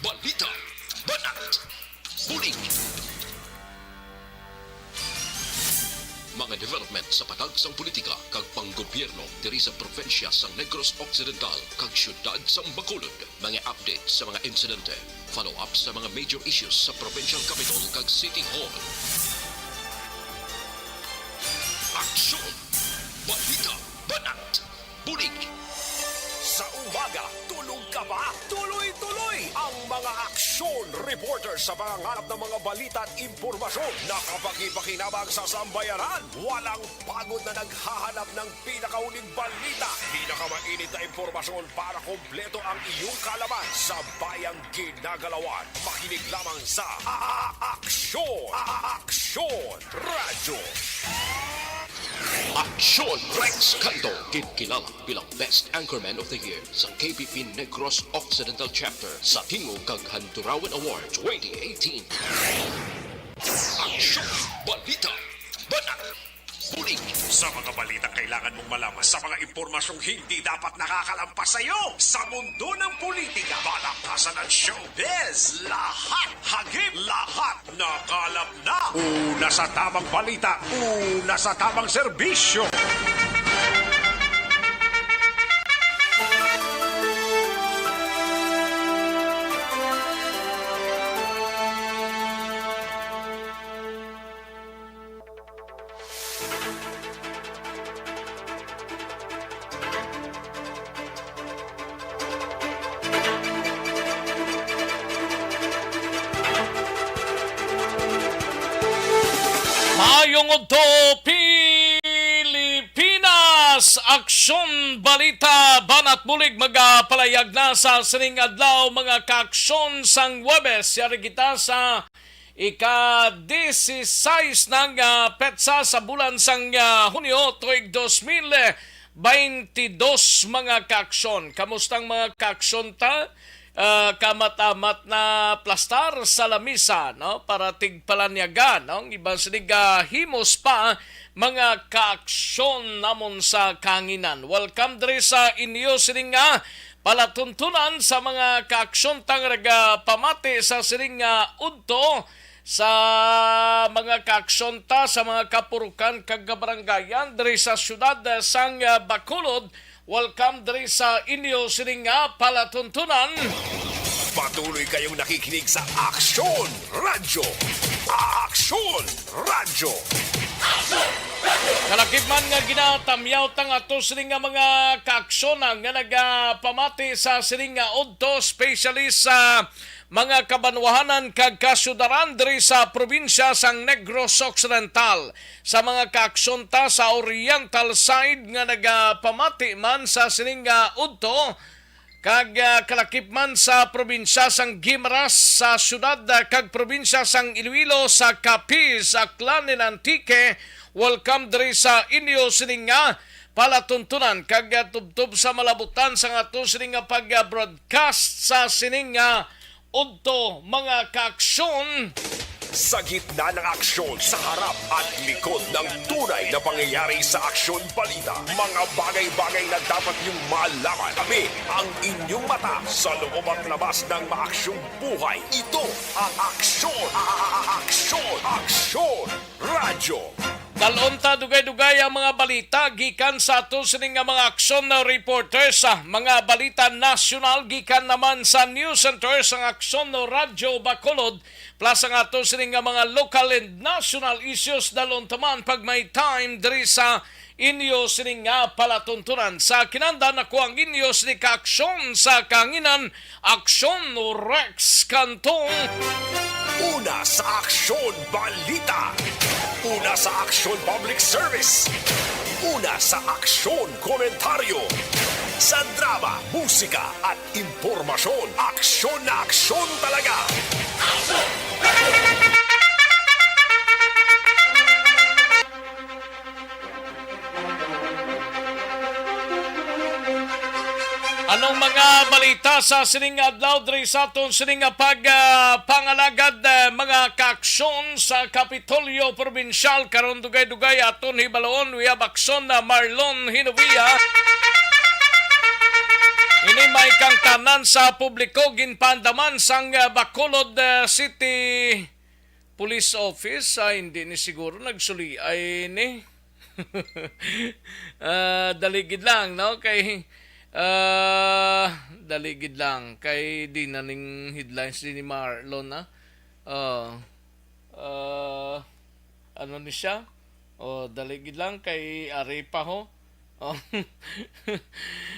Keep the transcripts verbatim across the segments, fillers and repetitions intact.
Balita, banat, bulig. Mga development sa patag sang politika kag panggobyerno diri sa probinsya sang Negros Occidental kag siyudad sang Bacolod. Mga update sa mga insidente, follow-up sa mga major issues sa provincial capital kag city hall. Aksyon! Balita, banat, bulig. Sa umaga, tulog ka ba? Tuloy-tuloy ang mga aksyon reporter sa pangangalap ng mga balita at impormasyon na kapakipakinabang sa sambayanan. Walang pagod na naghahanap ng pinakahuling balita, pinakamainit na impormasyon para kompleto ang iyong kaalaman sa bayang ginagalawan. Makinig lamang sa A-, A-, Aksyon! A-, A-, Aksyon Radyo! Aksyon Rex Canto, ginkilala bilang Best Anchorman of the Year sa K P P Negros Occidental Chapter sa Tingog kag Handurawan Award twenty eighteen. Aksyon! Balita! Banat! Bulig! Sa mga balitang kailangan mong malaman, sa mga impormasyong hindi dapat nakakalampas sa iyo, sa mundo ng politika, balakasan at showbiz, lahat, hagip, lahat, nakalap na. Una sa tamang balita, una sa tamang serbisyo. Maayong udto, Pilipinas! Aksyon, balita, banat bulig magapalayag na sa sining adlaw, mga kaaksyon, sang Huwebes. Yari kita sa ika-dieciséis na nga petsa sa bulan sang, ah, Hunyo, tuig dos mil baynte dos, mga kaaksyon. Kamusta ang mga kaaksyon ta? Ah, kamat-amat na plastar sa lamisa, no? Para tigpalanyagan, no? Ang iban sini gahimos pa, mga kaaksyon namon sa kahanginan. Welcome diri sa inyo sini nga palatuntunan sa mga kaaksyon ta nga nagapamati sa sining, ah, udto sa mga kaaksyon ta sa mga kapurukan kag kabarangayan diri sa siyudad, eh, sang, ah, Bacolod. Welcome diri sa inyo sining nga palatuntunan. Patuloy kayong nakikinig sa Aksyon Radyo. Aksyon Radyo. Kalakip man nga ginatamyaw ta nga ato sini nga mga kaaksyonan nga nagapamati sa sini nga udto, especially sa mga kabanwahanan kag kasyudaran diri sa probinsya sang Negros Occidental, sa mga kaaksyon ta sa Oriental side nga nagapamati man sa sini nga udto, kag, ah, kalakip man sa probinsya sang Guimaras, sa siyudad, ah, kag probinsya sang Iloilo, sa Capiz, Aklan, and Antique. Welcome diri sa inyo sining nga palatuntunan kag, ah, tubtob sa malabutan sang ato sining nga pag-broadcast sa sining nga udto, mga kaaksyon. Sa gitna ng aksyon, sa harap at likod ng tunay na pangyayari sa Aksyon Balita, mga bagay-bagay na dapat niyong malaman. Kami ang inyong mata sa loob at labas ng maaksyong buhay. Ito ang Aksyon, A-, A-, A-, Aksyon, Aksyon Radyo. Dalhon ta dugay-dugay ang mga balita gikan sa ato sini nga mga aksyon na reporters, ah, mga balita nasyonal gikan naman sa News Center sang Aksyon Radyo Bacolod, plus ang ato sini nga mga local and national issues. Dalhon ta man pag may time diri sa inyo sini nga palatuntunan. Sa kinahanglan, ako ang inyo sini ka aksyon sa kahanginan, Aksyon Rex Cantong. Una sa Aksyon Balita. Una sa Aksyon Public Service. Una sa Aksyon Komentaryo. Sa drama, musika, at impormasyon, aksyon na aksyon talaga. Anong mga balita sa sining adlaw diri sa aton sining nga pag, ah, pangalagad, ah, mga kaaksyon sa Kapitolyo Probinsyal? Karon dugay-dugay aton hibaluon. We have aksyon na Marlon Hinovia. Ni may kangtanan sa publiko ginpaandaman sang, ah, Bacolod, ah, City Police Office, ah, hindi ni siguro nagsuliay ni. Ah, dali gid lang, no? Kay, ah, dali gid lang. Kay di na ning headlines din ni Marlon, ah. Oh. Ah, ano ni siya? Oh, dali gid lang kay ari pa ho. Oh.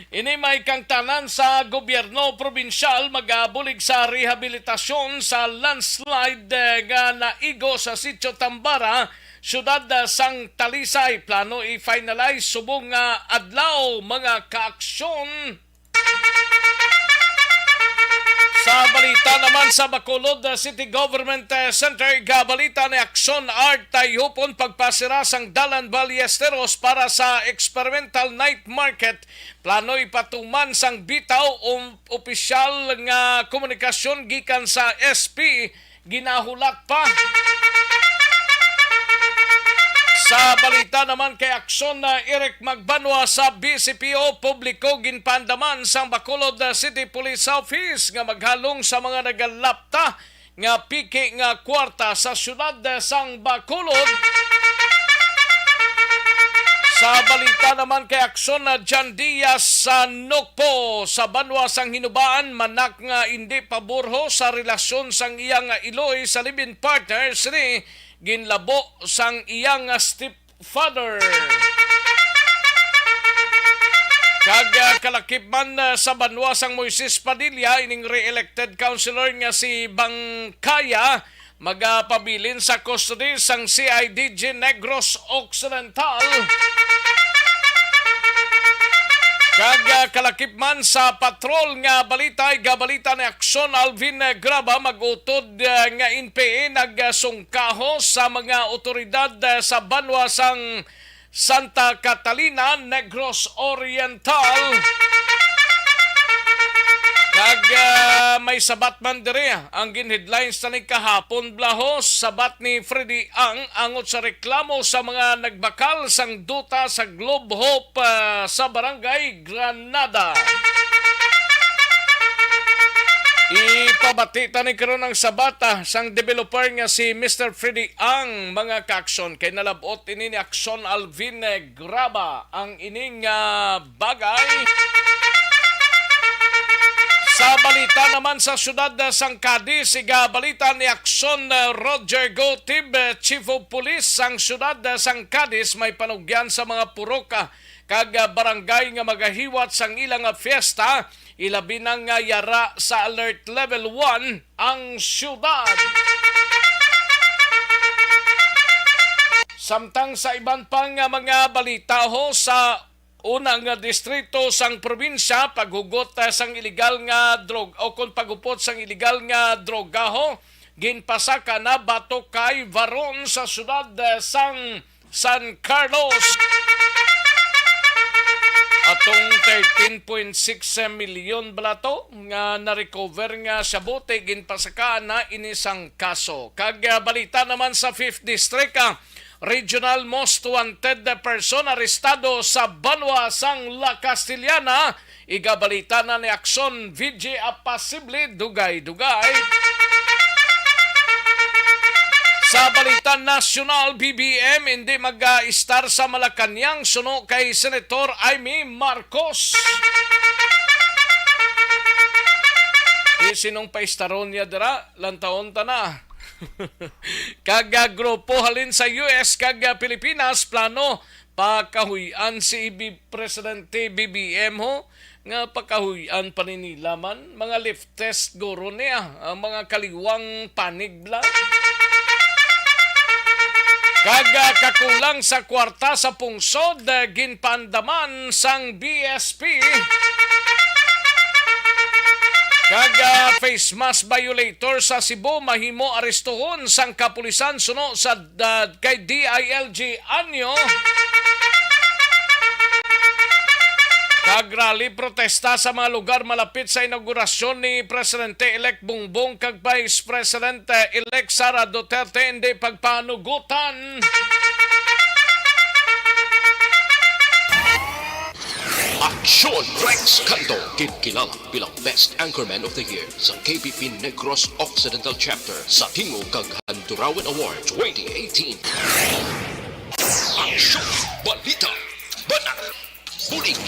Ini may kangtanan sa gobyerno probinsyal magabulig sa rehabilitasyon sa landslide, eh, nga naigo sa Sitio Tambara, siyudad, eh, sang Talisay. Plano i-finalize subong nga adlaw, mga kaaksyon. Sa balita naman sa Bacolod, uh, City Government, uh, Center, igabalita ni Aksyon Art Tayhupon pagpasira sang Dalan Ballesteros para sa experimental night market. Plano ipatuman sang bitaw um, opisyal nga komunikasyon gikan sa S P ginahulat pa. Sa balita naman kay Aksyon na Eric Magbanwa sa B C P O, publiko ginpandaman sang Bacolod City Police Office nga maghalong sa mga nagalapta nga piki nga kwarta sa siyudad sang Bacolod. Sa balita naman kay Aksyon na Jan Diaz sa Nokpo sa banwa sang Hinubaan, manak nga indi paborho sa relasyon sang iya nga iloy sa live-in partner sini ginlabo sang iya nga stepfather. Kag, ah, kalakip man, ah, sa banwa sang Moises Padilla, ining re-elected councilor nga si Bangkaya, magapabilin sa custody sang C I D G Negros Occidental. Kag, ah, kalakip man sa patrol nga balita, igabalita ni Aksyon Alvin, eh, Graba, mag-utod, ah, nga N P A nagsungkaho sa mga otoridad, ah, sa banwa sang Santa Catalina, Negros Oriental. Kag, ah, may sabat man diri, ah, ang gin-headlines na ni kahapon, Blahos, sabat ni Freddy Ang angot sa reklamo sa mga nagbakal sang duta sa Globe Hope, ah, sa Barangay Granada. Ipabati ta ni karon ang sabat, ah, sang developer nga si Mister Freddy Ang, mga kaaksyon, kay nalab-ot ini ni Aksyon Alvin, eh, Graba ang ining, ah, bagay. Sa balita naman sa siyudad, ah, sang Cadiz, igabalita ni Aksyon, ah, Roger Gotib, eh, Chief of Police sang siyudad, ah, sang Cadiz, may panugyan sa mga purok, ah, kag, ah, barangay nga magahiwat sang ila nga fiesta, ilabi na nga yara sa Alert Level one ang siyudad. Samtang sa iban pa nga mga balita ho, sa una nga distrito sang probinsya, paghugot, ah, sang iligal nga drog-, o kon paghupot sang iligal nga droga ho, ginpasaka na batok kay Varon sa siyudad, ah, sang San Carlos. Atong thirteen point six milyon bala to nga na-recover nga shabu, ginpasakaan na ini sang kaso. Kag, ah, balita naman sa Fifth District, ah, regional most wanted person arestado sa banwa sang La Castellana. Igabalita na ni Aksyon V G, ah, posible dugay-dugay. Sa balita nasyonal, B B M hindi mag-istar sa Malacañang suno kay Senator Imee Marcos. Di sinong paistaron niya dira, lantawon ta na. Kag, ah, grupo halin sa U S kag, ah, Pilipinas plano pakahuy-an si B-, Presidente B B M ho, nga pakahuy-an pa ni nila man, mga leftist guro niya, ang mga kaliwang panig bala. Kag, ah, kakulang sa kwarta sa pungsod, ah, ginpandaman sang B S P. Kag, ah, face mask violator sa Cebu mahimo arestuhon sang kapulisan suno sa, ah, kay D I L G Anyo. Kag rally protesta sa mga lugar malapit sa inaugurasyon ni Presidente-elect Bongbong kag Vice President-elect Sara Duterte hindi pagpanugutan. Aksyon! Rex Canto, ginkilala bilang Best Anchorman of the Year sa K P P Negros Occidental Chapter sa Tingog kag Handurawan Award twenty eighteen. Aksyon! Balita! Banat! Bulig!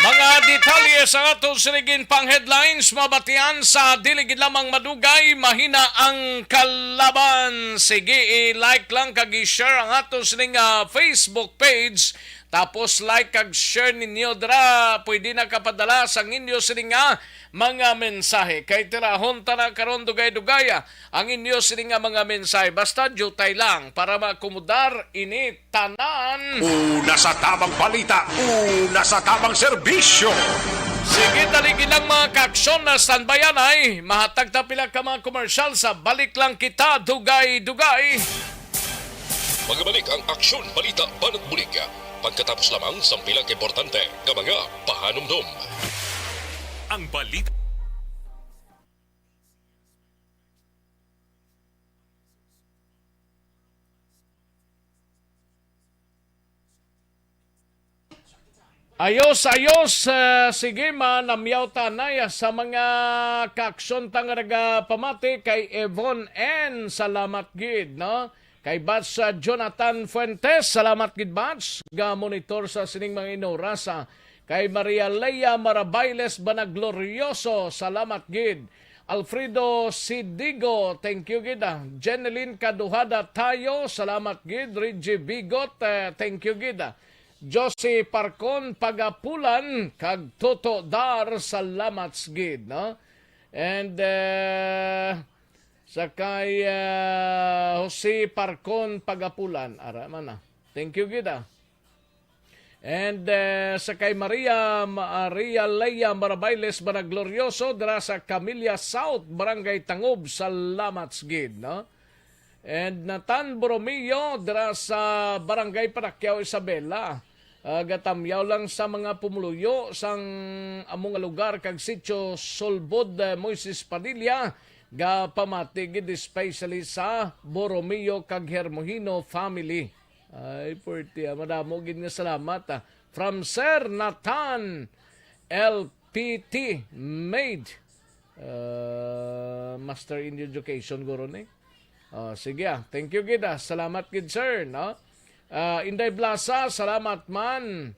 Mga detalye sa aton sining pang headlines, mabatian sa dili gid lamang madugay, mahina ang kalaban. Sige, i-like lang kag i-share ang aton sining, ah, Facebook page. Tapos like kag share ninyo dira. Pwede na kapadala sang inyo sining, ah, mga mensahe. Kay tirahon ta na karon dugay-dugay, ah, ang inyo sining, ah, mga mensahe. Basta diutay lang para maakomodar ini tanan. Una sa tamang balita, una sa tamang serbisyo. Sige, dali lang mga kaaksyon, na standby anay. Mahatag ta pila ka mga komersyal sa balik lang kita, dugay-dugay. Magabalik ang aksyon, balita, banat bulig. Pagkatapos lamang sang pila ka importante nga mga pahanumdom. Ang balita. Ayos, ayos. Ah, sige, manamyaw ta anay sa mga kaaksyon ta nga nagapamati kay Evon N. Salamat gid, no? Kay Bats, ah, Jonathan Fuentes, salamat gid, Bats, ga monitor sa sining mga inoras, ah. Kay Maria Lea Marabailes Banaglorioso, salamat gid. Alfredo Sidigo, thank you gid, ah. Jeneline Kaduhada Tayo, salamat gid. Reggie Bigot, eh, thank you gid, ah. Josie Parcon Pagapulan kag Toto Dar, salamat gid, no? And, eh, sa kay, eh, Jose Parcon Pagapulan, ara man na. Thank you gid, ah. And, eh, sa kay Maria, Maria Lea Marabailes Banaglorioso, dira sa Camilla South, Barangay Tangob, salamat gid, no? And Nathan Borromeo dira sa Barangay Panakyaw, Isabela. Ah, gatamyaw lang sa mga pumuluyo sang amo nga lugar kag sitio Solbod, eh, Moises Padilla, gapamati gid especially sa Borromeo kag Hermohino family. Ay, puwerte, ah. Madamo gid nga salamat, ah. From Sir Nathan L P T Maid. Uh, Master in Education, guro ni. Oh, sige, ah. Thank you gid, ah. Salamat gid, sir, no? Ah, Inday Blasa, salamat man.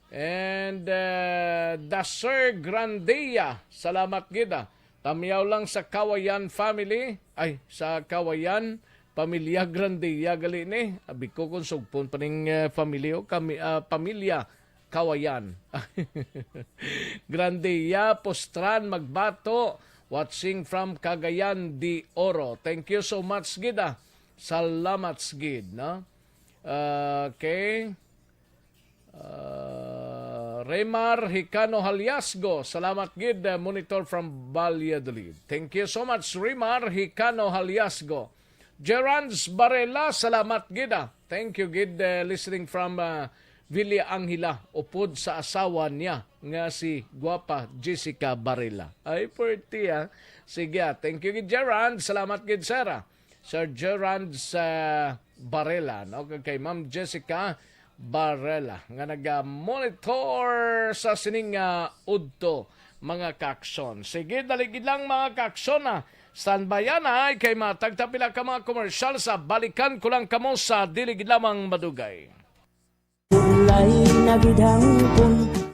And, uh, the Sir Grandia, salamat gid, ah. Tamyaw lang sa Kawayan family, ay, sa Kawayan, pamilya Grandia gali ni. Abi ko kung sugpon pa ning, uh, family, oh, kami, ah, pamilya Kawayan. Grandia Postran Magbato, watching from Cagayan de Oro. Thank you so much gid, ah. Salamat gid, no? Okay. Ah, Remar Hicano Haliasgo, salamat gid, ah, monitor from Valladolid. Thank you so much, Remar Hicano Haliasgo. Gerans Barela, salamat gid, ah. Thank you gid, eh, listening from, ah, Villa Angela, upod sa asawa niya nga si Guapa Jessica Barela. Ay, puwerte, ah. Sige, ah. Thank you gid, Gerans. Salamat gid, sir, ah. Sir Gerans, ah, Barela, no? Kag kay Ma'am Jessica Barela nga naga-monitor sa sining, ah, udto, mga kaaksyon. Sige, dali gid lang, mga kaaksyon, ah. Standby anay kay matagta pila ka mga komersyal sa balikan ko lang kamo sa dili gid lamang madugay. Ulay na gid ang pun-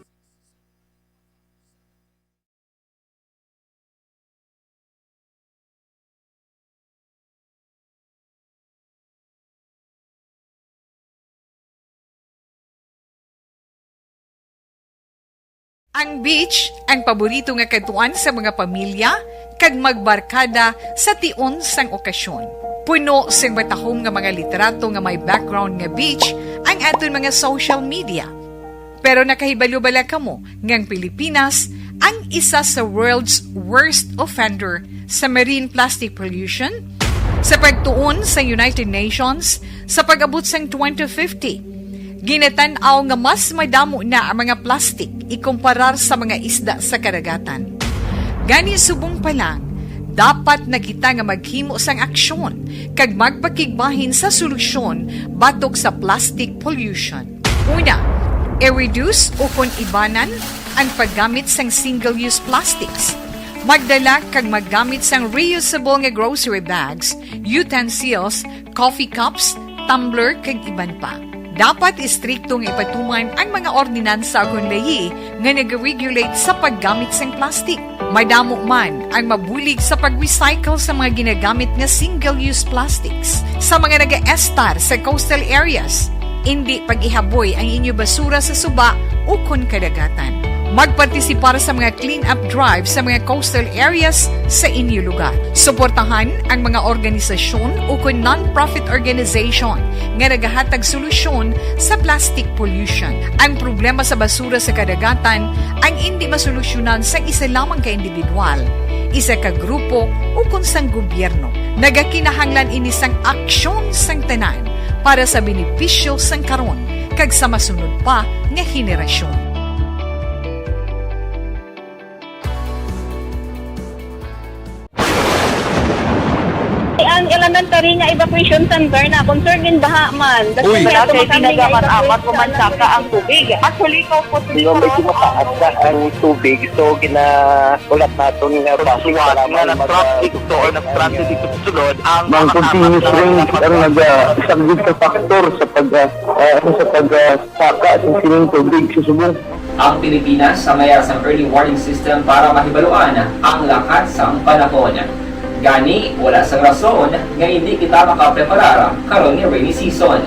Ang beach, ang paborito nga kadtuan sa mga pamilya, kag magbarkada sa tion sang okasyon. Puno sing matahom nga mga litrato nga may background nga beach ang aton mga social media. Pero nakahibalo bala kamo nga ang Pilipinas ang isa sa world's worst offender sa marine plastic pollution? Sa pagtuon sa United Nations, sa pag-abot sang twenty fifty, ginatan-aw nga mas madamo na ang mga plastic ikumparar sa mga isda sa kadagatan. Gani, subong pa lang, dapat na kita nga maghimo sang aksyon kag magpakigbahin sa solusyon batok sa plastic pollution. Una, i-reduce ukon ibanan ang paggamit sang single-use plastics. Magdala kag maggamit sang reusable nga grocery bags, utensils, coffee cups, tumbler, kag iban pa. Dapat istrikto nga ipatuman ang mga ordinansa ukon layi nga nag-regulate sa paggamit sang plastic. Madamo man ang mabulig sa pag-recycle sa mga ginagamit nga single-use plastics. Sa mga nagaestar sa coastal areas, indi pag-ihaboy ang inyo basura sa suba ukon kadagatan. Magpartisipar sa mga clean-up drive sa mga coastal areas sa inyo lugar. Suportahan ang mga organisasyon ukon non-profit organization nga nagahatag solusyon sa plastic pollution. Ang problema sa basura sa kadagatan ang indi masolusyonan sang isa lamang ka individual, isa ka grupo, ukon sang gobyerno. Nagakinahanglan ini sang aksyon sang tanan para sa benepisyo sang karon kag sa masunod pa nga henerasyon. Ang elementary nga evacuation center na concern in baha man. Uy. Wala kay ginagaman amat, pumansaka ang tubig. Actually, ikaw po, medyo mataas na ang tubig, so gina-, ulat naton nga basi nga wala man nag-traffic to or nag-traffic ito sulod ang mga continuous rain ang nag-, ah, isang good factor sa pag, ah, ah, sa pag, ah, saka sa sining tubig sa subong. Ang Pilipinas sa mayar sang early warning system para mahibaluan ang lakat sang panahon. Gani, wala sang rason nga hindi kita makapreparar karon nga rainy season.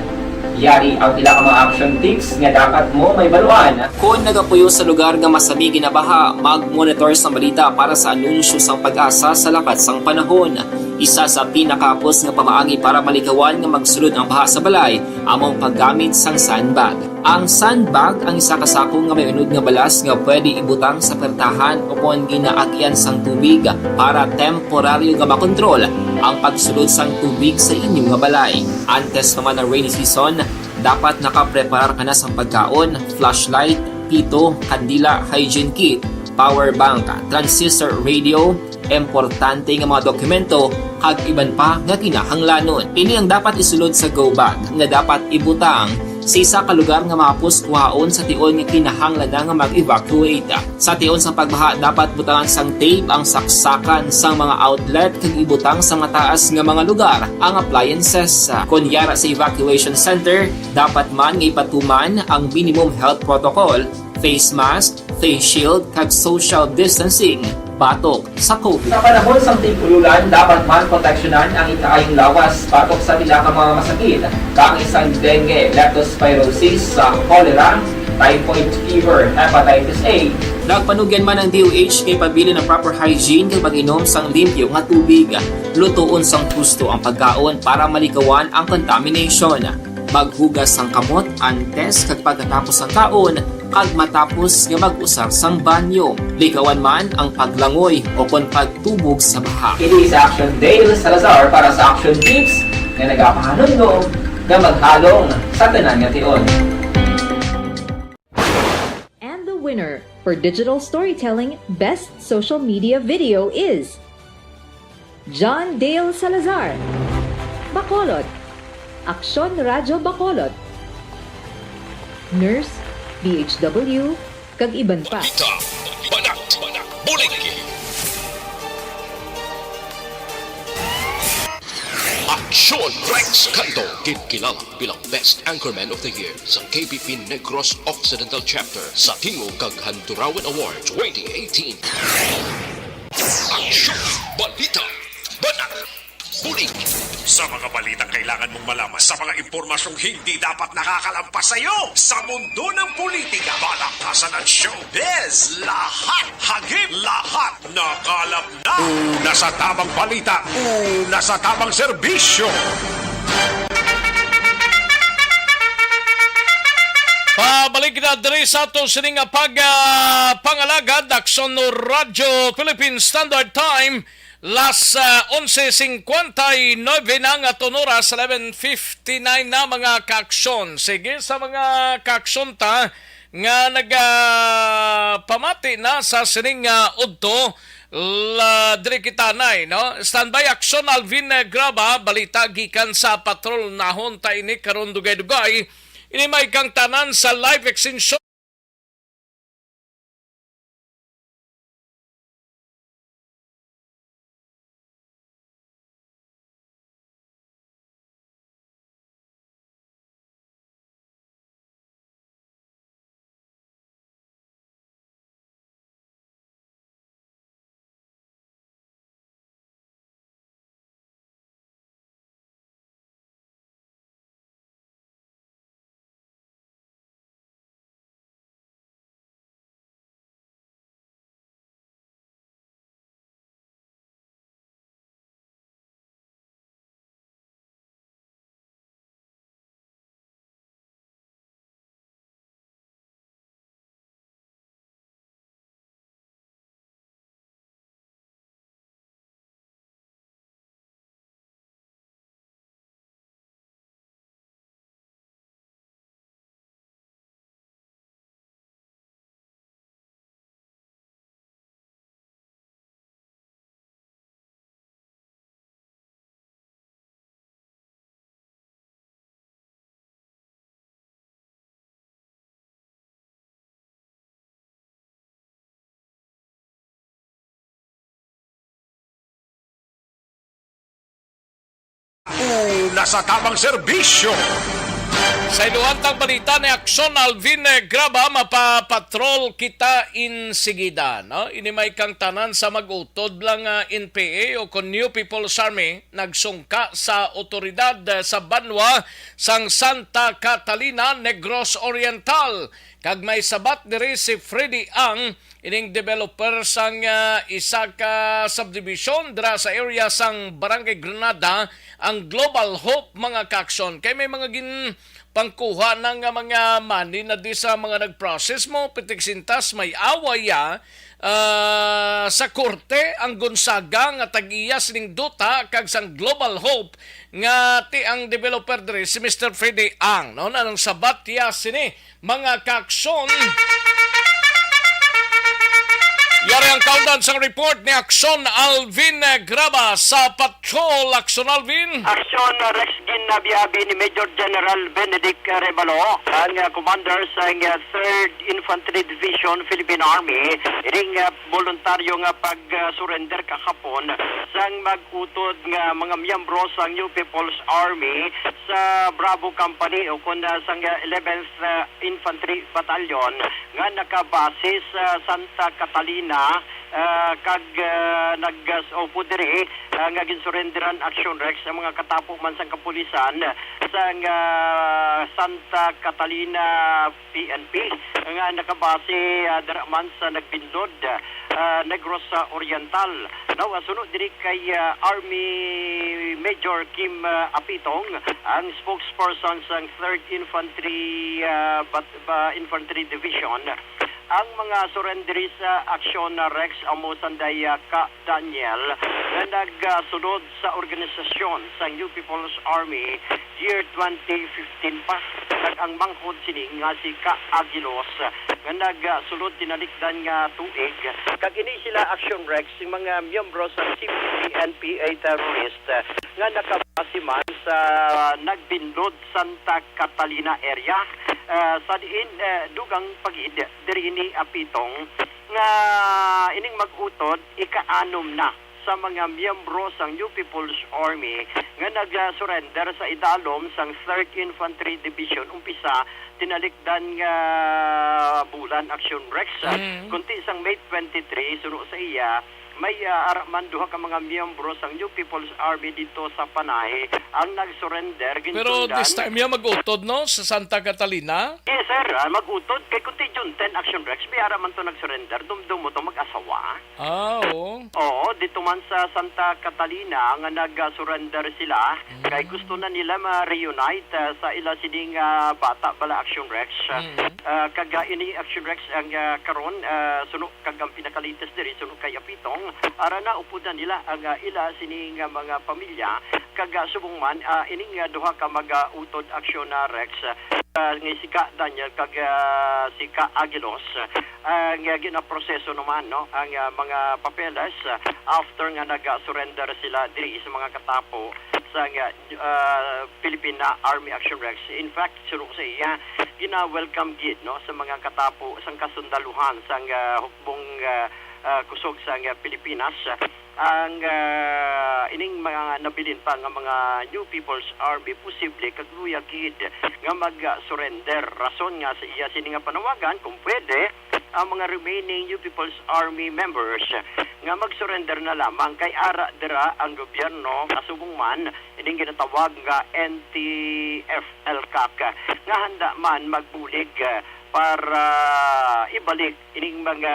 Yari ang pila ka mga action tips nga dapat mo mahibaluan. Kon nagapuyo sa lugar nga masami ginabaha, mag-monitor sang balita para sa anunsyo sang PAGASA sa lakat sang panahon. Isa sa pinakahapos nga pamaagi para malikawan nga magsulod ang baha sa balay amo ang paggamit sang sandbag. Ang sandbag ang isa ka sako nga may unod nga balas nga pwede ibutang sa pertahan o kon ginaagyan sang tubig para temporaryo nga makontrol ang pagsulod sang tubig sa inyo nga balay. Antes pa man ang rainy season, dapat nakapreparar ka na sang pagkaon, flashlight, pito, kandila, hygiene kit, power bank, transistor radio, importante nga mga dokumento, kag iban pa nga kinahanglanon. Ini ang dapat isulod sa go bag nga dapat ibutang sa isa ka lugar nga mahapos kuhaon sa tion nga kinahanglan na nga mag-evacuate. Sa tion sang pagbaha, dapat butangan sang tape ang saksakan sang mga outlet kag ibutang sa mataas nga mga lugar ang appliances. Kon yara sa evacuation center, dapat man nga ipatuman ang minimum health protocol, face mask, face shield, kag social distancing batok sa COVID. Sa panahon sang tig-ululan, dapat man proteksyonan ang ikaayong lawas batok sa pila ka mga masakit, kaangay sang dengue, leptospirosis, sa cholera, typhoid fever, hepatitis A. Nagpanugyan man ang D O H nga ipabilin ang proper hygiene kag pag-inom sang limpyo nga tubig. Lutoon sang husto ang pagkaon para malikawan ang contamination. Maghugas sang kamot antes kag pagkatapos sang kaon, kag matapos nga mag-usar sang banyo. Likawan man ang paglangoy o kon pagtubog sa baha. Ini si Action Dale Salazar para sa Action Tips nga nagapahanumdom nga maghalong sa tanan nga tion. And the winner for digital storytelling best social media video is John Dale Salazar, Bacolod, Aksyon Radyo Bacolod, Nurse, D H W, kag iban pa. Balita, banat, bulig. Aksyon Rex Canto, ginkilala bilang Best Anchorman of the Year sa K B P Negros Occidental Chapter sa Tingog kag Handurawan Award twenty eighteen. Aksyon, balita, banat, bulig. Sa mga balitang kailangan mong malaman, sa mga impormasyong hindi dapat nakakalampas sa iyo, sa mundo ng politika, balakasan at showbiz, lahat hagip, lahat nakalap na. Una sa tamang balita, una sa tamang serbisyo. Pabalik na diri sa ato sini nga pag, ah, pangalagad, Aksyon Radyo Philippine Standard Time, las, ah, onse cincuenta y nueve na nga aton oras, eleven fifty-nine na, mga kaaksyon. Sige, sa mga kaaksyon ta nga nagapamati na sa sining, ah, udto, la, diri kita nay, no? Standby, Aksyon Alvin, eh, Graba, balita gikan sa patrol. Nahon ta ini karon dugay-dugay. Ini may kang tanan sa life extension. Una sa tamang serbisyo. Sa iluhantang balita ni Aksyon Alvin, eh, Graba, mapapatrol kita insigida, no? Ini may kang tanan sa mag-utod lang, ah, N P A o kon New People's Army nagsungka sa otoridad, eh, sa banwa sang Santa Catalina, Negros Oriental. Kag may sabat diri si Freddy Ang, ining developer sang, ah, isa ka subdivision dira sa area sang Barangay Granada, ang Global Hope, mga kaaksyon. Kay may mga ginpangkuha na nga mga money na di sa mga nag-process mo, pitik sintas may away, ah, ah, sa korte ang Gonzaga nga tag-iya sining duta kag sang Global Hope nga ti ang developer diri si Mister Freddy Ang, no? Nanong sabat iya sini, mga kaaksyon. Yari ang kaundan sang report ni Aksyon Alvin Graba sa Patrol. Aksyon Alvin. Aksyon, uh, Rex, ginabi-abi ni Major General Benedict Revalo, ang, uh, commander sa, uh, Third Infantry Division, Philippine Army, ining, uh, voluntaryo nga pag-surrender kahapon sang mag-utod nga mga miyembro sang New People's Army sa Bravo Company o kon, uh, sang, uh, eleventh, uh, Infantry Battalion nga nakabase sa Santa Catalina, ah, kag, ah, nag-, ah, upod diri, ah, nga ginsurenderan, Action Rex, ang mga katapo man sang kapulisan sang, ah, Santa Catalina P N P nga nakabase, ah, dira man sa Nagbinlod, ah, Negros Oriental. Now, ah, suno diri kay, ah, Army Major Kim, ah, Apitong, ang spokesperson sang Third Infantry, ah, Bat-, ba, Infantry Division, ang mga surrendees sa Aksyon Rex amo sanday, ah, ka Daniel nga nagsunod sa organisasyon sa New People's Army year twenty fifteen pa, kag ang manghod sini nga si Ka Aguilos nga nagsulod tinalikdan nga tuig, kag ini sila, Action Rex, sing mga miyembro sa C P P N P A terrorist nga nakabase man sa Nagbinlod, Santa Catalina area, ah, sa diin, ah, dugang pa gid diri ni Apitong nga ining mag-utod ika-anom na sa mga miyembro sang New People's Army nga nag-surrender sa idalom sang Third Infantry Division umpisa tinalikdan nga bulan, Action Rex. Mm. Kunti sang May twenty-three, suno sa iya, may, ah, ara man duha ka mga miyembro sang New People's Army dito sa Panay ang nag-surrender. Pero ginsundan this time, ya mag-utod, no, sa Santa Catalina? Yes, sir. Ah, mag-utod. Kay kunti June ten, Action Rex, may ara man to nag-surrender. Dumdum mo to, mag-asawa. Ah, oo. Oo, dito man sa Santa Catalina nga nag-surrender sila. Mm. Kay gusto na nila ma-reunite, ah, sa ila sining, ah, bata bala, Action Rex. Mm. Ah, kag, ah, ini, Action Rex, ang, ah, karon, ah, suno kag ang pinakalites diri suno kay Apitong, ara na upod na nila ang, ah, ila sini nga mga pamilya, kag, ah, subong man, ah, ining, ah, duha ka mag-utod, Action, ah, Rex, ah, nga si Ka Daniel kag, ah, si Ka Aguilos, ah, nga ginaproseso naman, no, ang, ah, mga papeles, ah, after nga nag-surrender sila diri sa mga katapo sang, ah, ah, Philippine Army Action Rex. In fact, suno sa iya, gina-welcome gid, no, sa mga katapo sang kasundaluhan sang, ah, hukbong, ah, ah, kusog sang, ah, Pilipinas. Ang, ah, ining mga nabilin pa nga mga New People's Army posible kag luya gid nga mag-surrender. Rason nga sa iya sini nga panawagan, kung pwede, ang mga remaining New People's Army members nga mag-surrender na lamang kay ara dira ang gobyerno, kasubong man ining ginatawag nga N T F L CAC, nga handa man magbulig, ah, para ibalik ining mga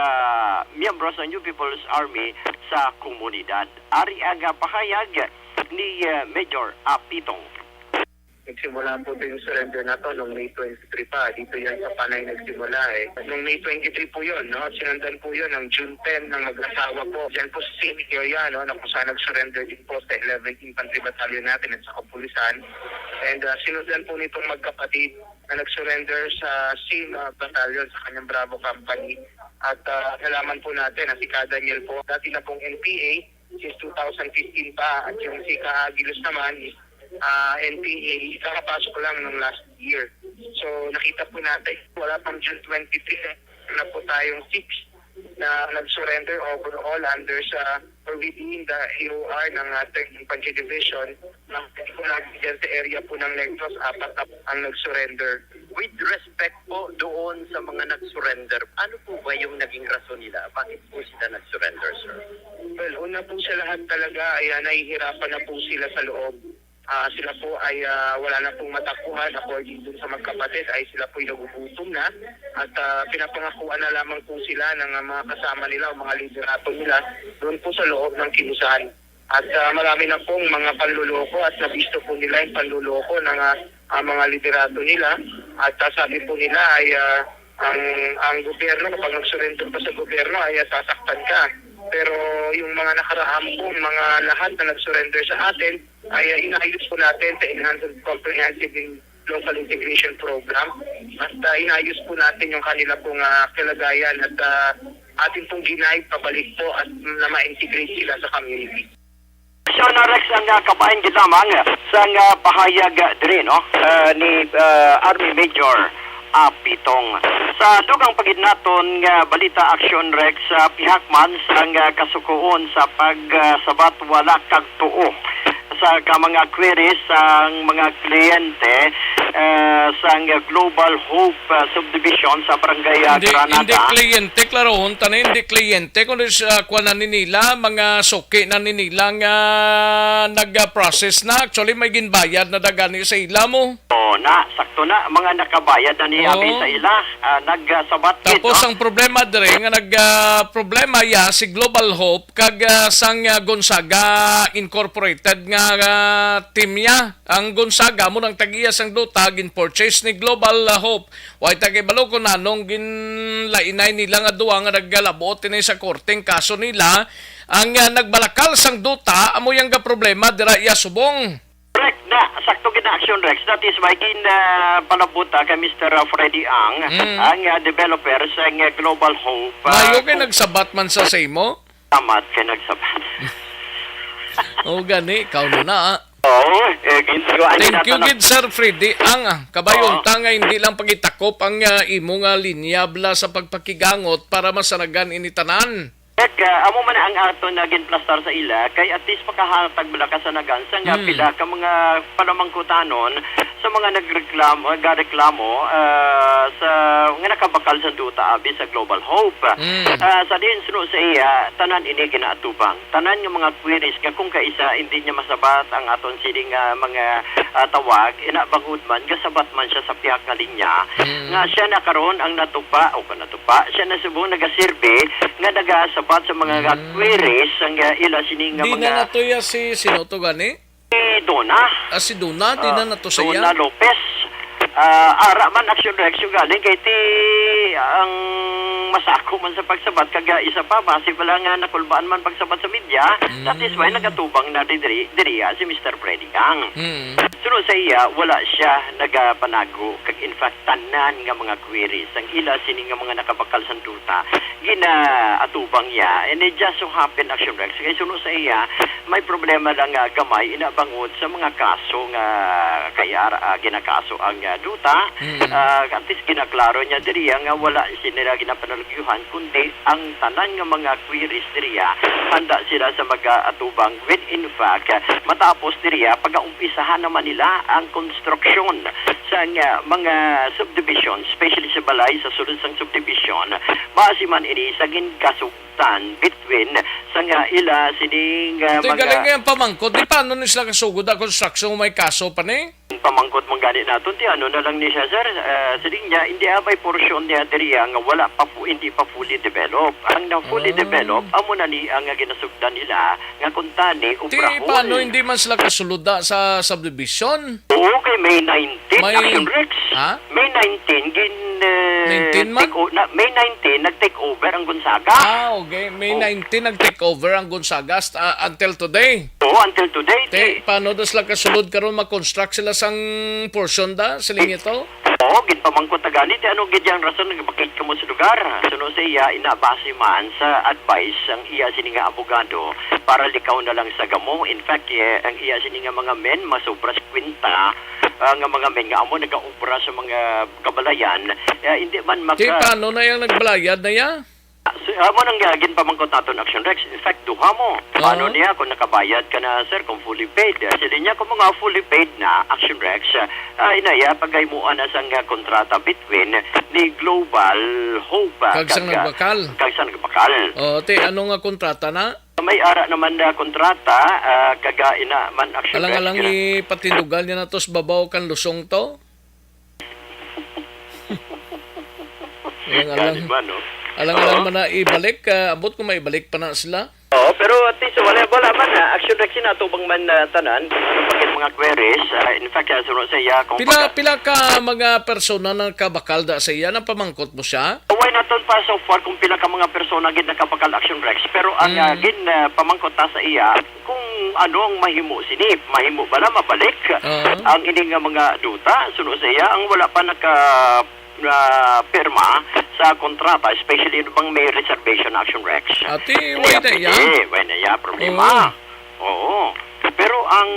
miyembro sa New People's Army sa komunidad. Ari ang, ah, pahayag ni, ah, Major Apitong. Nagsimula po ito yung surrender na to noong May twenty-three pa. Dito yan sa Panay nagsimula eh. Noong May twenty-three po yun, no? Sinundan po yun ng June ten ng mag-asawa po. Diyan po sa same area, no? Na kung saan nag-surrender din po sa eleventh Infantry Battalion natin at sa kapulisan. And ah, sinundan po nitong magkapatid na nag-surrender sa same ah, battalion sa kanyang Bravo Company. At ah, nalaman po natin na si Ka Daniel po, dati na pong N P A, since two thousand fifteen pa, at yung si Ka Aguilos naman is ah, N P A, kakapasok lang ng last year. So, nakita po natin, wala pang June twenty-three, na po tayong six na nag-surrender overall under sa or within the A O R ng ah, third Infantry Division. Na po natin dyan sa area po ng Negros, apat na ang nag-surrender. With respect po doon sa mga nag-surrender, ano po ba yung naging rason nila? Bakit po sila nag-surrender, sir? Well, una po sa lahat talaga ay ah, nahihirapan na po sila sa loob. Ah, sila po ay ah, wala na pong matakuhan. According dun sa magkapatid ay sila po'y nagugutom na at ah, pinapangakuan na lamang po sila ng ah, mga kasama nila o mga liderato nila doon po sa loob ng kilusan. At ah, marami na pong mga panluloko at nabisto po nila yung panluloko ng ah, ah, mga liderato nila. At ah, sabi po nila ay ah, ang ang gobyerno, kapag nagsurrender ka sa gobyerno, ay ah, sasaktan ka. Pero yung mga nakaraan po, mga lahat na nag-surrender sa atin, ay ah, inayos po natin sa Enhanced Comprehensive in Local Integration Program. At ah, inayos po natin yung kanila pong ah, kalagayan at ah, atin pong ginaid pabalik po at na ma-integrate sila sa community. Siya na Rex ang ah, kabahin gid lamang sa nga pahayag ah, diri, no, ah, ni ah, Army Major Apitong. Sa dugang pa gid naton nga balita, Action Rex, sa pihak man sa nga kasukuon sa pagsabat wala kag tuo sa ka mga queries sang mga kliyente ah, sang Global Hope ah, Subdivision sa Barangay ah, Hindi, Granada. Hindi kliyente, klarohon ta na, hindi kliyente, kundi sa kuwan na ni nila, mga suki na ni nila nga nag-process na. Actually, may ginbayad na dagani sa ila mo. Oo na, sakto na, mga nakabayad na ni Oo. Abi sa ila, ah, nagsabat gid, Tapos no? Ang problema dire nga nag ah, problema ya si Global Hope kag ah, sang ah, Gonzaga Incorporated nga ah, team niya. Ang Gonzaga mo nang tagiya sang duta gin-purchase ni Global ah, Hope. Way ta kay balo kung nanong ginlainay nila nga duwa nga naggalabot ini sa korte ang kaso nila. Ang ah, nagbalakal sang duta amo yang ga problema dira iya subong. Correct na. Sakto gid na, Action Rex. That is why gin ah, palabuta kay Mister Freddy Ang, Mm. ang ah, developer sa ah, Global Hope. Ah, Mayo kay kung nagsabat man sa sa imo? Salamat kay nagsabat. Oh, gani, ikaw na na, ah. Oo, eh, ginsiwaan Thank you nato na gid, Sir Freddy Ang, ah. Kabayon Oo. ta nga hindi lang pagitakop ang ah, imo nga linya bala sa pagpakigangot para masanagan ini tanan. Kag, ah, amo man ang aton nga ginplastar sa ila, kay at least makahatag bala kasanagan sa nga Mm. pila ka mga panamangkutanon sa mga nagreklamo, nagareklamo ah, sa nga nakabakal sa duta abi sa Global Hope. Mm. Ah, sa diin suno sa iya, tanan ini ginaatubang. Tanan nga mga queries nga kung kaisa hindi niya masabat ang aton sini nga mga ah, tawag, ina bangod man gasabat man siya sa pihak nga linya Mm. nga siya na karon ang natupa o kung natupa, siya na subong nagasirbe nga nagasabat sa mga Mm. queries ang ah, ila sini nga Di mga na natuya si sino to gani? Si Dona. Ah, si Dona, di Ah, na nato sa Dona iya? Lopez. Ah, ara man, Action Reaction galing kay ti Ang masako man sa pagsabat, kag, ah, isa pa, base pa lang nga nakulbaan man pagsabat sa media, Mm. that is why nagatubang na diri, diri, ah, si Mister Freddy Ang. Mm. Suno sa iya, wala siya nagapanago, kag in fact, tanan nga mga queries, ang ila sini nga mga nakabakal sang duta, ginaatubang niya. And it just so happen, Action Rex, kay suno sa iya, may problema lang nga gamay, ina bangod sa mga kaso nga kay ara, ah, ginakaso ang, ah, duta. Mm. Ah, at least ginaklaro niya diri nga wala sila ginapanalugyuhan, kundi ang tanan nga mga queries diri, ah, handa sila sa mag-atubang. When in fact, ah, matapos diri, ah, pag-umpisahan naman nila ang construction sa, ah, mga subdivision, especially sa balay sa sulod sang subdivision. Base man ini sa ginkasugtan between sa nga ila sining, ah, Ti, mga galing nga ang pamangkot. Di paano ni sila kasugod ang construction may kaso pa ni? Pamangkot man gani naton, ti ano na lang ni siya, sir? Ah, siling niya, hindi, ah, may portion niya diri, ah, nga wala pa fu-, hindi pa fully developed. Ang na fully Ah. developed, amo na ni ang nga ginasugdan nila nga kuntani Ti, obrahon. Paano hindi man sila kasulod da sa subdivision? Oo, kay May nineteen, May Action Rex. Ha? May nineteen, gin, eh, Nineteen man? take o-, na, May nineteen, nag-take over ang Gonzaga. Ah, okay. May Oh. nineteen, nag-take over ang Gonzaga hasta, ah, until today. Oo, until today, Te, ti- paano daw sila kasulod karon, mag-construct sila sang portion da, siling ito? Oo, ginpamangkot na gani, ti ano gid yang rason nga bakit kamo sa lugar? Suno sa iya, ina base man sa advice ang iya sini nga abogado para likaw na lang sa gamo. In fact, eh, ang iya sini nga mga men, masobra sa kwenta, ah, nga mga men nga amo nagaobra sa mga kabalayan, eh, hindi man Ti, maka- paano na yang nagbalayad na ya? So, amo nang, ah, ginpamangkot naton, Action Rex. In fact, duha mo. Paano Oo. niya kung nakabayad ka na, sir, kung fully paid? Ah, sila niya kung mga fully paid na, Action Rex, ah, inaya, pagaymuan na sang, ah, kontrata between ni Global Hope, ah, Kag sang kag, ah, nagbakal. kag sang nagbakal. Oh, ti, ano nga kontrata na? May ara naman na kontrata, ah, kag, ah, ina man, Action Rex, Alang-alang gina- ipatindugan niya na to sa babaw kan lusong to. Alang-alang. Gani ba, no? Alang-alang Oo. man na ibalik, ah, ambot kung maibalik pa na sila. Oo, pero at least, wala, wala man, ah, Action Rex, ina, atubang man, ah, tanan. Bakit mga queries, ah, in fact, ah, suno sa iya, kung Pila, pagka- pila ka mga persona na kabakal da sa iya? Napamangkot mo siya? Way naton pa so far kung pila ka mga persona gid nakabakal, Action Rex. Pero ang, ah, Mm. gin, ah, pamangkot ta sa iya, kung ano ang mahimo sini, mahimo bala mabalik Oo. ang ini nga mga duta? Suno sa iya, ang wala pa naka, ah, pirma sa kontrata, especially bang may reservation, Action Rex. Ati, Hindi, way na iya. Hindi, way na iya, problema. Oo. Oo. Pero ang,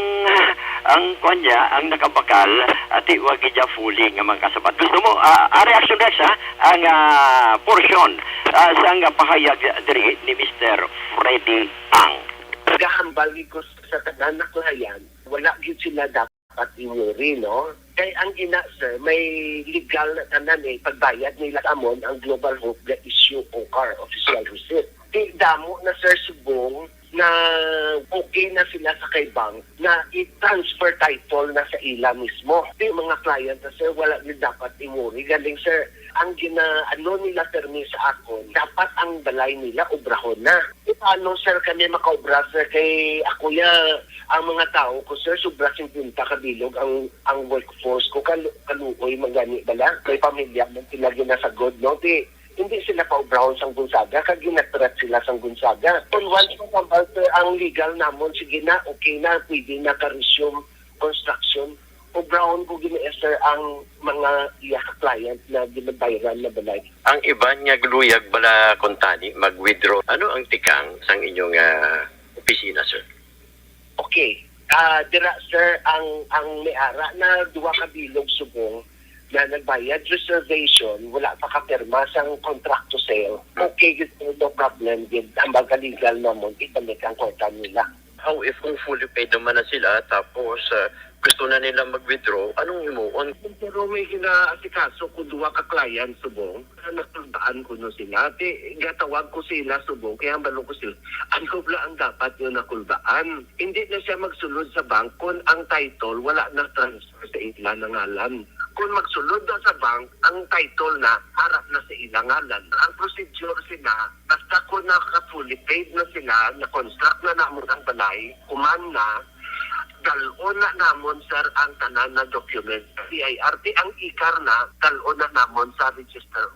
ang kuwan niya, ang nakabakal, ati, wag niya fully nga mga kasabat. Gusto mo, ah, ah, Reaction Rex, ha? Ang, ah, portion, ah, sa nga pahayag diri ni Mister Freddy Ang. Nagahambal gid ko sa tanan na client, wala gyud sila dapat i-worry, no? Kay ang ina, sir, may legal na tanan eh. Pagbayad nila amon ang Global Hope ga-issue O R, official receipt. Di damo na, sir, subong na okay na sila sa kay bank na i-transfer title na sa ila mismo. Di mga client na, sir, wala gyud dapat i-worry. Galing, sir, ang gina-, ano nila permi sa akon, dapat ang balay nila obrahon na. E, paano, sir, kami makaobra, sir? Kay ako ya, ang mga tawo ko, sir, sobra singkwenta ka bilog ang, ang workforce ko. Kalu-, kaluoy man gani bala. May pamilya man sila ginasagod, no? Di, hindi sila paobrahon sang Gonzaga, kag gina-threat sila sang Gonzaga. Kung once mo, sir, ang legal namon, sige na, okay na, pwede na ka-resume construction. Obrahon ko gini, sir, ang mga iya ka client na ginabayran na balay. Ang iban nga luyag bala kuntani mag-withdraw. Ano ang tikang sang inyong, ah, opisina, sir? Okay. Ah, dira, sir, ang, ang may ara na duha ka bilog subong na nagbayad reservation, wala pa kapirma sang contract to sale. Okay gid, sir, no problem gid. Ang baga legal namon, ibalik ang kwarta nila. How if kung fully paid naman na sila, tapos, ah, gusto na nila mag-withdraw, anong himuon? Pero may ginaasikaso ko duha ka client subong, na nakulbaan ko no sila. Ti, gatawag ko sila subong, kaya hambalo ko sila, ano bala ang dapat nyo nakulbaan? Hindi na siya magsulod sa bank kung ang title wala na transfer sa ila na ngalan. Kung magsulod na sa bank, ang title na harap na sa ila ngalan. Ang procedure sila, basta kung naka-fully paid na sila, na-construct na namon ang balay, kuman na, dal-on na namon, sir, ang tanan na document. C I R T, ang ikar na, dal-on na namon sa register.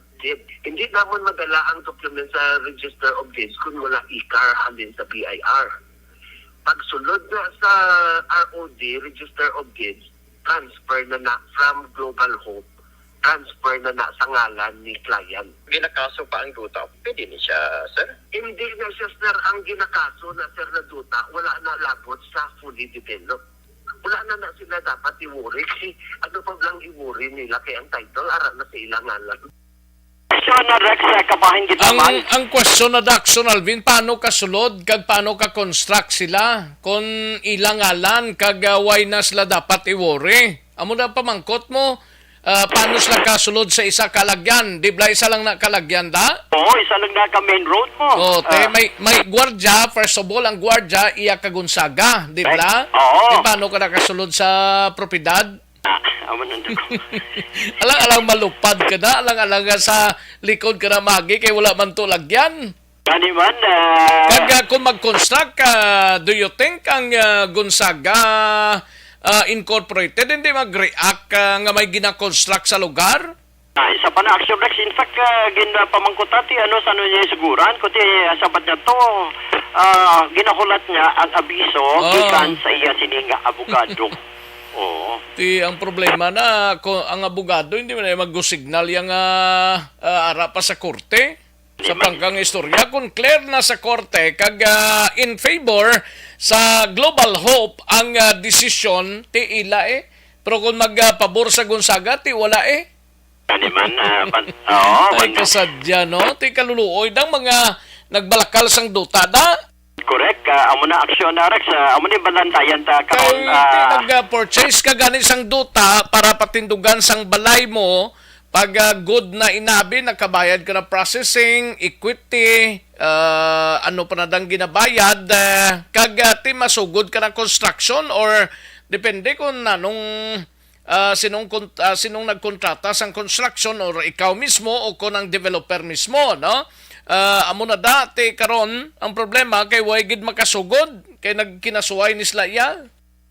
Hindi namon madala ang document sa Register of Deeds kung wala e-car halin sa B I R. Pagsulod na sa R O D, Register of Deeds, transfer na na from Global Hope, transfer na na sa ngalan ni client. Ginakaso pa ang duta. Pwede ni siya, sir? Hindi na siya, sir, ang ginakaso na, sir, na duta. Wala na labot sa fully developed. Wala na na sila dapat i-worry. Kay ano pa blang i-worry nila kay ang title ara na sa ilang ngalan? Question na, Rex, uh, kabahin kita man. Ang, ang question na, Daxon Alvin, paano ka sulod kag paano ka construct sila? Kung ilang ngalan kag, uh, why na sila dapat i-worry? Amo na pamangkot mo, uh, paano sila kasulod sa isa ka lagyan? Di bala isa lang na ka lagyan, da? Oo, isa lang na ka main road mo. Oh, te, Ah. may, may gwardya, first of all, ang gwardya, iya ka Gonzaga, di Right. bala? Oo. Te, paano ka nakasulod sa propiedad? Ah, amo na to. Alang-alang malupad ka na, alang-alang nga sa likod ka na magi kay wala man to lagyan. Gani man, ah, Kag, ah, kung mag-construct ka, do you think ang, ah, Gonzaga, ah, Incorporated hindi mag-react, ah, nga may gina-construct sa lugar? Ah, isa pa na action, Rex. In fact, ah, ginapamangkot ati, ano, sa ano niya siguran, kundi, ah, sabat niya to, ah, ginahulat niya ang abiso Ah. gikan sa iya sini nga abogado. Oo. Ti, ang problema na, ko, ang abogado, hindi man na mag-signal yang, ah, ah, ara pa sa korte. Sa Hindi man. pangkang istorya, kung clear na sa korte, kag, ah, in favor sa Global Hope ang, ah, desisyon, ti ila eh. Pero kung mag, ah, pabor sa Gonzaga, ti wala eh. Gani man, ah, pan-, oo, Ay, pan-, kasadya, no? Ti kaluluoy dang mga nagbalakal sang duta, da? Correct. Ah, amo na aksyon na, Rex. Ah, amo ni balantayan ta Kay karon, ti ah, nag-purchase ka gani sang duta para patindugan sang balay mo, pag, ah, good na inabi, nakabayad ka na processing, equity, ah, ano pa na dang ginabayad, ah, kag, ah, ti masugod ka na construction or depende kung anong ah, sinong kon-, ah, sinong nagkontrata sang construction or ikaw mismo o kon ang developer mismo, no? Ah, amo na da, ti karon ang problema kay way gid makasugod kay nagkinasuway ni sila iya.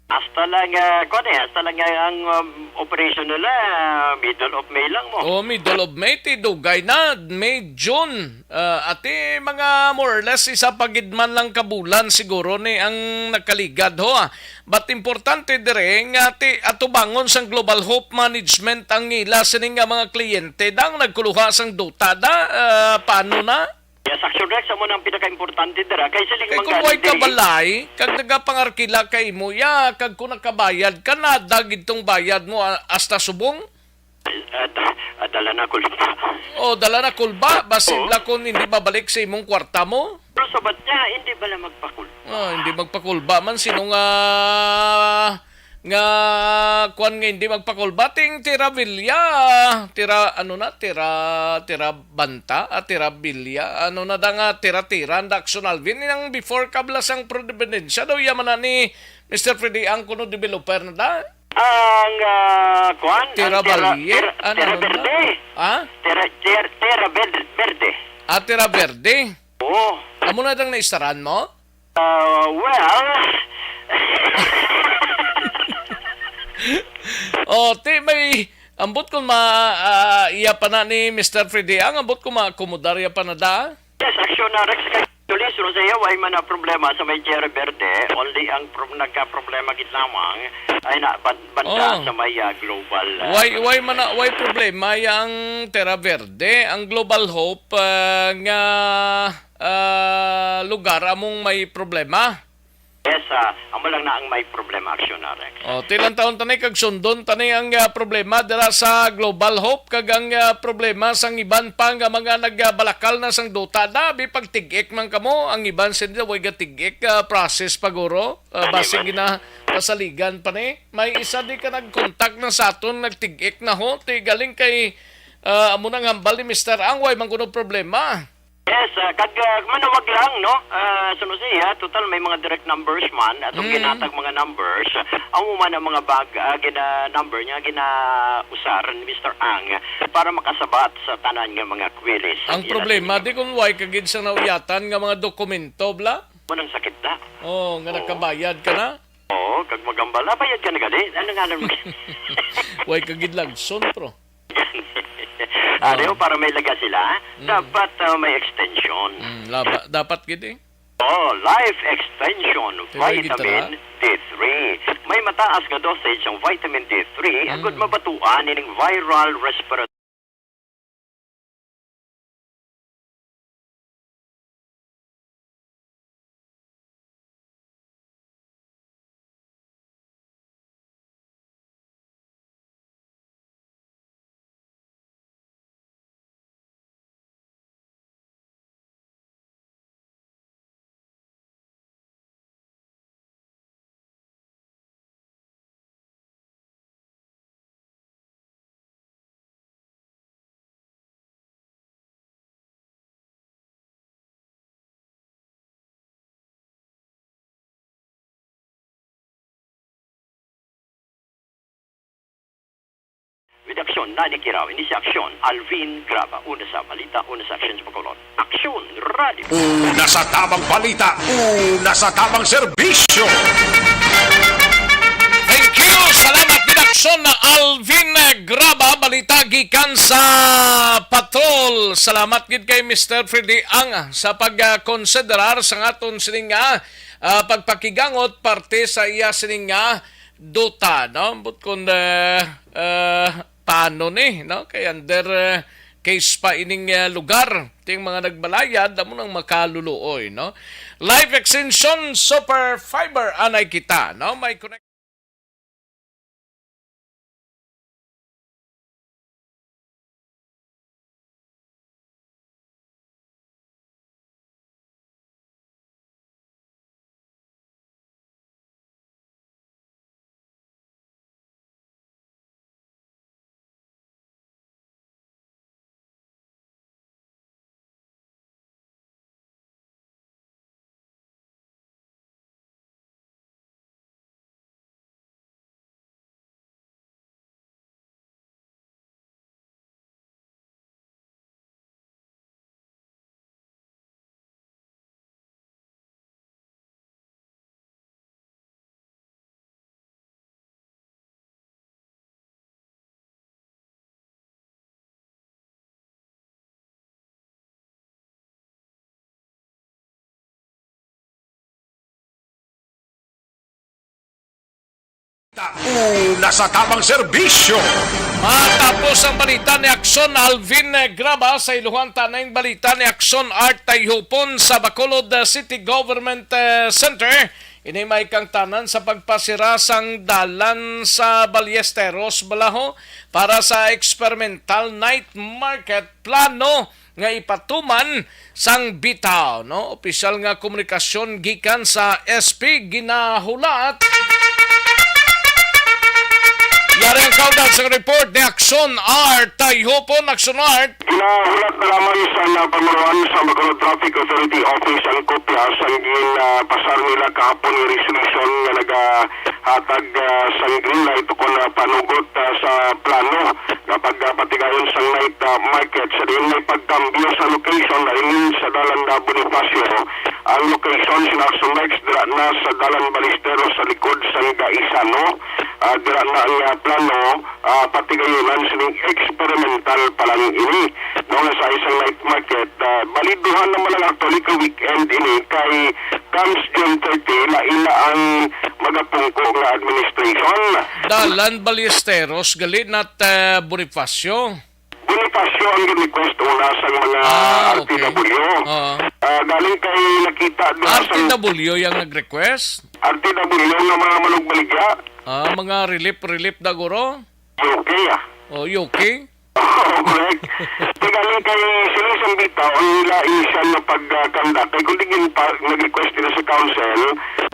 Hasta lang, ah, kuwan eh, hasta lang nga ang, um, operation nila, ah, middle of May lang mo. Oh, middle of May, ti dugay na, May, June. Ah, ati mga more or less isa pa gid man lang ka bulan siguro ni ang nakaligad ho, ah. But importante dire nga ti atubangon sang Global Hope Management ang ila sini nga mga kliyente dang nagkuluha sang duta da, ah, paano na? Yes, Action Rex, amo nang pinakaimportante dira. Kay siling Kay man kung gani way ka diri, balay, kag nagapangarkila ka imo, ya, kag kung nakabayad ka na, dagid tong bayad mo, ah, hasta subong? Ah, da-, ah, dala na kulba. Oh, dala na kulba. Basin Oo. la kung hindi mabalik sa imong kwarta mo. Pero sabat niya, hindi bala magpakulba? Oh, hindi magpakulba man. Sino nga, nga, kwan nga hindi magpakulba? Ting Tira Villa. Tira, ano na? Tira, Tira Banta? Ah, Tira Villa. Ano na da nga? Tira-tira. Ang Daxon Alvin. Nang before kabla sang Providencia daw, yaman na ni Mister Freddy ang kuno developer na da? Ang, ah, kuwan, Tira ang Tira, Valle? Tira, Ano, Tira ano na? Verde. Ha? Tira, Tira, Tira Verde, Verde. Ah, Tira Verde? Oo. Amo na dang naistaran mo? Ah, well, Oh, ti may ambot kung ma, ah, iya pa na ni Mister Freddy ang ambot kung maakomodar iya pa na da? Yes, aksyon na, Rex. Actually, sino sa iya, way man na problema sa may Tierra Verde. Only ang pro-, nagka-problema gid lamang ay na ban-, banda Oh. sa may, ah, global, ah, Way, way man na, way problema yang Terra Verde, ang Global Hope, ah, nga, ah, lugar among may problema. Yes, ah, amo lang na ang may problema, aksyon na, Rex. Oh, ti lantawon tani kag sundon tani ang, ah, problema dira sa Global Hope kag ang, ah, problema sang iban pa nga mga nagabalakal na sang duta. Dabi pagtig-ik man kamo, ang iban sila way gatig-ik, ah, process pa guro. Ah, Ano basig man? Ginapasaligan pa ni. May isa di ka nag-contact na sa aton, nagtig-ik na ho. Ti galing kay, ah, amo nang hambal ni Mister Ang, way man kuno problema. Yes, ah, kag, ah, manawag lang, no? Ah, suno siya, total may mga direct numbers man, atong Mm. ginatag mga numbers, amo man ang mga bag-, ah, gina-, number niya, ginausar ni Mister Ang para makasabat sa tanan nga mga queries. Ang Yan problema, ang di kung way ka gid sang nauyatan nga mga dokumento, bla? Mo nang sakit na. Oh, nga Oo. nakabayad ka na? Oo, kag magambal, "Ah, bayad ka na gali?" Ano nga lang? Way ka gid lagson, pro. Ah, Oh. Diyo, para may laga sila, Mm. dapat, ah, may extension. Mm, laba-, dapat gid eh. Oh, Life Extension, Pero gid Vitamin tala. D three. May mataas nga dosage ang vitamin D three, agud Mm. mabatuan ining viral respiratory With Aksyon, Nani Kiraw, ini si Aksyon, Alvin Graba, una sa balita, una sa aksyon sa Bacolod. Aksyon Radio. Una sa tamang balita, una sa tamang serbisyo. Thank you. Salamat gid, Aksyon, na Alvin Graba, balita gikan sa patrol. Salamat gid kay Mister Freddy Ang sa pagkonsiderar sa aton sining nga, ah, pagpakigangot parte sa iya sining nga duta, no? But kung, ah, ah, paano ni, no? Kay under, ah, case pa ining, ah, lugar. Ting mga nagbalayad, amo nang makaluluoy, no? Life Extension Super Fiber, anay kita, no? May connect. Una sa tamang serbisyo. Matapos ang balita ni Aksyon Alvin Graba, sa iluhan ta na ang balita ni Aksyon Art Tayhupon sa Bacolod, uh, City Government, uh, Center. Ini may kangtanan sa pagpasira sang dalan sa Ballesteros, Balaho, para sa experimental night market plano nga ipatuman sang bitaw, no? Opisyal nga komunikasyon gikan sa S P ginahulat. Yari ang kaundan sa report ni Aksyon Art Tayhupon. Aksyon Art. Ginahulat na lamang sa napamuruan sa Bacolod Traffic Authority Office ang kopya sang gin, ah, pasar nila kahapon nga resolution nga nagahatag, ah, sang green light ukon, ah, panugot, ah, sa plano nga pagpatigayon sang night, ah, market sa diin may pagkambyo sa location na ini sa Dalan na Bonifacio. Ang location sa Action Bikes dira na sa Dalan Balesteros sa likod sang Gaisano, ah, dira na ang, ah, plano, ah, patigayunan sining experimental pa lang ini. No, nga sa isang night market, ah, baliduhan naman lang actually ka weekend ini kay comes June thirty, lain na ang magapungko nga administration. Dalan Ballesteros, gali, not, ah, Bonifacio. Bonifacio ang gin-request una sang mga Ah, okay. R T W. Oo. Ah, galing kay nakita doon sa R T W yang nag-request? R T W nga mga manugbaligya. Ah, mga relief, relief da guro? U K, ah. Oh, U K? Oo, correct. Kay galing kay sila sa bitaw, ang ila initial na pagkanda, kay kung di gin pa, nag-request nila sa council,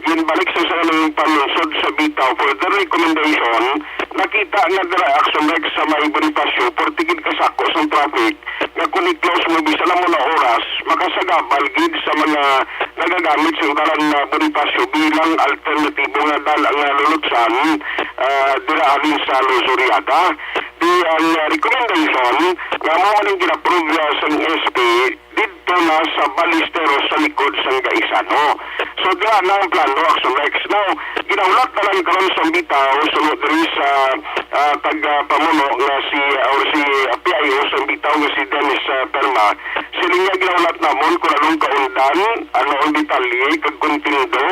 ginbalik sa sa ilang panunsod sa bitaw for the recommendation, nakita nga dira Action Rex sa may Bonifacio, forty gid ka sako sang traffic, nga kung i-close mo bisan lang mo na oras, makasagabal gid sa mga nagagamit sa dalan nga Bonifacio bilang alternatibo nga dal-, nga lulutsan, ah, dira halin sa Luzuriaga. Di ang, ah, recommendation nga mao man ang gin-approve, ah, sang S P didto na sa Ballesteros sa likod sang Gaisano. So, dira na ang plano, Action Rex. Now, ginahulat na lang karon sa Bitaw, suno diri sa, ah, taga-pamuno nga si, or si P I O sa Bitaw nga si Dennis, ah, Perma. Sila nga ginahulat namon kung anong kaundan, ano ang detalye, kag kontenido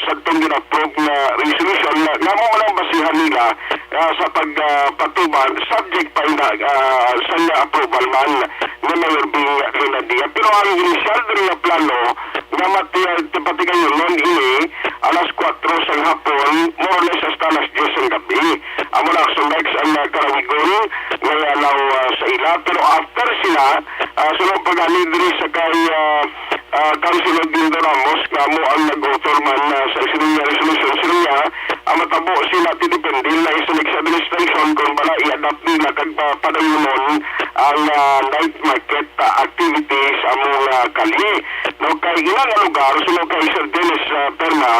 sa atong gina-approve nga resolution na namo man ang basihan nila, ah, sa pag, ah, patubag, subject pa ina, ah, sa nga approval man ni Mayor Bing Lenadia. Pero ang initial diri nga plano nga mati-, patigayon ini alas kuwatro sang hapon, more or less hasta alas diyes sang gabi. Amo na, Action Rex, ang, ah, kalawigon nga allow, ah, sa ila. Pero after sila, ah, sunod pa gani diri sa kay, ah, ah, Councilor Dindo Ramos, nga amo ang nag-author man, ah, sa sini nga resolution, sila niya, ang matabo sila ti depende na sa next administration kung bala i-adapt nila kag pa-, padayunon ang, ah, night market, ah, activities among, ah, kali. No, kay ila nga lugar, suno kay Sir Dennis, ah, Perma,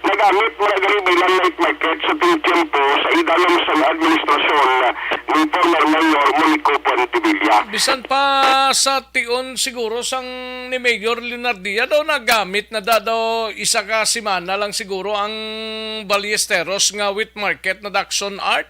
nagamit man na gani bilang night market sa ting-, tiyempo sa idalom sang administrasyon ni former Mayor Monico Puentevilla. Bisan pa sa tion siguro sang ni Mayor Leonardia daw nagamit na da, daw isa ka semana lang siguro ang Ballesteros nga wet market na da, Action Art.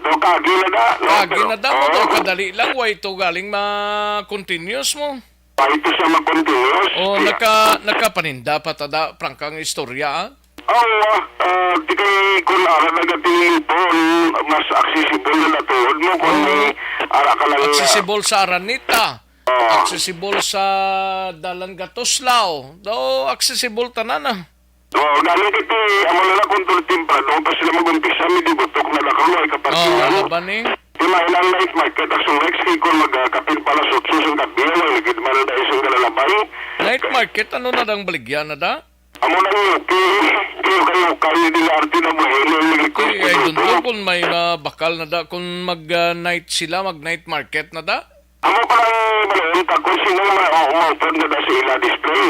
Do kagi na da, no? Kagi Pero, na da mo, oo. Daw kadali lang, way to galing ma-continuous mo. Way to siya ma-continuous. O, Siya. naka-, nakapaninda pa ta da, prangkang istorya, ah? Oo, ah, ah, di kay kun ara nagatilipon, mas accessible na natuod mo kung Oo. may ara ka lang na Accessible sa Araneta. Oo. Accessible sa Dalan Gatuslao. Do, accessible tanan, ah. Oo, gani kay ti, amo na lang kung tulo temprano pa sila mag-umpisa, may dibutok na lang kamo ay kapartingan. Oo, ba ni? Di man ang night market, Action Rex, kay kung magkapit pa alas otso sang gabi, wala gid man ang dahil sang galalabay. Night market, ano na dang baligya na da? Amo na yung okay. Kayo, kayo, kayo, di nga arte na buhay, may request Kay, ko ay, dito. Dun po, kung may mabakal na da, kung mag, ah, night sila, mag night market na da? Amo pa lang balon ta kung sino ma-, o, umangkon na da sa ila display.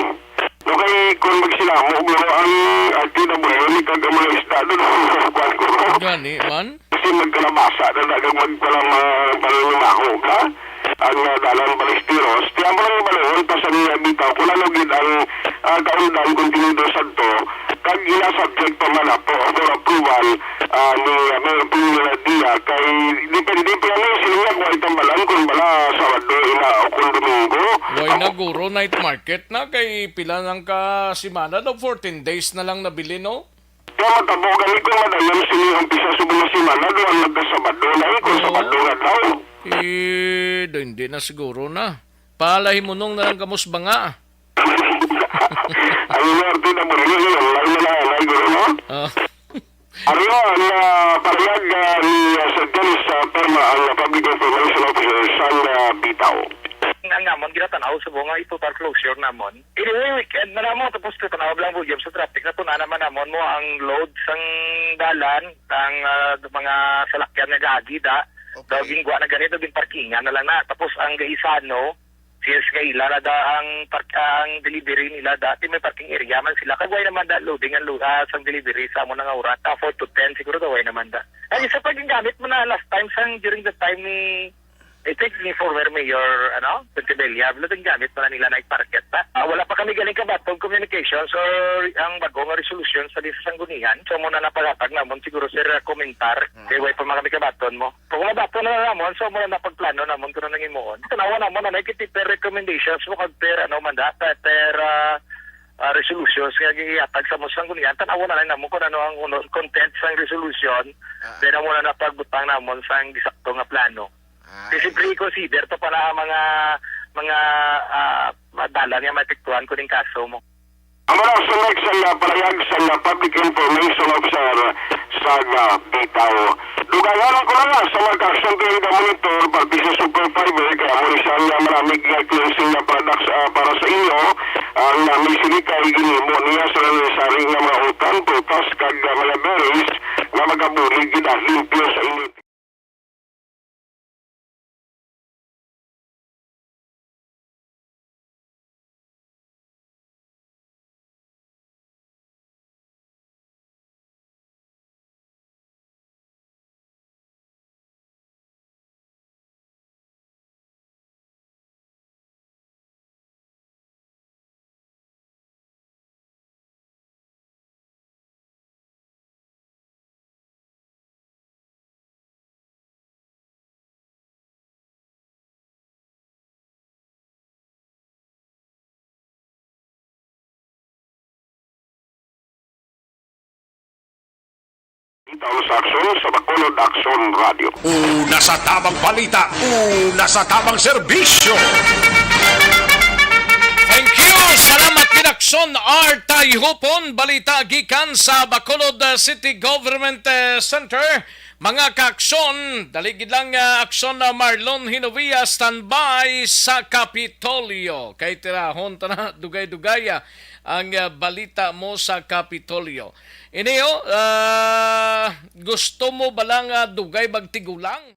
No, kay kung magsinamo, guro ang arte na buhay, ni kag amo na isda dun, kuwan ko. Gani man? Kasi magkalabasa na da, kag magpala-, ma-, pananimaho ka. Ang, ah, dalan Ballesteros, kaya mo lang balon, pa sa niya bitaw, kung ano gid ang, ah, kaundan, kontenido sa to, kag ina-subject pa man apo for approval, ah, ni, ah, Mayor Ping Dia, kay depende pa yan, eh, sila nga kung ay tambalan kung bala Sabado ina o kung Domingo. Way na, guro, night market na, kay pila lang ka semana daw, fourteen days na lang nabilin, no? Kaya matabo gani kung madayon sini ang pisa subong nga semana, duha lang ka Sabado na, eh, kung Oo. Sabado nga daw. Eh, do, hindi na siguro na. Palahimunong na lang kamo sa banga. Ang inyo arte na mo rin, yun lang na lang, ay, guro, no? Ah. Ariyo ang, ah, parayag, ah, ni, ah, Sir Dennis, ah, Perma, ang, ah, Public Information Officer sa, ah, Bitaw. Ang namon ginatanaw subong nga i-total closure namon. Anyway, weekend na namon, tapos tatanaw lang volume sa traffic. Natuna naman namon mo ang load sang dalan, ang, ah, mga salakyan nga gaagi da. Okay. Daw gingwa na ganito, ginparkingan na lang na. Tapos ang gaisano, Since nga ila na da ang park-, ang delivery nila, dati may parking area man sila. Kag way naman da loading ang lo-, ah, sang delivery sa amo na nga oras. Ah, four to ten siguro daw, way naman da. Ang isa pa gingamit mo na last time sang, during the time ni, I think, ni former Mayor, ano, Pontebella, wala din gamit mo na nila night market ba? Ah, wala pa kami galing kabaton communications or ang bago nga resolution sa di sa Sanggunian. So, mo na napaghatag namon siguro, sir, ah, komentar. Hmm. Kay way pa man kami kabaton mo. Kung mabato na lang namon, so, muna na pagplano namon kung ano nang himuon. Tanawa namon, ano, kiti per recommendations mo kag per, ano, man da, per, per, ah, ah, resolutions nga gihatag sa mo sa Sanggunian, tanawa na lang namon kung ano ang uno, content sang resolution, Ah. then amo na na pagbutang namon sang gisakto nga plano. Ah, Kasi I see. siyempre, i-consider to pa na ang mga, mga, ah, dalan nga maepektuhan kuning kaso mo. Amo na ang sunod sa nga parayag sa nga public information officer sa nga Bitaw. Dugangan ko na nga sa mga ka-action to nga monitor, pati sa Super Fiber, kaya mo rin siya nga maraming nga cleansing na products, ah, para sa inyo. Ang nami sini kay ginimo niya sa sari-sari nga mga utan, prutas, kag, ah, mga berries nga magabulig gid, ah, limpyo sa inyo. Taon sa Aksyon sa Bacolod Aksyon Radio. Una sa tamang balita, una sa tamang serbisyo. Thank you. Salamat gid, Aksyon R. Tayhupon. Balita gikan sa Bacolod, uh, City Government, uh, Center. Mga ka-aksyon, dali gid lang, uh, Aksyon, uh, Marlon Hinovia, standby sa Kapitolyo. Kay tirahon ta na, dugay-dugay, uh, ang, uh, balita mo sa Kapitolyo. Ini, oh, ah, gusto mo bala nga dugay magtigulang?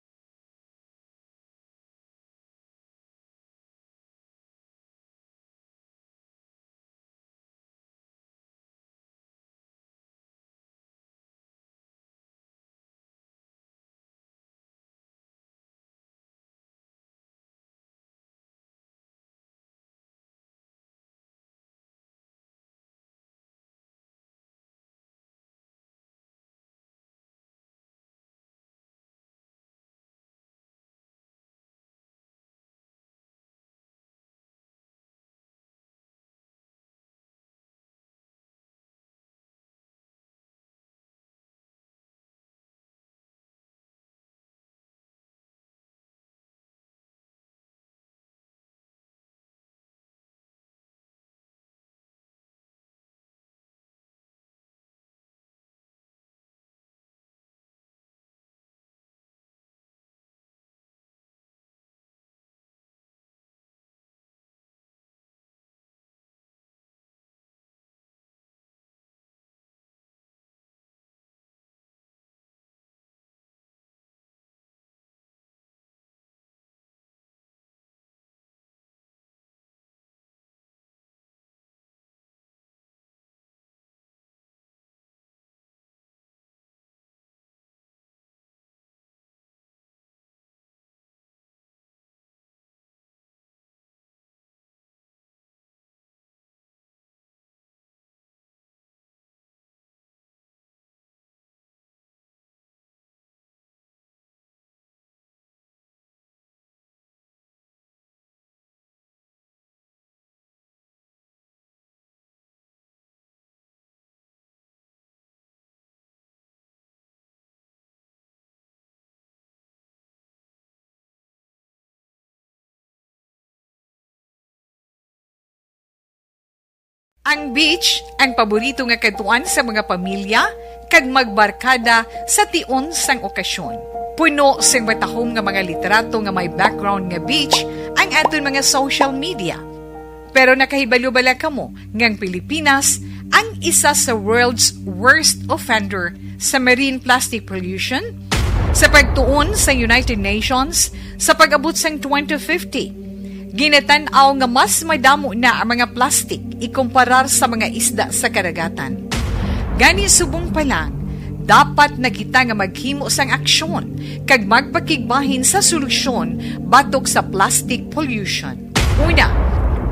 Ang beach ang paborito nga kadtuan sa mga pamilya kag magbarkada sa tion sang okasyon. Puno sing matahom nga mga litrato nga may background nga beach ang aton mga social media. Pero nakahibalo bala kamo nga ang Pilipinas ang isa sa world's worst offender sa marine plastic pollution? Sa pagtuon sa United Nations, sa pag-abot sang twenty fifty, ginatan-aw nga mas madamo na ang mga plastic ikumparar sa mga isda sa kadagatan. Gani, subong pa lang, dapat na kita nga maghimo sang aksyon kag magpakigbahin sa solusyon batok sa plastic pollution. Una,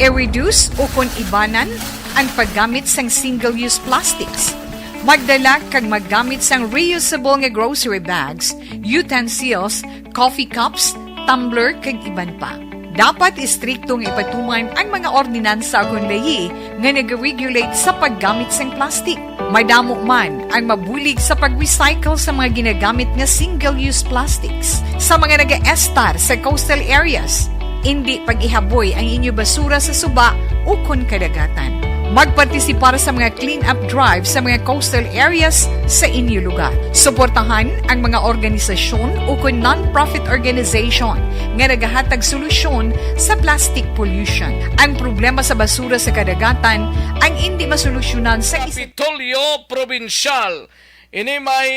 i-reduce ukon ibanan ang paggamit sang single-use plastics. Magdala kag maggamit sang reusable nga grocery bags, utensils, coffee cups, tumbler, kag iban pa. Dapat istrikto nga ipatuman ang mga ordinansa ukon layi nga nag-regulate sa paggamit sang plastic. Madamo man ang mabulig sa pag-recycle sa mga ginagamit nga single-use plastics. Sa mga nagaestar sa coastal areas, indi pag-ihaboy ang inyo basura sa suba ukon kadagatan. Magpartisipar sa mga clean-up drive sa mga coastal areas sa inyo lugar. Suportahan ang mga organisasyon ukon non-profit organization nga nagahatag solusyon sa plastic pollution. Ang problema sa basura sa kadagatan ang indi masolusyonan sa isa Kapitolyo Probinsyal. Ini may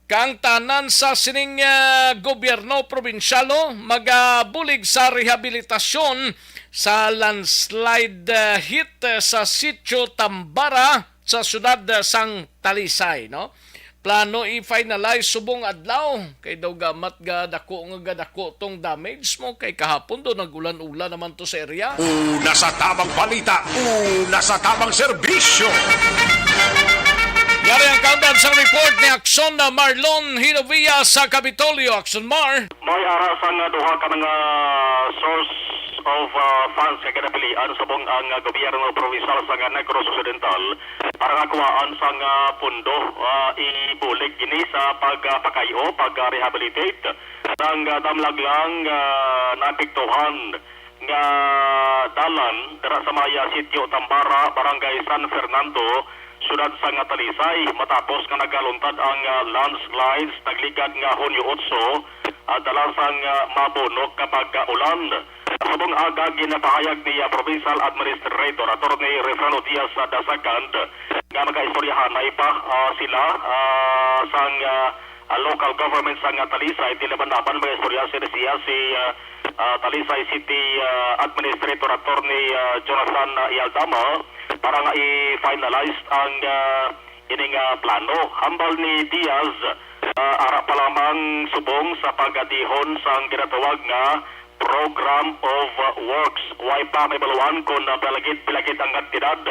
kaangtanan sa sining, ah, gobyerno probinsyal, oh, magabulig sa rehabilitasyon sa landslide, ah, hit, ah, sa Sitio Tambara sa siyudad, ah, sang Talisay, no? Plano i-finalize subong adlaw, kay daw gamat ga dako nga gadako tong damage mo, kay kahapon do nag-ulan-ulan naman to sa area. Una sa tamang balita, una sa tamang serbisyo. Yari ang kaundan sang report ni Aksyon na Marlon Hinovia sa Kapitolyo. Aksyon Mar. May ara sang, ah, duha ka mga source of, ah, funds nga ginapilian subong ang, ah, gobyerno provincial sa Negros Occidental para nga kuhaan sang, ah, pundo, ah, ibulig ini sa pagpakayo, pag-rehabilitate sang, ah, damlaglang, ah, naapektuhan nga dalan dira sa may, ah, Sitio Tambara, Barangay San Fernando, siyudad sang Talisay, matapos nga nagaluntad ang, ah, landslides nagligad nga Hunyo otso, ah, dala sang, ah, mabunok nga pagkaulan. Subong aga, ginapahayag ni, ah, Provincial Administrator Attorney Refrano Diaz, ah, the second, nga magaistoryahanay pa, ah, sila, ah, sang, ah, ah, local government sang, ah, Talisay, ti laban-laban, magaistorya sila siya si, ah, ah, Talisay City, ah, Administrator Attorney, ah, Jonathan, ah, Ialdama para nga i-finalize ang, ah, ining, ah, plano. Hambal ni Diaz, ah, ara pa lamang subong sa pagadihon sang ginatawag nga Program of Works. Way pa mahibaluan kon, ah, pilagid-pilagid ang kantidad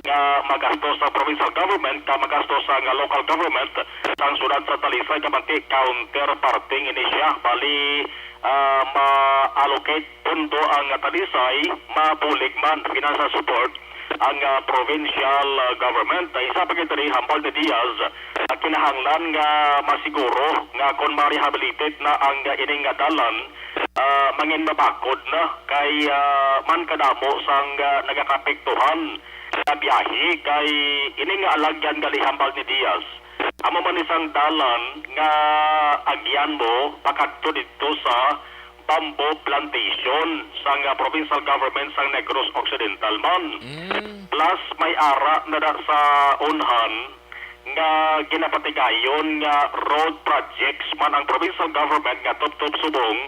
nga magastos sa provincial government kag magastos sa nga local government sang siyudad sa Talisay, kag bangti counterparting ini siya. Bali, ah, ma-allocate pondo ang Talisay, mabulig man financial support ang, ah, provincial, ah, government. Isa pa gid diri, hambal ni Diaz, ah, kinahanglan nga masiguro nga kon ma-rehabilitate na ang, ah, ining nga dalan, ah, mangin mabakod na kay, ah, man kadamo sang, ah, nagakapektuhan nga biyahe kay ini nga alagyan gali, hambal ni Diaz. Amo man isang dalan nga agyan mo pakadto didto sa bamboo plantation sang, ah, provincial government sang Negros Occidental man. Mm. Plus, may ara na da sa unhan nga ginapatigayon nga road projects man ang provincial government nga tubtob subong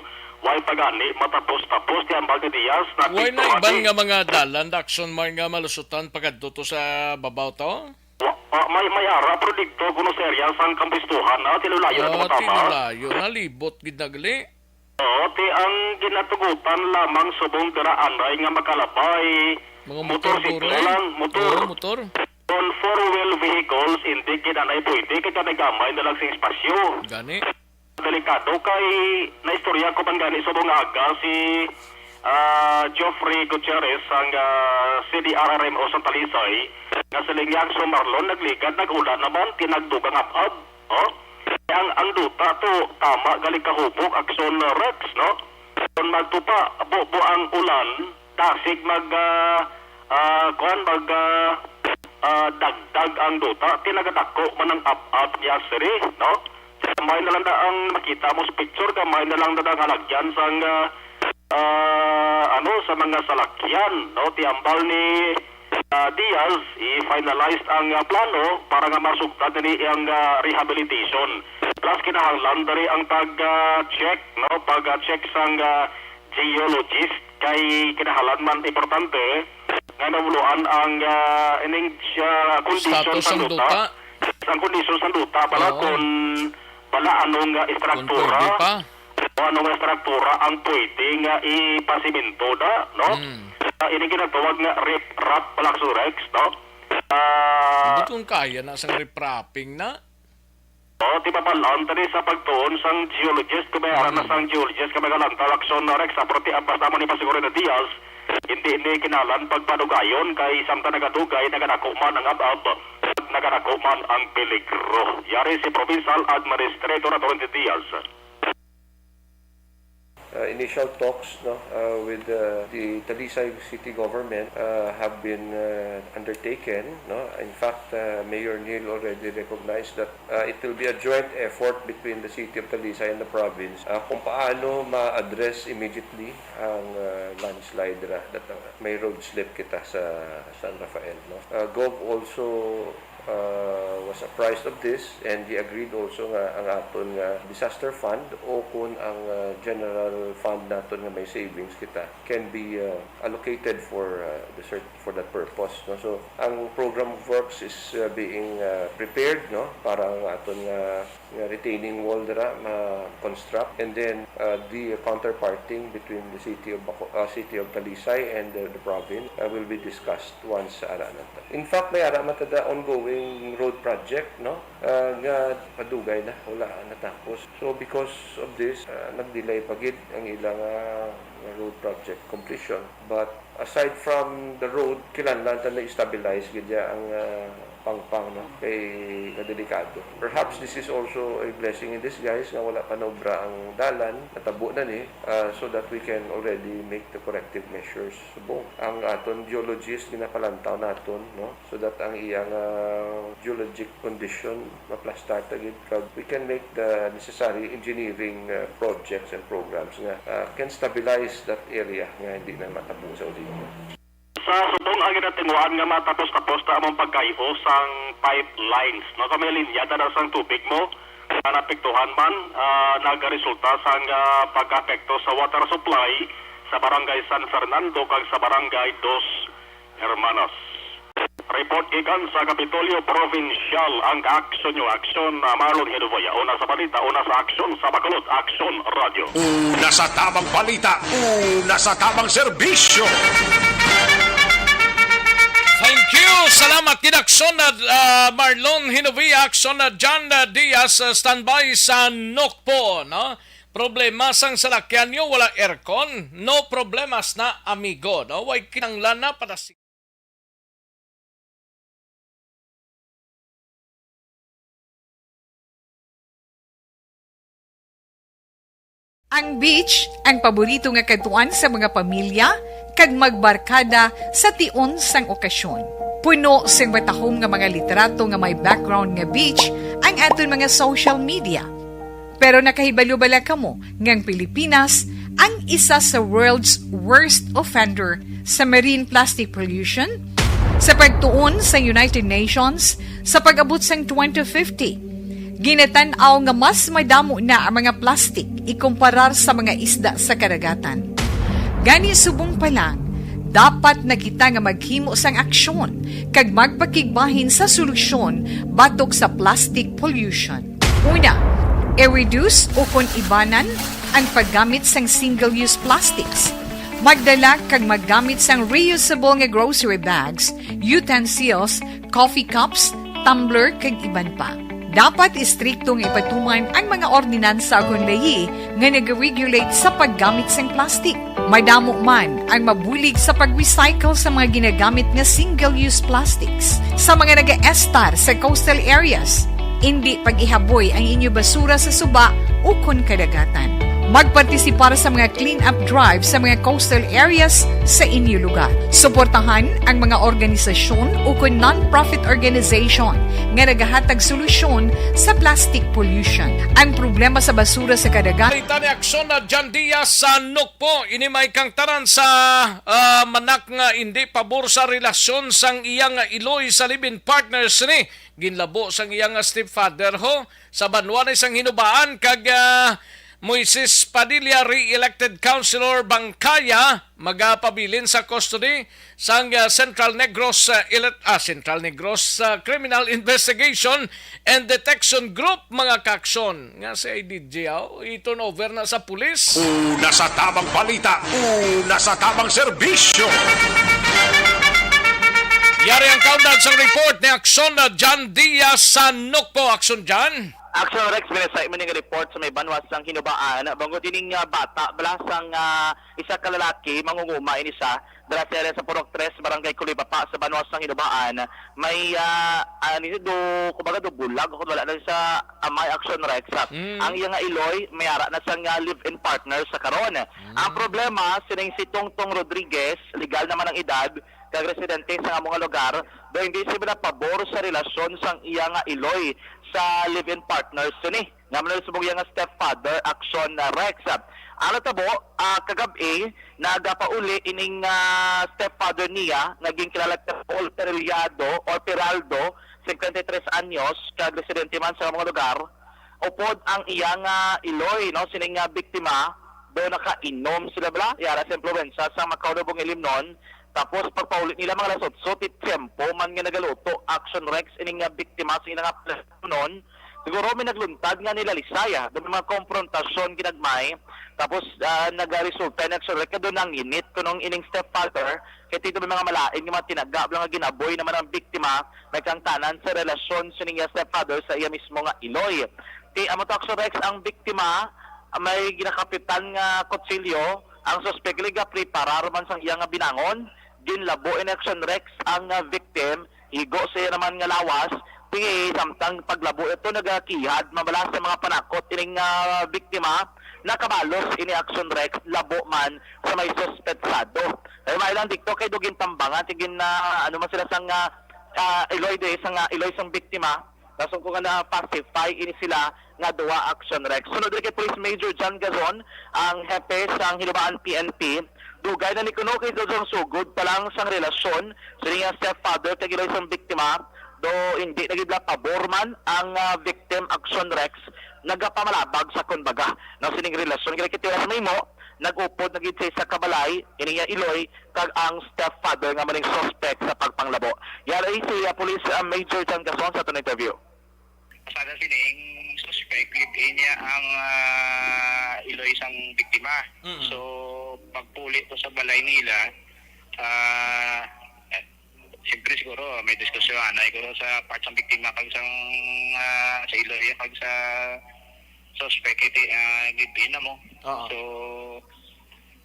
way pa gani matapos-tapos. Ti hambal ni Diaz, Way na naapektuhan iban ni nga mga dalan, Aksyon Mar, nga malusutan pakadto to sa babaw to? Wa-, wa-, may, may ara, pero didto kuno sa area sang Kampistuhan, ah, Tinulayo na. Oh, tama, tama. Tinulayo. Nalibot gid na gali. Oo, ti ang ginatugutan lamang subong dira anay nga makalabay, Mga motor, motorsiklo guro, eh. Lang, motor. Oo, motor. Kon four-wheel vehicles, hindi gid anay pwede, kay gamay-gamay na lang sa espasyo. Gani. Delikado kay naistorya ko man gani subong nga aga si, ah, Geoffrey Gutierrez, ang, ah, C D R R M O sa Talisay, nga siling niya ang Sumarlon nagligad, nag-ulan naman, tinagdog ang ab-ab. Oh? Ang, ang duta to, tama gali kahubog, Aksyon, uh, Rex, no? Kon magtupa, bubo ang ulan, dasig mag, ah, ah, kuwan, mag, ah, ah, dagdag ang duta, tinagadako man ang ab-ab niya, siri, no? Gamay na lang da ang makita mo sa picture, gamay na lang da ang halagyan sang, ah, ah, ano, sa mga salakyan, no? Ti hambal ni, ah, Diaz, i-finalize ang, ah, plano para nga masugtan ini ang, ah, rehabilitation. Plus, kinahanglan diri ang pag, ah, check, no? Pag, ah, check sang, ah, geologist kay kinahanglan man importante nga nabuluan ang, ah, ining siya condition Status sang sang duta. Duta. Ang condition sang duta, bala Oo. Kung bala anong, ah, Kung estruktura. Pwede pa. O ano nga estruktura ang pwede nga ipasiminto na, no? Mm. Ah, ini ginatawag nga riprap, Palakso Rex, no? Ah, Hindi kung kaya na sang riprapping na. O, ti mabal-an tani sa pagtuon sang geologist, kung may ara na Mm. sang geologist, kung may kalantaw, Aksyon, Rex, sa prote, ang basta mo ni pasiguro na Diaz, hindi ni kinalan pagpadugayon kay samtang nagadugay, nagadako man ang ab-ab, nagadako man ang peligro. Yari si Provincial Administrator Attorney Diaz. Uh, initial talks, no, uh, with, uh, the Talisay City Government, uh, have been, uh, undertaken, no. In fact, uh, Mayor Neil already recognized that, uh, it will be a joint effort between the City of Talisay and the province, uh, kung paano ma-address immediately ang, uh, landslide ra that, uh, may road slip kita sa San Rafael, no. Uh, Gov also uh, was apprised of this, and he agreed also nga ang aton nga disaster fund o kun ang, uh, general fund naton nga may savings kita can be, uh, allocated for, uh, the cert-, for that purpose, no? So, ang program of works is, uh, being, uh, prepared, no, para ang aton nga, nga retaining wall dira ma-construct, and then, uh, the counterparting between the city of Baco-, uh, city of Talisay and the, the province, uh, will be discussed once ara na ta. In fact, may ara man ta da ongoing Yung road project, no? Ah, nga padugay na, wala natapos. So, because of this, ah, nag-delay pa gid ang ilang, ah, road project completion. But aside from the road, kinahanglan ta na i-stabilize gid ya ang, ah, Pangpang, no? Kay kadelikado. Perhaps this is also a blessing in disguise nga wala pa naobra ang dalan, natabo na ni, ah, so that we can already make the corrective measures. Subong ang aton geologist ginapalantaw naton, no? So that ang iyang, ah, geologic condition maplastar ta gid, kag we can make the necessary engineering, ah, projects and programs nga, ah, can stabilize that area nga hindi na matabo sa uli. Sa subong ang ginatinguhaan nga matapos-tapos na among pagkayho sang pipelines, no? Kami linyada na sang tubig mo, nga napiktuhan man, ah, nagaresulta sang, ah, pagkaapekto sa water supply sa Barangay San Fernando kag sa Barangay Dos Hermanas. Report gikan sa Kapitolyo Provincial, ang Aksyon Nyo Aksyon, ah, Marlon Hinuboya. Una sa balita, una sa aksyon, sa Bacolod, Aksyon Radio. Una sa tamang balita, una sa tamang serbisyo. Thank you. Salamat gid, Aksyon na, ah, Marlon Hinovia, Aksyon na John, ah, Diaz, ah, standby sa Nokpo, no? Problema sang salakyan nyo, wala aircon? No problemas na, amigo, no? Way kinanglan na para si Ang beach, ang paborito nga kadtuan sa mga pamilya kag magbarkada sa tion sang okasyon. Puno sing matahom nga mga litrato nga may background nga beach ang aton mga social media. Pero nakahibalo bala kamo nga ang Pilipinas ang isa sa world's worst offender sa marine plastic pollution? Sa pagtuon sa United Nations, sa pag-abot sang twenty fifty, ginatan-aw nga mas madamo na ang mga plastic ikumparar sa mga isda sa kadagatan. Gani, subong pa lang, dapat na kita nga maghimo sang aksyon kag magpakigbahin sa solusyon batok sa plastic pollution. Una, i-reduce ukon ibanan ang paggamit sang single-use plastics. Magdala kag maggamit sang reusable nga grocery bags, utensils, coffee cups, tumbler, kag iban pa. Dapat istrikto nga ipatuman ang mga ordinansa ukon layi nga nag-regulate sa paggamit sang plastic. Madamo man ang mabulig sa pag-recycle sa mga ginagamit nga single-use plastics. Sa mga nagaestar sa coastal areas, indi pag-ihaboy ang inyo basura sa suba ukon kadagatan. Magpartisipar sa mga clean-up drive sa mga coastal areas sa inyo lugar. Suportahan ang mga organisasyon ukon non-profit organization nga nagahatag solusyon sa plastic pollution. Ang problema sa basura sa kadagatan Balita ni Aksyon na Jan Diaz sa Nokpo. Ini may kangtaran sa, ah, manak nga indi pabor sa relasyon sang iya nga iloy sa live-in partners ni. Ginlabo sang iya nga stepfather ho sa banwa ni sang Hinubaan kag, ah, Moises Padilla, re-elected councilor Bangkaya, magapabilin sa custody sang, ah, Central Negros, ah, Elet-, ah, Central Negros, ah, Criminal Investigation and Detection Group, mga kaaksyon. Nga si I D G, aw, i-turn over na sa pulis. Una sa tamang balita, una sa tamang serbisyo. Yari ang kaundan sang report ni Aksyon na Jan Diaz sa Nokpo. Aksyon, Jan. Aksyon, Rex, binasay mo ning report sa may banwa sang Hinubaan. Bangod ining, ah, bata, bala sang, ah, isa ka lalaki, mangunguma ini siya. Dira sa area sa Purok Tres, Barangay Kulibapa, sa banwa sang Hinubaan, may, ah, ah, nito do, kumbaga do bulag, kung wala na sa amay, Aksyon, Rex, ha? Mm. Ang iya nga iloy, may ara na sang, ah, live-in partner sa karon. Mm. Ang problema, sining si Tongtong Rodriguez, legal naman ang edad, kag residente sa amo nga lugar, do hindi sila pabor sa relasyon sang iya nga iloy sa live-in partner sini. Nga man subong iya nga stepfather, Aksyon, ah, Rex. Ang natabo, ah, kagab-i, nagapauli ining, ah, stepfather niya nga ginkilala kay Paul Periliado or Peraldo, singkwenta y tres anyos, kag residente man sa mga lugar. Upod ang iya nga iloy, no, sining nga biktima, do nakainom sila bala, yara sa impluwensya sa Macaulay Bong Ilimnon. Tapos pagpauli nila mga alas otso ti tiyempo man nga nagaluto, Aksyon, Rex, ining nga biktima sa ila nga palanunon, Siguro may nagluntad nga nilalisay, ah. Daw may mga komprontasyon ginagmay. Tapos, ah, nagaresulta in action, like, kadto nang init kunong ining stepfather. Kay tito may mga malain nga mga tinaga lang nga ginaboy naman ang biktima. May kangtanan sa relasyon sining iya stepfather sa iya mismo nga iloy. Ti, amo to, Action Rex, ang biktima, ah, may ginakapitan nga kutsilyo. Ang suspek gali gapreparar man sang iya nga binangon. Ginlabo in action, Rex, ang, ah, victim, higo sa iya naman nga lawas. Ti, samtang paglabo ito, nagakihad mabala sa mga panakot ining, ah, biktima. Nakabalos ini action, Rex, labo man sa may suspetsado. Ay, may lang dito kay dugin tambangan, tigin na ano man sila sang, ah, ah, iloy de, sang, ah, iloy sang biktima. Rason ko nga na-pacify ini sila nga duha, action, Rex. Sunod diri kay Police Major John Gazon, ang hepe sang Hinubaan P N P. Dugay na ni kuno kay daw sang sugod pa lang sang relasyon sa iya stepfather kag iloy sang biktima, do hindi na gid la pabor man ang, ah, victim, action, Rex, nagapamalabag sa, kumbaga, nang sining relasyon. Kaya kay tira sa mahimo, nag-upod na gid sa isa ka balay, ini iya iloy, kag ang stepfather nga maning suspect sa pagpanglabo. Yari si, ah, Police, ah, Major John Gazon sa aton interview. Pasada sining suspect, live-in niya ang, ah, iloy sang biktima. Mm. So, pagpuli to sa balay nila, ah, siyempre siguro may diskusyon na siguro sa part sang biktima kag sang, ah, sa iloy kag sa suspect, iti, ah, live-in na mo. Oo. So,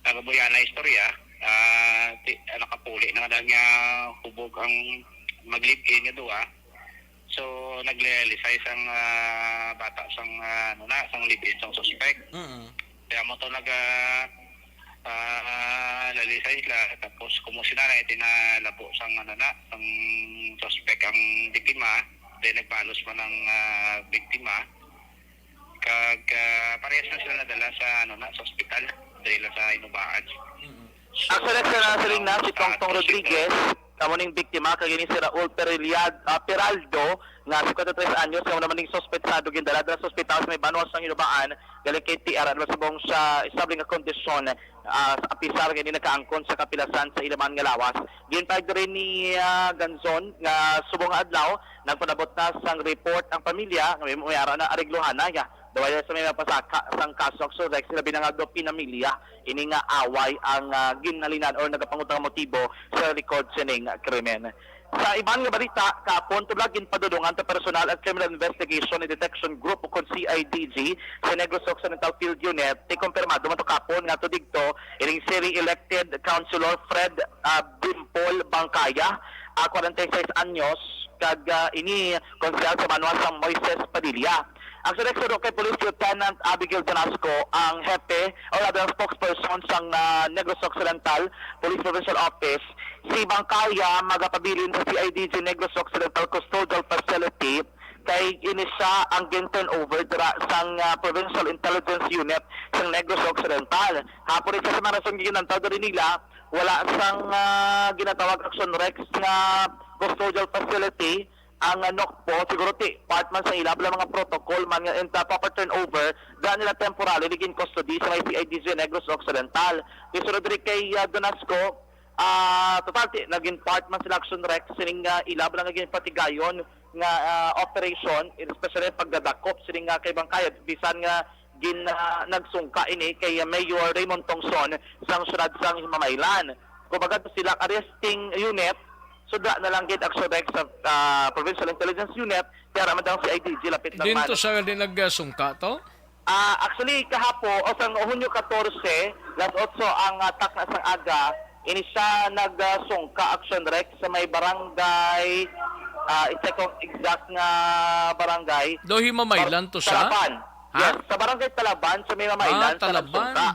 nagabuya na istorya, ah, ti-, ah, nakapuli na nga dahil nga hubog ang mag-live-in nga duha. So, naglalisay sang, ah, bata sang, ah, ano na, sang live-in sang suspect. Mm. Kaya mo to nag, ah, ah, lalisay sila, tapos kumusina na itinalabo sang, ano na, sang suspect ang biktima, then nagbalos man ang, ah, biktima. Kag, ah, parehas na sila nadala sa, ano na, sa ospital, diri lang sa Hinubaan. Mm. So, Actually, sa sa nasiling na si Tongtong Rodriguez, amo ning biktima, kag ini si Raul Periliad-, ah, Peraldo, nga singkwenta y tres anyos, nga naman ning suspetsado, gindala dala sa ospital sa may banwa sang Hinubaan, gali kay T R, ano, subong sa estable nga kondisyon, ah, apisar nga ini nakaangkon sa kapilasan sa ilaman nga lawas. Ginpahayag diri ni, ah, Ganzon nga subong nga adlaw, nagpanabot na sang report ang pamilya nga may, may ara na aregluhanay, ah. Duway sa may mapasaka sang kaso, Action Rex, sila binangag do pinamilya. Ini nga away ang, ah, ginhalinan or nagapangutang motibo sa likod sining krimen. Sa iban nga balita, kapon tublag ginpadudungan ta personal ang Criminal Investigation and Detection Group, ukon C I D G, sa Negros Occidental Field Unit. Ti, kumpirmado man to kapon nga to digto ining city elected councilor Fred, ah, Bimpol Bangkaya, ah, kwarenta y seis anyos, kag, ah, ini konsehal sa banwa sang Moises Padilla. Ang sa next, kay Police Lieutenant Abigail Danasco, ang hepe, o rather, ang spokesperson sang, ah, Negros Occidental Police Provincial Office. Si Bangkaya magapabilin sa C I D G Negros Occidental Custodial Facility, kay ini siya ang gin-turnover dira sang, ah, Provincial Intelligence Unit sang Negros Occidental. Hapon ni sa mga rason ginantaw diri nila, wala sang, ah, ginatawag, Action Rex, nga custodial facility ang, ah, NOCPO. Siguro ti part man sa ila bala mga protocol man nga in the proper turnover, dira nila temporarily gin-custody sa may C I D G Negros Occidental. Ti sunod diri kay, ah, Donasco, ah, total ti naging part man sila, Action Rex, sining, ah, ila bala nga ginpatigayon nga, ah, operation, especially pagdadakop sining, ah, kay Bangkaya, bisan nga gin, ah, nagsungka ini kay Mayor Raymond Tongson sang siyudad sang Himamaylan. Kumbaga, to sila arresting unit, sudra na lang gid, Action Rex, sa, ah, Provincial Intelligence Unit, kaya raman daw ang C I D G lapit lang. Din to man siya di nagsungka to? Ah, actually, kahapo, o sang Hunyo katorse, las otso ang, ah, takna sang aga, ini siya nagsungka, Action Rex, sa may barangay, ah, i-check kung exact nga barangay. Daw Himamaylan to siya? Talaban. Ha? Yes, sa barangay Talaban, sa may Himamaylan, Ah, sa Talaban. Nagsungka.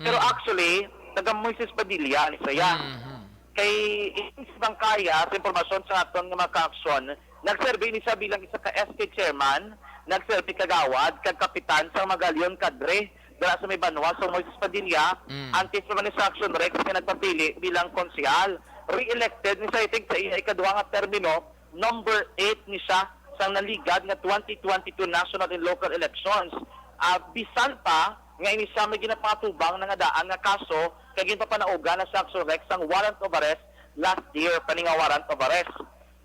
Pero Mm. actually, taga Moises Padilla ni siya. Mhm. Kay, si Bangkaya, sa impormasyon sa aton nga mga kaaksyon, nagserbi ni siya bilang isa ka S K chairman, nagserbi kagawad, kag kapitan sa Magalion Cadre, dala sa may banwa sa Moises Padilla, Mm. antes naman ni sa Action Rex nga nagpapili bilang konsehal. Re-elected ni siya itig sa iya ikaduha nga termino, number eight ni siya sang naligad nga twenty twenty-two national and local elections. Ah, bisan pa nga ini siya may ginapangatubang na nga daan nga kaso kag ginpapanaugan na sa Action Rex sang warrant of arrest last year, pa ni nga warrant of arrest.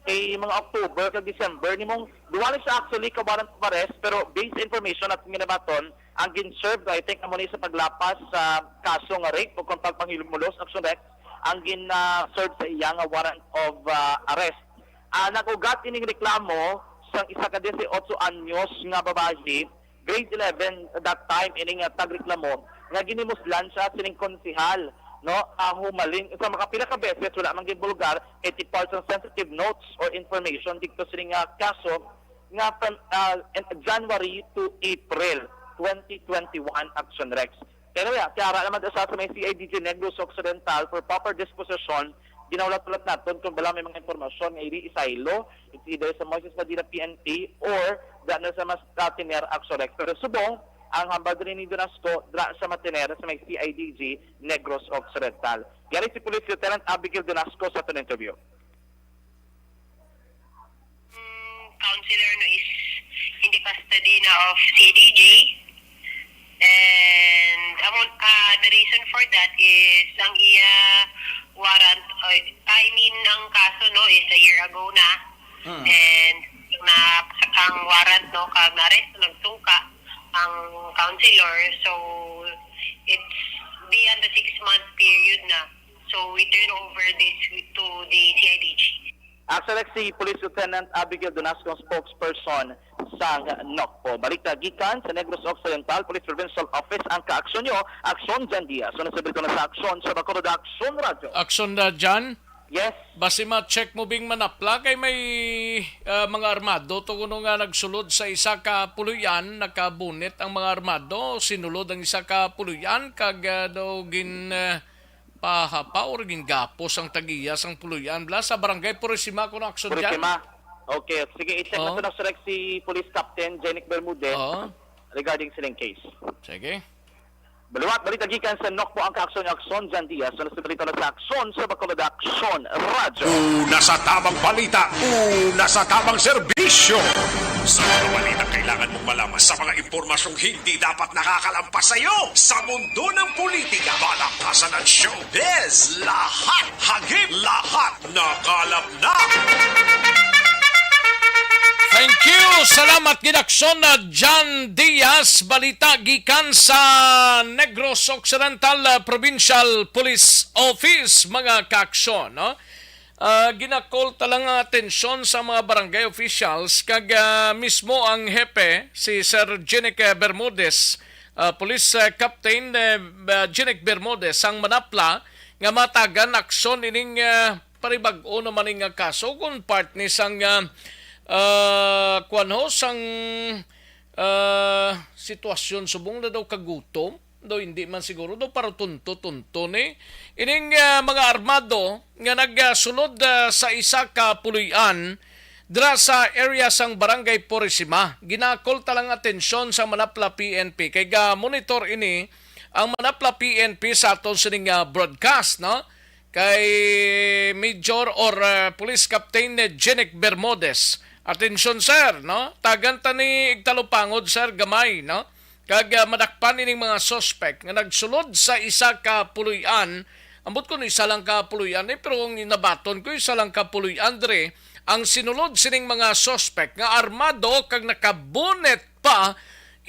Kay mga October kag December nimong Wala siya actually ka warrant of arrest, pero based information at ginabaton, ang gin-serve, I think, amo ni sa paglapas sa kaso nga rape o kung pagpanghimulos, action rape, ang gin-serve sa iya nga warrant of ah, arrest. Ah, nag-ugat ining reklamo sang isa ka dieciocho anyos nga babayi, grade eleven that time, ini nga tagreklamo nga ginimuslan siya sining konsehal, no? Ah, humaling sa makapila ka beses, wala man gibulgar kay ti part sang sensitive notes or information dito sining ah, kaso nga from ah, in January to April twenty twenty-one, Action Rex. Pero yeah, tiara naman sa, sa may C I D G Negros Occidental for proper disposition. Ginahulat-hulat naton kung bala may mga impormasyon nga iri isaylo, it's either sa Moises Madina P N P or daan na sa mas uh, tiner Action Rex. Pero subong, ang hambal diri ni Donasco, dra sa matiner sa may C I D G Negros Occidental. Yari si Police Lieutenant Abigail Donasco sa aton interview. Mm, counselor no is in the custody na of C D G. And amo, ah, the reason for that is ang iya warrant, uh, I mean, ang kaso no is a year ago na. Mm. And na ang warrant no kag na-arrest, nagsungka ang counselor. So it's beyond the six month period na. So we turn over this to the C I D G. Action Rex, si Police Lieutenant Abigail Donasco ang spokesperson sang NOCPO. Balita gikan sa Negros Occidental Police Provincial Office ang kaaksyon nyo, Aksyon Jan Diaz. Una sa bilito na sa aksyon sa Bacolod, Aksyon Radyo. Aksyon na dyan. Yes. Basi ma-check mo bing manapla kay may ah, mga armado to kuno nga nagsulod sa isa ka puloy-an, nakabunit ang mga armado, sinulod ang isa ka puloy-an kag ah, daw gin ah, pahapa or gin gapos ang tag-iya sang puloy-an bla sa barangay Purisima kuno aksyon dyan. Purisima. Okay, sige, i-check Oo. nato na direct si Police Captain Jenic Bermudez Oo. regarding sining case. Sige. Baliwat, balita gikan sa NOCPO ang kaaksyon ni Aksyon Jan Diaz. Sa nasa balita na sa aksyon sa Bacolod, Aksyon Radyo. Una sa tamang balita, una sa tamang serbisyo. Sa mga balita kailangan mong malaman, sa mga impormasyong hindi dapat nakakalampas sa iyo, sa mundo ng politika, palakasan at showbiz, lahat hagip, lahat nakalap na. Thank you. Salamat gid aksyon na John Diaz. Balita gikan sa Negros Occidental ah, Provincial Police Office, mga kaaksyon, no? Ah, ginakol ta lang ang atensyon sa mga barangay officials kag ah, mismo ang hepe, si Sir Jenic Bermudez, ah, Police ah, Captain eh, ah, Jenic Bermudez ang manapla nga matagan aksyon ining ah, paribag-o naman nga kaso kung part ni sang ah, ah, kuwan ho, sang ah, sitwasyon subong na daw kagutom, daw hindi man siguro daw para tunto-tunto ni ining ah, mga armado nga nagsulod ah, sa isa ka puloy-an dra sa area sang Barangay Purisima. Ginakol ta lang atensyon sa Manapla P N P kay ga-monitor ini ang Manapla P N P sa aton sining ah, broadcast, no? Kay Major or ah, Police Captain Jenic Bermudez. Atensyon, sir, no? Tagan ta ni igtalupangod, sir, gamay, no? Kag ah, madakpan ining mga suspect nga nagsulod sa isa ka puloy-an. Ambot kuno isa lang ka puloy-an eh, pero ang nabaton ko isa lang ka puloy-an dre ang sinulod sining mga suspect nga armado kag nakabunit pa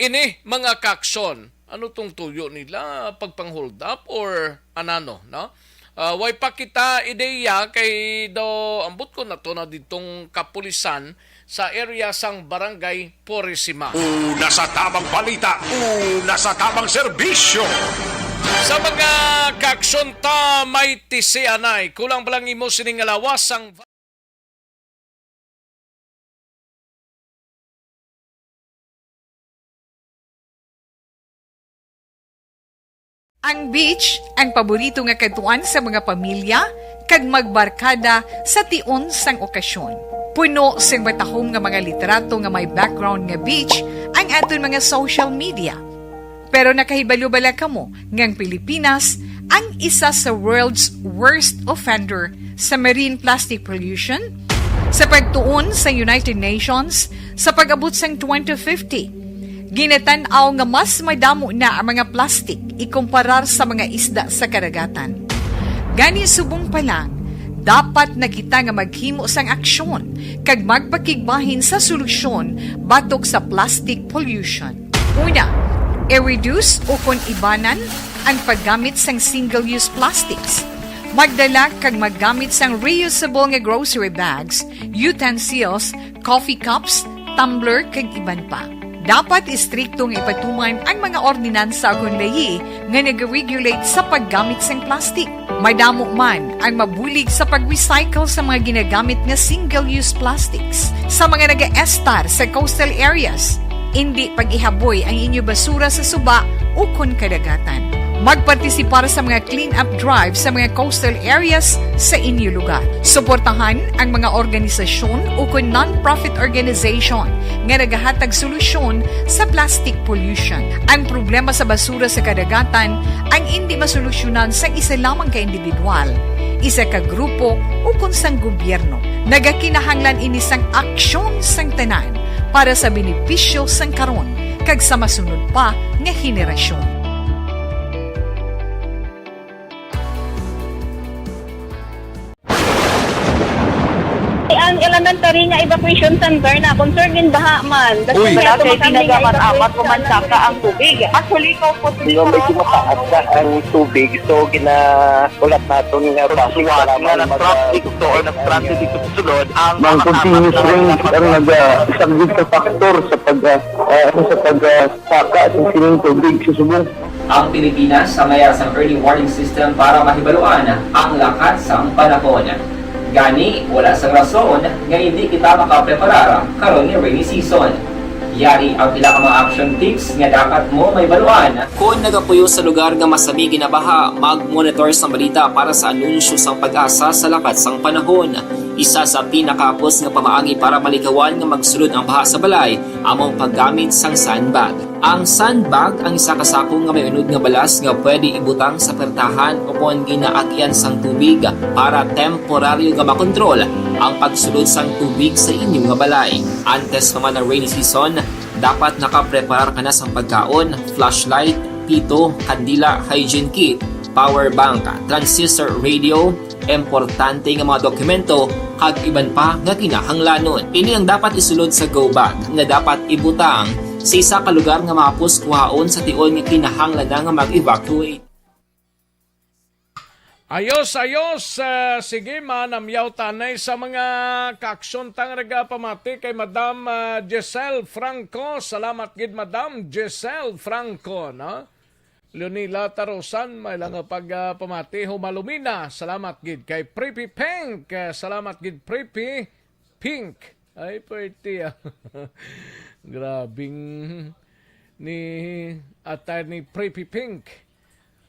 ini mga kaaksyon. Ano tong tuyo nila? Pagpang-hold up or anano, no? Ah, way pa kita ideya kay daw ambot ko na to na ditong kapulisan sa area sang Barangay Purisima. Una sa tamang balita, una sa tamang serbisyo. Sa mga kaaksyon ta may tisianay, kulang pa lang imo sining nga lawas ang Ang beach ang paborito nga kadtuan sa mga pamilya kag magbarkada sa tion sang okasyon. Puno sing matahom nga mga litrato nga may background nga beach ang aton mga social media. Pero nakahibalo bala kamo nga ang Pilipinas ang isa sa world's worst offender sa marine plastic pollution? Sa pagtuon sa United Nations, sa pag-abot sang twenty fifty, ginatan-aw nga mas madamo na ang mga plastik ikumparar sa mga isda sa karagatan. Gani subong pa lang, Dapat na kita nga maghimo sang aksyon kag magpakigbahin sa solusyon batok sa plastic pollution. Una, i-reduce ukon ibanan ang paggamit sang single-use plastics. Magdala kag maggamit sang reusable nga grocery bags, utensils, coffee cups, tumbler, kag iban pa. Dapat istrikto nga ipatuman ang mga ordinansa ukon layi nga nag-regulate sa paggamit sang plastic. Madamo man ang mabulig sa pag-recycle sa mga ginagamit nga single-use plastics. Sa mga nagaestar sa coastal areas, indi pag-ihaboy ang inyo basura sa suba ukon kadagatan. Magpartisipar sa mga clean-up drive sa mga coastal areas sa inyo lugar. Suportahan ang mga organisasyon ukon non-profit organization nga nagahatag solusyon sa plastic pollution. Ang problema sa basura sa kadagatan ang indi masolusyonan sa isa lamang ka individual, isa ka grupo, ukon sang gobyerno. Nagakinahanglan ini sang aksyon sang tanan para sa benepisyo sang karon kag sa masunod pa nga henerasyon. Ang elementary nga evacuation center na concern din baha man. Uy, wala kay tinaga man amat ko man saka ang tubig. Actually, ko po Yung medyo mataas na ang tubig, so gina-, ulat naton nga basi para na mag-, traffic to or nag-transit dito sa sulod ang mga continuous rains ang nag-, ah, isang big factor sa pag, ah, ah, sa pag, ah, saka sa sining tubig sa subong. Ang Pilipinas ang mayara sang early warning system para mahibaluan ang lakat sang panahon. Gani, wala sang rason nga hindi kita makapreparar karon nga rainy season. Yari ang pila ka mga action tips nga dapat mo mahibaluan. Kon nagapuyo sa lugar nga masami ginabaha, mag-monitor sang balita para sa anunsyo sang PAGASA sa lakat sang panahon. Isa sa pinakahapos nga pamaagi para malikawan nga magsulod ang baha sa balay amo ang paggamit sang sandbag. Ang sandbag ang isa ka sako nga may unod nga balas nga pwede ibutang sa pertahan o kon ginaagian sang tubig para temporaryo nga makontrol ang pagsulod sang tubig sa inyo nga balay. Antes pa man ang rainy season, dapat nakapreparar ka na sang pagkaon, flashlight, pito, kandila, hygiene kit, power bank, transistor radio, importante nga mga dokumento, kag iban pa nga kinahanglanon. Ini ang dapat isulod sa go bag nga dapat ibutang sa isa ka lugar nga mahapos kuhaon sa tion nga kinahanglan na nga mag-evacuate. Ayos, ayos. Ah, sige, manamyaw tanay sa mga kaaksyon tang nagapamati kay Madam, ah, Giselle Franco. Salamat gid, Madam Giselle Franco, no? Leonila Tarosan, may lang nga pag, ah, pamati. Humalumina, salamat gid kay Preppy Pink. Ah, salamat gid, Preppy Pink. Ay, pretty, ah. Grabing ni Attorney Preppy Pink.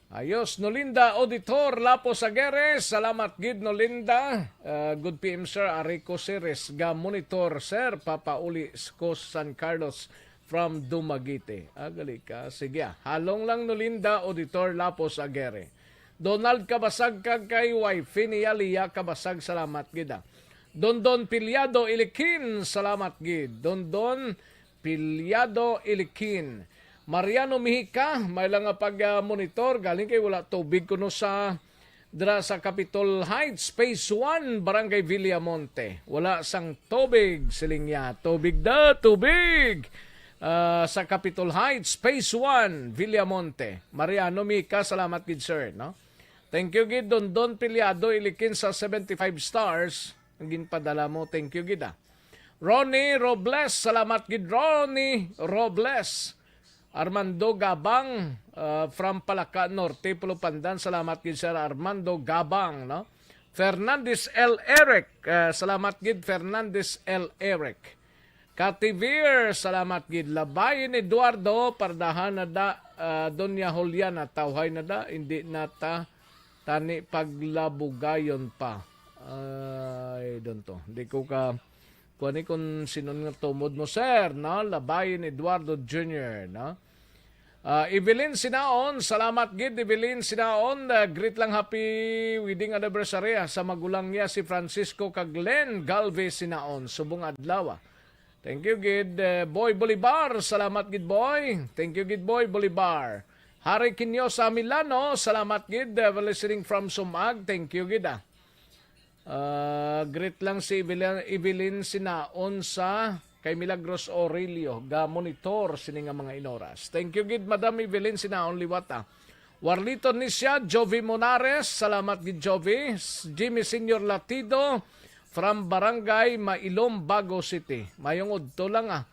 Ayos, Nolinda Auditor Lapos Aguirre. Salamat gid, Nolinda. Ah, good P M, sir. Ari ko, sir, is ga monitor, sir. Papauli ko San Carlos from Dumaguete. Ah, gali ka. Sige, ah. Halong lang, Nolinda Auditor Lapos Aguirre. Donald Kabasag kag kay wifey niya, Lia Kabasag, salamat gid, ah. Dondon Pilyado Ilikin, salamat gid. Dondon Pilyado Ilikin. Mariano Mihica, may lang nga pag, ah, monitor. Galing kay wala tubig kuno sa, dira sa Capitol Heights, Phase one, Barangay Villamonte. Wala sang tubig, siling niya. Tubig da, tubig! Ah, sa Capitol Heights, Phase one, Villamonte. Mariano Mihica, salamat gid, sir, no? Thank you gid, Dondon Pilyado Ilikin sa seventy-five stars. Ang ginpadala mo, thank you gid, ah. Ronnie Robles, salamat gid, Ronnie Robles. Armando Gabang, ah, from Palaka Norte, Pulupandan, salamat gid, Sir Armando Gabang, no? Fernandez L. Eric, ah, salamat gid, Fernandez L. Eric. Kativir, salamat gid. Labayin Eduardo, pardahan na da, ah, Doña Juliana, tawhay na da, hindi na ta tani paglabugayon pa. Ay, don to. Di ko ka, kuan ni kung sinon nga tumod mo, sir, no? Labayin Eduardo Junior, no? Ah, Evelyn Sinaon, salamat gid, Evelyn Sinaon. Ah, greet lang, happy wedding anniversary, ah, sa magulang niya, si Francisco kag Len Galvez Sinaon. Subong adlaw, ah. Thank you gid, eh, Boy Bolivar. Salamat gid, Boy. Thank you gid, Boy Bolivar. Harry Quinosa Milano, salamat gid, eh, listening from Sumag. Thank you gid, ah. Ah, greet lang si Evelyn, Evelyn Sinaon sa kay Milagros Aurelio, ga monitor sini nga mga inoras. Thank you gid, Madam Evelyn Sinaon liwat, ah. Warlito Nisya, Jovi Monares, salamat gid, Jovi. S-, Jimmy Senior Latido from Barangay Mailom, Bago City. Mayong udto lang, ah.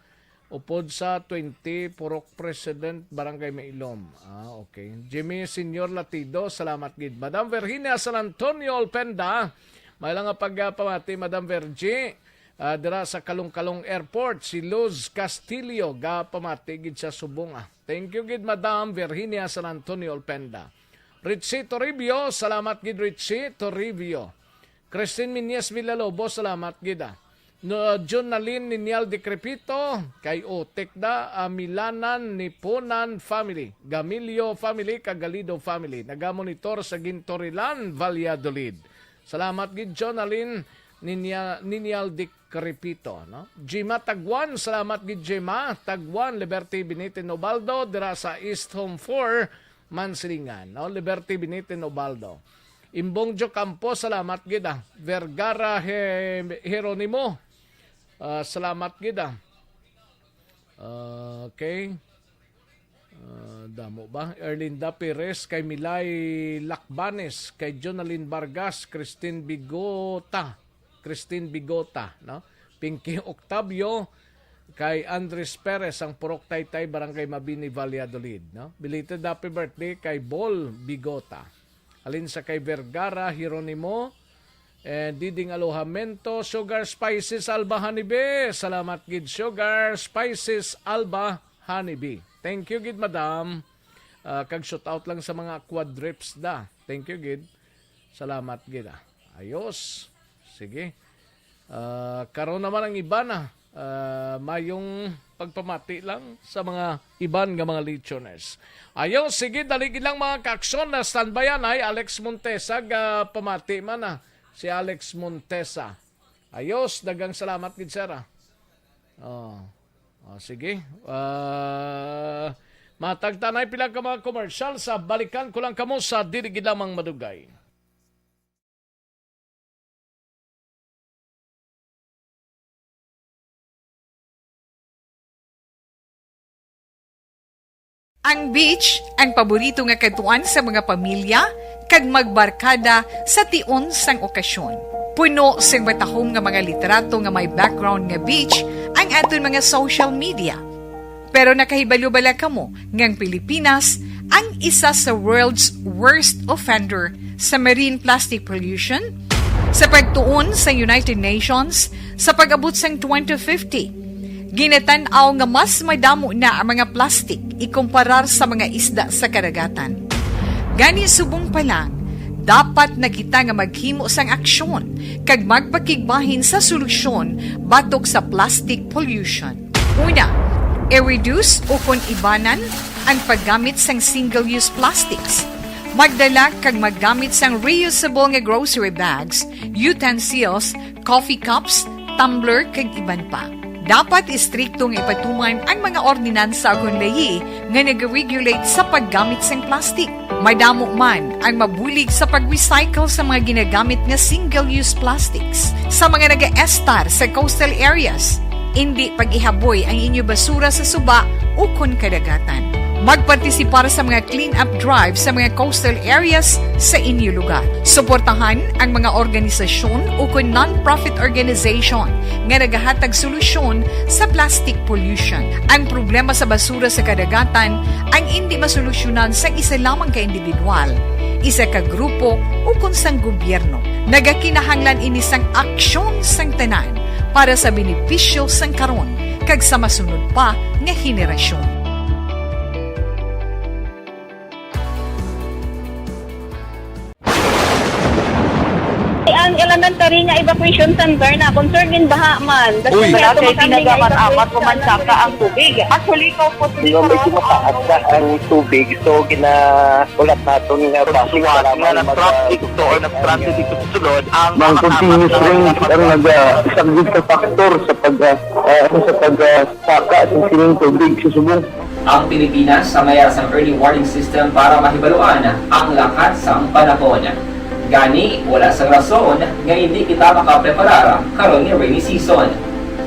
Upod sa twenty, Purok President, Barangay Mailom. Ah, okay. Jimmy Senior Latido, salamat gid. Madam Virginia San Antonio Olpenda, may lang nga pagpamati, Madam Virgie, ah, dira sa Kalong-Kalong Airport. Si Luz Castillo, gapamati gid sa subong, ah. Thank you gid, Madam Virginia San Antonio Olpenda. Richie Toribio, salamat gid, Richie Toribio. Christine Minyes Villalobos, salamat gid, ah. No, Jonalyn Ninial Decrepito, kay Otek da, ah, Milanan, Niponan family, Gamilio family, kag Galido family, nagamonitor sa Gintorilan, Valladolid. Salamat gid, Jonalyn Ninia-, Ninial Decrepito, no? Jima Tagwan, salamat gid, Jima Tagwan, Liberty Benitez Ubaldo, dira sa East Home four, Mansilingan, no? Liberty Benitez Ubaldo. Imbong Jo Campo, salamat gid, ah. Vergara He-, Jeronimo, ah, salamat gid, ah. Okay. Ah, damo ba? Erlinda Perez, kay Milay Lacbanes, kay Jonalyn Vargas, Christine Bigota, Christine Bigota, no? Pinky Octavio, kay Andres Perez, ang Purok Taytay, Barangay Mabini, Valladolid, no? Belated happy birthday kay Bol Bigota. Alin sa kay Vergara, Jeronimo, and Diding Alojamento, Sugar Spices Alba Honey Bee. Salamat gid, Sugar Spices Alba Honey Bee. Thank you gid, madam. Ah, kag shout out lang sa mga quadrips da. Thank you gid. Salamat gid, ah. Ayos. Sige. Ah, karon naman ang iban, ah. Ah, mayong pagpamati lang sa mga iban nga mga listeners. Ayo, sige, dali gid lang, mga kaaksyon, na standbyan ay Alex Montesa, ga pamati man, ah, si Alex Montesa. Ayos, daghang salamat gid, sir, ah. Oh. Oh, sige. Ah, matagtanay pila ka mga commercial sa balikan ko lang kamo sa dili gid lamang madugay. Ang beach, ang paborito nga kadtuan sa mga pamilya kag magbarkada sa tion sang okasyon. Puno sing matahom nga mga litrato nga may background nga beach ang aton mga social media. Pero nakahibalo bala kamo nga ang Pilipinas ang isa sa world's worst offender sa marine plastic pollution? Sa pagtuon sa United Nations, sa pag-abot sang twenty fifty, ginatan-aw nga mas madamo na ang mga plastic ikumparar sa mga isda sa kadagatan. Gani, subong pa lang, dapat na kita nga maghimo sang aksyon kag magpakigbahin sa solusyon batok sa plastic pollution. Una, i-reduce ukon ibanan ang paggamit sang single-use plastics. Magdala kag maggamit sang reusable nga grocery bags, utensils, coffee cups, tumbler, kag iban pa. Dapat istrikto nga ipatuman ang mga ordinansa ukon layi nga nag-regulate sa paggamit sang plastic. Madamo man ang mabulig sa pag-recycle sa mga ginagamit nga single-use plastics. Sa mga nagaestar sa coastal areas, indi pag-ihaboy ang inyo basura sa suba ukon kadagatan. Magpartisipar sa mga clean-up drive sa mga coastal areas sa inyo lugar. Suportahan ang mga organisasyon ukon non-profit organization nga nagahatag solusyon sa plastic pollution. Ang problema sa basura sa kadagatan ang indi masolusyonan sa isa lamang ka individual, isa ka grupo, ukon sang gobyerno. Nagakinahanglan ini sang aksyon sang tanan para sa benepisyo sang karon kag sa masunod pa nga henerasyon. Ang elementary nga evacuation center na concern in baha man. Uy. Wala kay ginagamit-amat ko man saka ang tubig. Actually, ikaw po, hindi ko mataas na ang tubig. So, gina-, ulat naton nga traffic, nga mag-, nag-traffic to or nag-transit dito sa sulod, ang mga continuous rain ang nag-, ah, isang big factor sa pag, ah, ah, sa pag, ah, saka sa sining tubig sa subong. Ang Pilipinas sa mayara sang early warning system para mahibaluan ang lakat sang panahon. Gani, wala sang rason nga hindi kita makapreparar karon nga rainy season.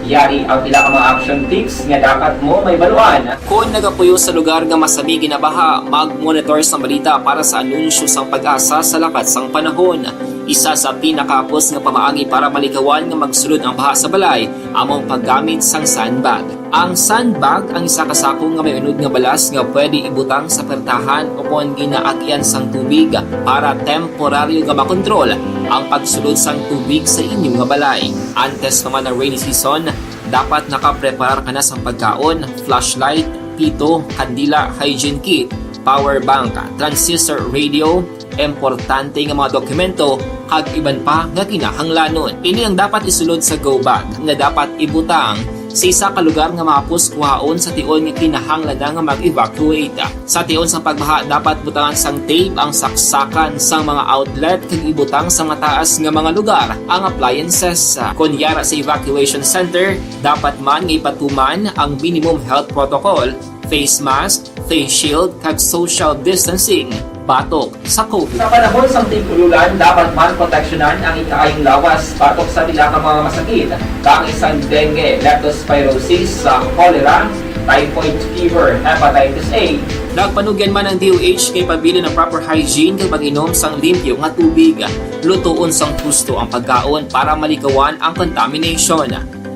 Yari ang pila ka mga action tips nga dapat mo mahibaluan. Kon nagapuyo sa lugar nga masami ginabaha, mag-monitor sang balita para sa anunsyo sang PAGASA sa lakat sang panahon. Isa sa pinakahapos nga pamaagi para malikawan nga magsulod ang baha sa balay amo ang paggamit sang sandbag. Ang sandbag ang isa ka sako nga may unod nga balas nga pwede ibutang sa pertahan o kon ginaagian sang tubig para temporaryo nga makontrol ang pagsulod sang tubig sa inyo nga balay. Antes pa man ang rainy season, dapat nakapreparar ka na sang pagkaon, flashlight, pito, kandila, hygiene kit, power bank, transistor radio, importante nga mga dokumento, kag iban pa nga kinahanglanon. Ini ang dapat isulod sa go bag nga dapat ibutang sa isa ka lugar nga mahapos kuhaon sa tion nga kinahanglan na nga mag-evacuate. Sa tion sang pagbaha, dapat butangan sang tape ang saksakan sang mga outlet kag ibutang sa mataas nga mga lugar ang appliances. Kon yara sa evacuation center, dapat man nga ipatuman ang minimum health protocol, face mask, face shield, kag social distancing batok sa COVID. Sa panahon sang tig-ululan, dapat man proteksyonan ang ikaayong lawas batok sa pila ka mga masakit, kaangay sang dengue, leptospirosis, sa cholera, typhoid fever, hepatitis A. Nagpanugyan man ang D O H kay pabilin ang proper hygiene kag pag-inom sang limpyo nga tubig. Lutoon sang husto ang pagkaon para malikawan ang contamination.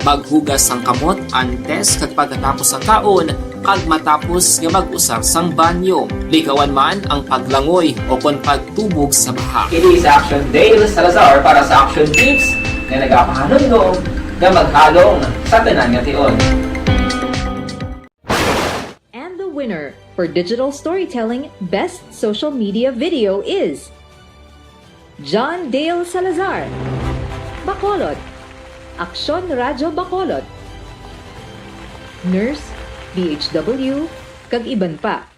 Maghugas sang kamot antes kag pagkatapos sang kaon kag matapos nga mag-usar sang banyo. Likawan man ang paglangoy o kon pagtubog sa baha. Ini si Action Dale Salazar para sa Action Tips nga nagapahanumdom nga maghalong sa tanan nga tion. And the winner for digital storytelling best social media video is John Dale Salazar, Bacolod, Aksyon Radyo Bacolod, Nurse, D H W, kag iban pa.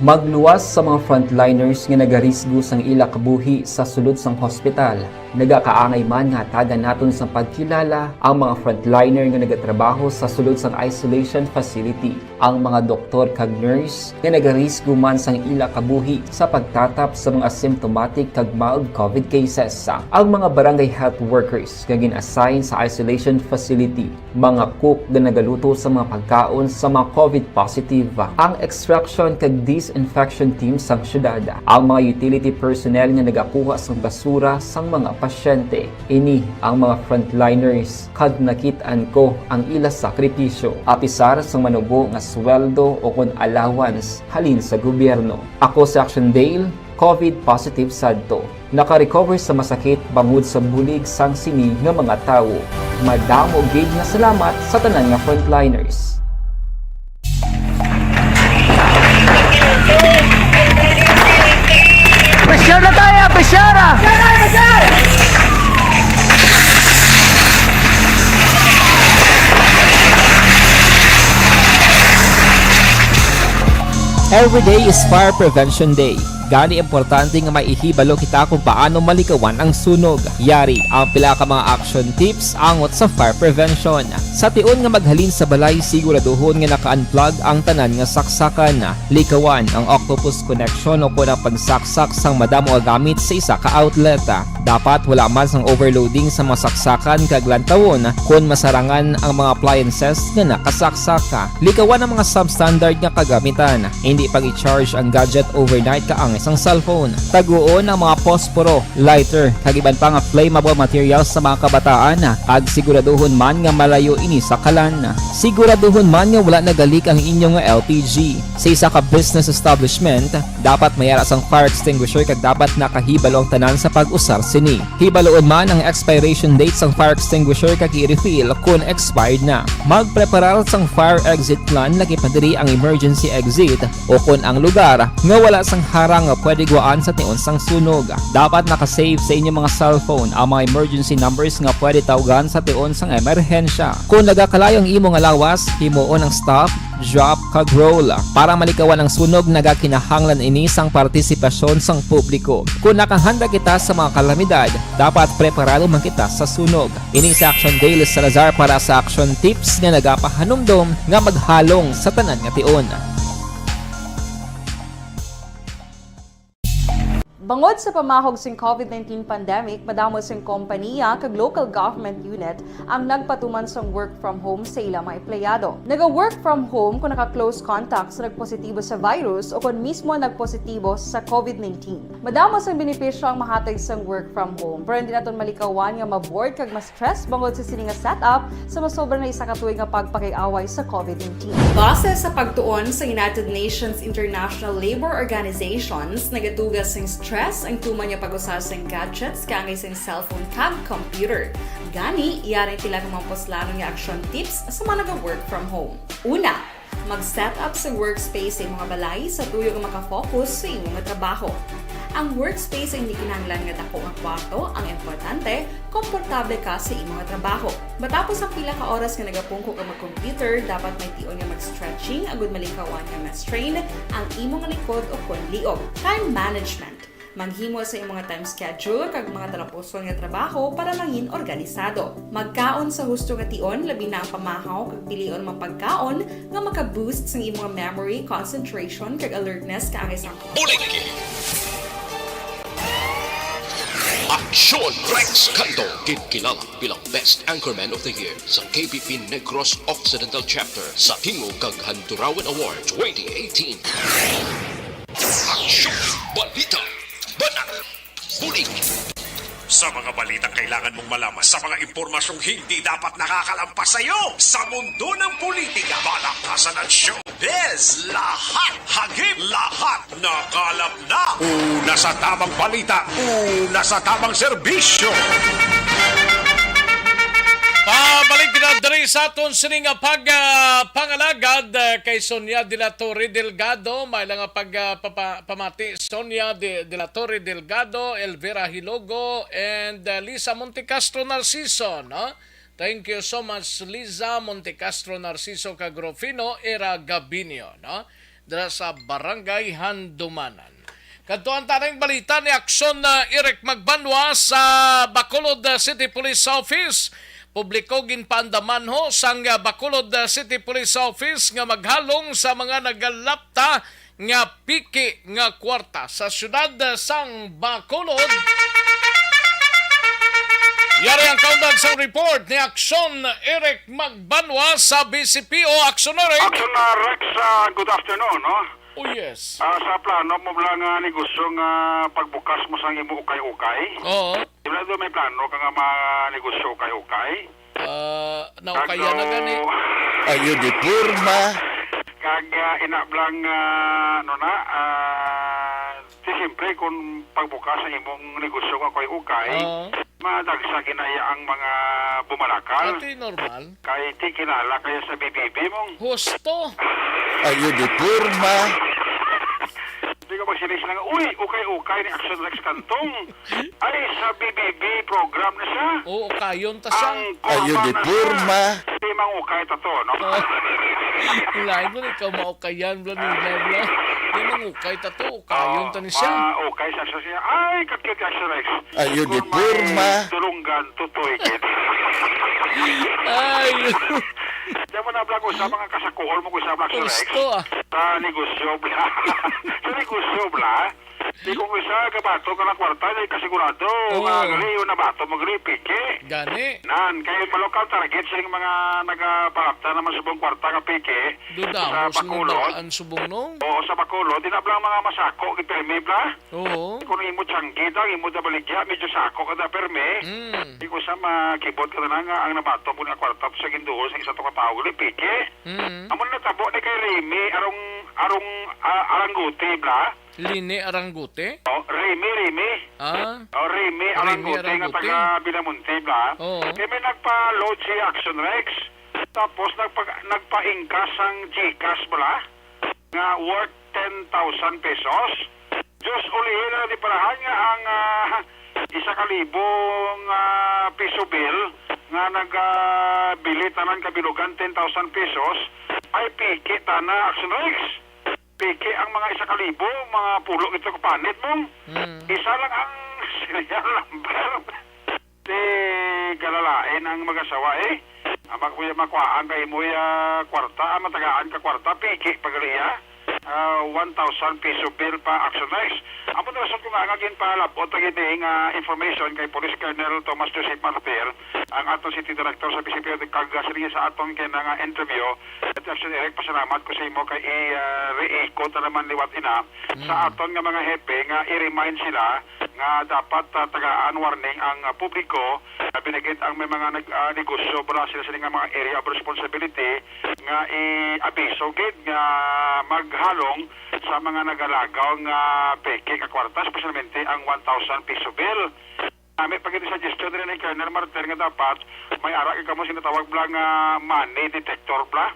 Magluwas sa mga frontliners nga nagarisgo sang ila kabuhi sa sulod sang hospital. Nagakaangay man nga hatagan naton sang pagkilala ang mga frontliner nga nagatrabaho sa sulod sang isolation facility, ang mga doktor kag nurse nga nagarisgo man sang ila kabuhi sa pagtatap sa mga asymptomatic kag mild COVID cases, ang mga barangay health workers nga gin-assign sa isolation facility, mga cook nga nagaluto sa mga pagkaon sa mga COVID positive, ang extraction kag disinfection team sang syudad, ang mga utility personnel nga nagakuha sang basura sang mga pasyente. Ini ang mga frontliners kag nakit-an ko ang ila sakripisyo, apisar sang manubo nga sweldo o kon allowance halin sa gobyerno. Ako si Action Dale, COVID positive sadto. Naka-recover sa masakit bangod sa bulig sang sini nga mga tawo. Madamo gid nga salamat sa tanan nga frontliners. Pressure na tayo! Pressure na! Every day is Fire Prevention Day. Gani importante nga may ihibalo kita kung paano malikawan ang sunog. Yari ang pila ka mga action tips angot sa fire prevention. Sa tion nga maghalin sa balay, siguraduhon nga naka-unplug ang tanan nga saksakan. Likawan ang octopus connection o kon ang pagsaksak sang madamo nga gamit sa isa ka outlet. Dapat wala man sang overloading sa mga saksakan kag lantawon kon masarangan ang mga appliances nga nakasaksak. Likawan ang mga substandard nga kagamitan. Indi pag-i-charge ang gadget overnight kaangay sang cellphone. Taguon ang mga posporo, lighter, kag iban pa nga flammable materials sa mga kabataan, kag siguraduhon man nga malayo ini sa kalan. Siguraduhon man nga wala nagalik ang inyo nga L P G. Sa isa ka business establishment, dapat may ara sang fire extinguisher kag dapat nakahibalo ang tanan sa pag-usar sini. Hibaloon man ang expiration date sang fire extinguisher kag i-refill kon expired na. Magpreparar sang fire exit plan, lagi pa diri ang emergency exit o kon ang lugar nga wala sang harang nga pwede guwaan sa tion sang sunog. Dapat naka-save sa inyo mga cellphone ang mga emergency numbers nga pwede tawgan sa tion sang emerhensya. Kon nagakalayo ang imo nga lawas, himuon ang stop, drop, kag roll. Para malikawan ang sunog, nagakinahanglan ini sang partisipasyon sang publiko. Kon nakahanda kita sa mga kalamidad, dapat preparado man kita sa sunog. Ini si Action Dale Salazar para sa Action Tips nga nagapahanumdom nga maghalong sa tanan nga tion. Bangod sa pamahog sing COVID nineteen pandemic, madamo sing kompaniya kag local government unit ang nagpatuman sang work from home sa ila mga empleyado. Naga-work from home kon naka-close contact sa nagpositibo sa virus o kon mismo nagpositibo sa COVID nineteen. Madamo sang benepisyo ang mahatag sang work from home, pero hindi naton malikawan nga ma-bored kag ma-stress bangod sa sini nga setup sa masobra na isa ka tuig nga pagpakig-away sa COVID nineteen. Base sa pagtuon sa United Nations International Labour Organizations, nagatuga sing stress ang tuman nga pag-usa sing gadgets kaangay sing cellphone kag computer. Gani, yari ang pila ka mga puslanon nga action tips sa mga naga-work from home. Una, mag-set up sa workspace sa imo nga balay sa tuyo nga makafocus sa imo nga trabaho. Ang workspace ay hindi kinahanglan nga dako nga kwarto, ang importante, komportable ka sa imo nga trabaho. Matapos ang pila ka oras nga nagapungko ka mag-computer, dapat may tion nga mag-stretching agud malikawan nga ma-strain ang imo nga likod o kon liog. Time management. Maghimo sa imo nga time schedule kag mga talapuson nga trabaho para mangin organisado. Magkaon sa husto nga tion, labi na ang pamahaw kag pilion mga pagkaon nga maka-boost sang imo nga memory, concentration, kag alertness kaangay sang Buligi. Aksyon Rex Kanto, ginkilala bilang Best Anchorman of the Year sa K P P Negros Occidental Chapter sa Tingog kag Handurawan Award twenty eighteen. Aksyon! Balita! Banat! Bulig! Sa mga balitang kailangan mong malaman, sa mga impormasyong hindi dapat nakakalampas sa iyo, sa mundo ng politika, balaktasan at showbiz, lahat hagip, lahat nakalap na. Una sa tamang balita, una sa tamang serbisyo. Pabalik na diri sa aton sining nga pag, ah, pangalagad, ah, kay Sonia de la Torre Delgado. May lang nga pag, ah, papa-, pamati, Sonia de, de la Torre Delgado, Elvira Hilogo, and, ah, Lisa Montecastro Narciso, no? Thank you so much, Liza Montecastro Narciso kag Rufino Era Gabinio, no? Dira sa Barangay Handumanan. Kadtuan ta ning balita ni Aksyon, ah, Eric Magbanwa sa Bacolod, ah, City Police Office. Publiko ginpaandamanho sang, ah, Bacolod, ah, City Police Office nga maghalong sa mga nagalapta nga piki nga kwarta sa siyudad, ah, sang Bacolod. Yari ang kaundag sang report ni Aksyon Eric Magbanwa sa B C P O. Aksyon Eric. Aksyon, ah, Rex, ah, good afternoon, no? Oh, yes. Ah, sa plano mo bala nga negosyo nga pagbukas mo sang imo ukay-ukay? Oo. Di ba do may plano ka nga mga negosyo ukay-ukay? Ah, naukayan na gani. Ayo di porma. Kag, ah, ina bala nga, ano na, ah, di siyempre, kung pagbukas ang imong negosyo nga ukay-ukay, Oo. madagsa ginaya ang mga bumalakal. Ato'y normal. Kay ti kilala kayo sa B B B mong. Husto. Ayo di porma. Di ka magsiling sila nga, "Uy, ukay-ukay ni Action Rex Kantong." Ay, sa B B B program na siya. Oo, ukayon ta siya. Ang Ayo di porma. Di mangukay ta to, no? Oh. Lain mo, ikaw maukayan, bla, nila, bla. Di mangukay ta to, ukayon ta ni siya. Oh, ma-, ukay sa siya. Ay, kat-, kat-, Action Rex. Ayo di porma. Tulunggan, tutoy, kid. Ay. Diyan mo na, Black, usa, mga kasakuol mo, usa, Black, Rex. Gusto, ah. Sa negosyo, Black. Sa negosyo, Black. Di kung isa, gabato ka ng kwarta, di kasigurado. Oo. Nga, gali, yun, nabato mo, gali, piki. Gani. Nan, kay malokal target sa mga nagapalapta naman subong kwarta nga piki. Duda sa mo, sa Bacolod. Ang subong, no? Oo, sa Bacolod. Di na blang mga masako, gipirmi, bla? Oo. Kung imo tiyanggi daw, imo da baligya, medyo sako ka da perme. Mm. Di ko sa makibot ka na nga ang nabato mo nga kwarta to sa ginduol sa isa to ka tawo, gali piki. Mm. Amo na tabo ni kay Remy, arong, arong, ah, Aranggote, bla? Lini Aranggote? Oh, Remy, Remy. Ah. Oh, Remy Remy Aranggote nga Aranggote. Taga Bilamonte, bla? Oo. Kay may nagpa-load si Action Rex. Tapos nagpa-, nagpa-ingkas ang Gcash, bla? Nga worth ten thousand pesos. Diyos, ulihin na di parahan nga ang, ah, isa ka libong, ah, piso bill nga nagabili tanan kabilugan ten thousand pesos ay piki tana, Action Rex. Piki ang mga isa ka libo, mga pulo ito ka panit mo. Hmm. Isa lang ang serial number. Di galalain ang mag-asawa, eh. Ang mag-, kuya, makuhaan kay mo ya kwarta, ang matagaan ka kwarta, piki pagaliya. ah, one thousand piso bail pa, Action Rex. Amo na rason ko nga nga ginpalabot ang ini nga information kay Police Colonel Thomas Joseph Martir, ang aton city director sa P C P, kag, ah, siling sa aton kay nga interview. At Action Eric, pasalamat ko sa imo kay i, ah, re-echo ta naman liwat ina sa aton nga mga hepe nga i-remind sila nga dapat, ah, tagaan warning ang, ah, publiko, ah, binagit ang may mga nag, ah, negosyo, wala sila sila nga mga area of responsibility nga i-abiso gid nga maghalong sa mga nagalagaw nga peke nga kwarta, especialmente ang one thousand piso bill. Nami pa gid suggestion diri ni Colonel Martin nga dapat may ara gid kamo sing natawag bala nga money detector bala,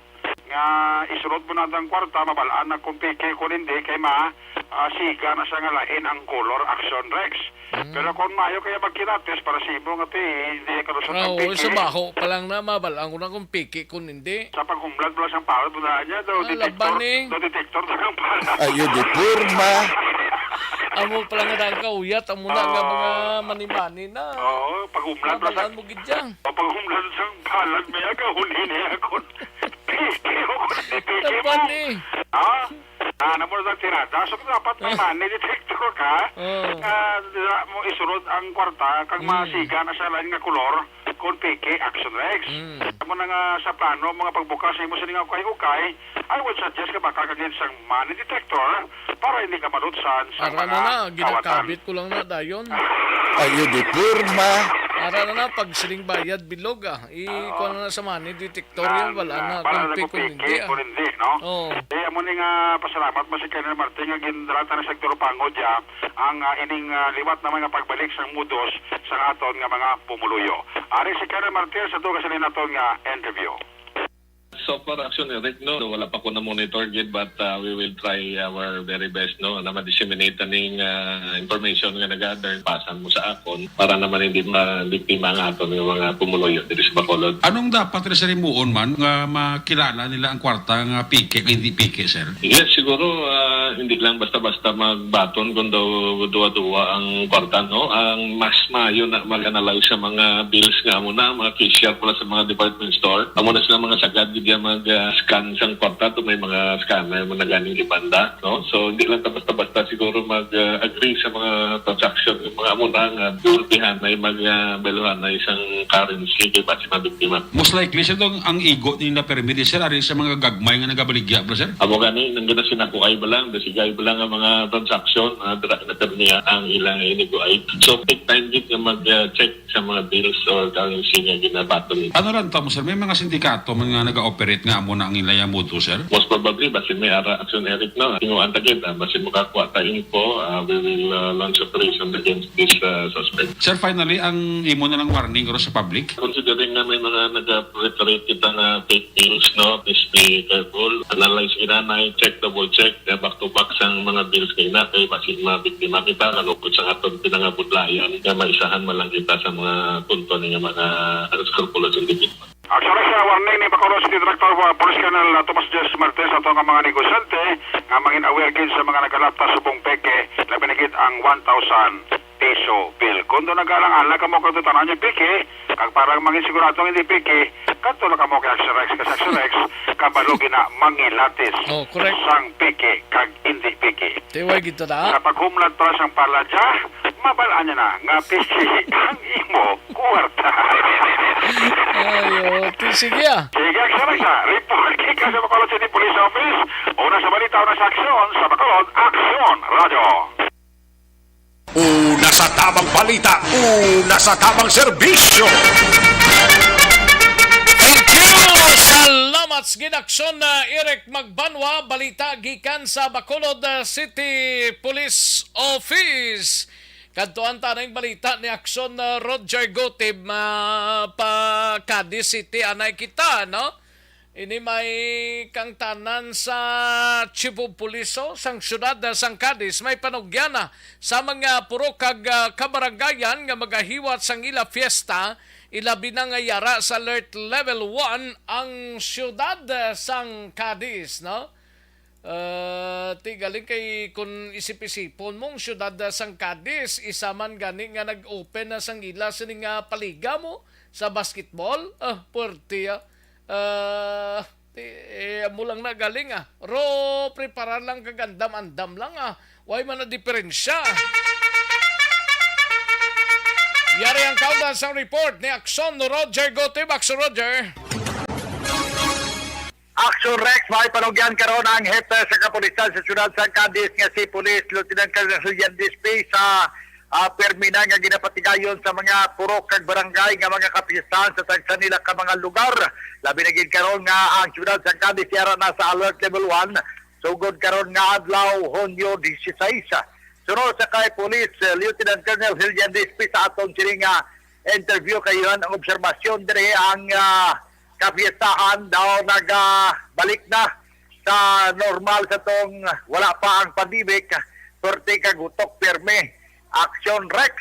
nga isulod mo na ang kwarta, mabalaan na kung peke kung hindi, kay ma, ah, siga na siya nga lain ang color, Action Rex. Mm. Pero kung maayo kaya magkilatis para sa imo nga ti, hindi ka lusot ang Oo, peke. Sa baho pa lang na, mabalaan ko na kung peke kung hindi. Sa paghumlad mo lang sa palad mo na niya, daw Ah, detector, laban eh. Daw detector na ang palad. Ayo, di porma. Amo pa lang na ang kauyat, amo na nga Oo. Mga mani-mani na. Oo, paghumlad mo lang sa Mabalaan mo gid dyan. O paghumlad sa palad, may agahon ini ako. Peke o kung hindi peke mo. Laban eh. Ha? Ah, namo na ang tirada. So, dapat may money detector ka. Oo. Ah, dira mo isulod ang kwarta, kag Mm. masiga na sa lain nga kolor, kung peke, Action Rex. Mm. Amo na nga sa plano, mga pagbukas sa imo sining ukay-ukay, I would suggest nga baka kagid sang money detector para hindi ka malutsan sa Ara mga na na, kawatan. Ginakabit ko lang na dayon. Ayo, di porma. Ara na na, pag siling bayad, bilog ah. I-, Ah, kuha na na sa money detector. Tutorial, Ah, wala ah, na. Para Kung na pick, kung kung hindi, pick, ah. Kung hindi, no? Oo. Eh, amo ni nga pasalamat mo si Colonel Martin nga ginrata na sa Turo Pangod, ya, ang, ah, ining, ah, liwat na mga pagbalik sa mudos sa aton nga mga pumuluyo. Ari si Colonel Martin sa duga sa naton nga interview. So far, Action Eric, no, wala pa ko na-monitor gid, but, uh, we will try our very best, no, na ma-disseminate aning, uh, information nga na-gather. Pasan mo sa akon para naman hindi mabiktima ang aton nga mga pumuluyo diri sa Bacolod. Anong dapat, sir, himuon man nga makilala nila ang kwarta nga peke kag hindi peke, sir? Yes, siguro, ah, hindi lang basta-basta magbaton kung daw duwa-duwa ang kwarta, no? Ang mas maayo na mag-analyze sa mga bills nga amo na, mga cashier pala sa mga department store. Amo na sila mga sagad gid nga mag, ah, scan sang kwarta, to may mga scanner mo na ganing gibanda, no? So, hindi lang ta basta-basta siguro mag, ah, agree sa mga transaction, yung mga amo na nga gulpihanay, mag, ah, baluhanay sang currency, kay basi mabiktima. Most likely, sir, dong ang igo nila permi, sir, ari sa mga gagmay nga nagabaligya, bro, sir? Amo gani, nang gina sinakuay ba lang, dasigay ba lang ang mga transaction, ah, dira na permiya ang ilang iniguay. So, take time gid nga mag, ah, check sa mga bills or currency nga ginabaton. Ano lang tamo, sir? May mga sindikato man nga naga-operate nga amo na ang ilaya modus, sir? Most probably, basin may ara Action Eric, no? Tinguan ta gid, ah, basin makakuha ta info, ah, we will, ah, launch operation against this, ah, suspect. Sir, finally, ang imo na lang warning, guro, sa public? Considering na may mga naga-proliferate kita nga fake bills, no? Please be careful. Analyze inanay, check, double check, kaya back to back sang mga bills nga ina, kay basin mabiktima kita, kalukot sa aton pinangabudlayan, nga maisahan man lang kita sa mga tunton nga mga unscrupulous individual. Actually, sa warning ni Bacolod City Director, uh, Police Colonel, uh, Tomas Jess Martes, ato nga mga negosyante nga mangin aware gid sa mga nagalatas subong peke, labi na gid ang one thousand peso bill. Kung doon nagalang-alang kamo kung tanan yung peke, kag parang mangin sigurado ang hindi peke, kadto na kamo kay Action Rex, kasi Action Rex, kabalo gina mangilatis Oh, correct. Sang peke kag hindi peke. Tiway gid to na. Sa paghumlad pa sang paladya, mabalaan niya na nga peke ang imo kwarta. Ayo, ti-, sige ah. Sige, Action Rex, ah. Report gikan sa Bacolod City Police Office. Una sa balita, una sa aksyon, sa Bacolod, Aksyon Radio. Una sa tamang balita, una sa tamang serbisyo. Thank you! Salamat sa ginaksyon na Eric Magbanwa, balita gikan sa Bacolod, uh, City Police Office. Kadtuan ta na yung balita ni Aksyon, uh, Roger Gutib, uh, pa Cadiz City, anay kita, no? Ini may kangtanan sa Chief of Police, oh, sang siyudad, ah, sang Cadiz, may panugyana sa mga purok kag, ah, kabarangayan nga magahiwat sang ila fiesta, ilabi na nga yara sa Alert Level one ang siyudad, ah, sang Cadiz, no? Ah, ti galing kay kun isip-isipon mo ang siyudad, ah, sang Cadiz, isa man gani nga nag-open na sang ila sini nga paliga mo sa basketball. Ah, puwerte, ah. Ah, Eh, amo lang na galing, ah. Ro, preparar lang kag andam-andam lang, ah. Way man na diferensya. Yari ang kaundan sang report ni Aksyon Roger Gutib. Aksyon Roger. Action Rex, may panugyan karon ang hepe sa kapulisan sa siyudad sang Cadiz nga si Police Lieutenant Colonel Julian Dispe sa, ah, permi na nga ginapatigayon sa mga purok kag barangay nga mga kapistahan sa tagsa nila ka mga lugar. Labi na gid karon nga ang siyudad sang Cadiz yara na sa alert level one sugod karon nga adlaw, Hunyo dieciséis. Sunod sa kay Police, eh, Lieutenant Colonel Julian Dispe sa aton sini nga interview kay Johan ang obserbasyon diri ang, ah, kapiestahan daw nagabalik na sa normal sa tong wala pa ang pandemic, perti kag utok pirme. Action Rex.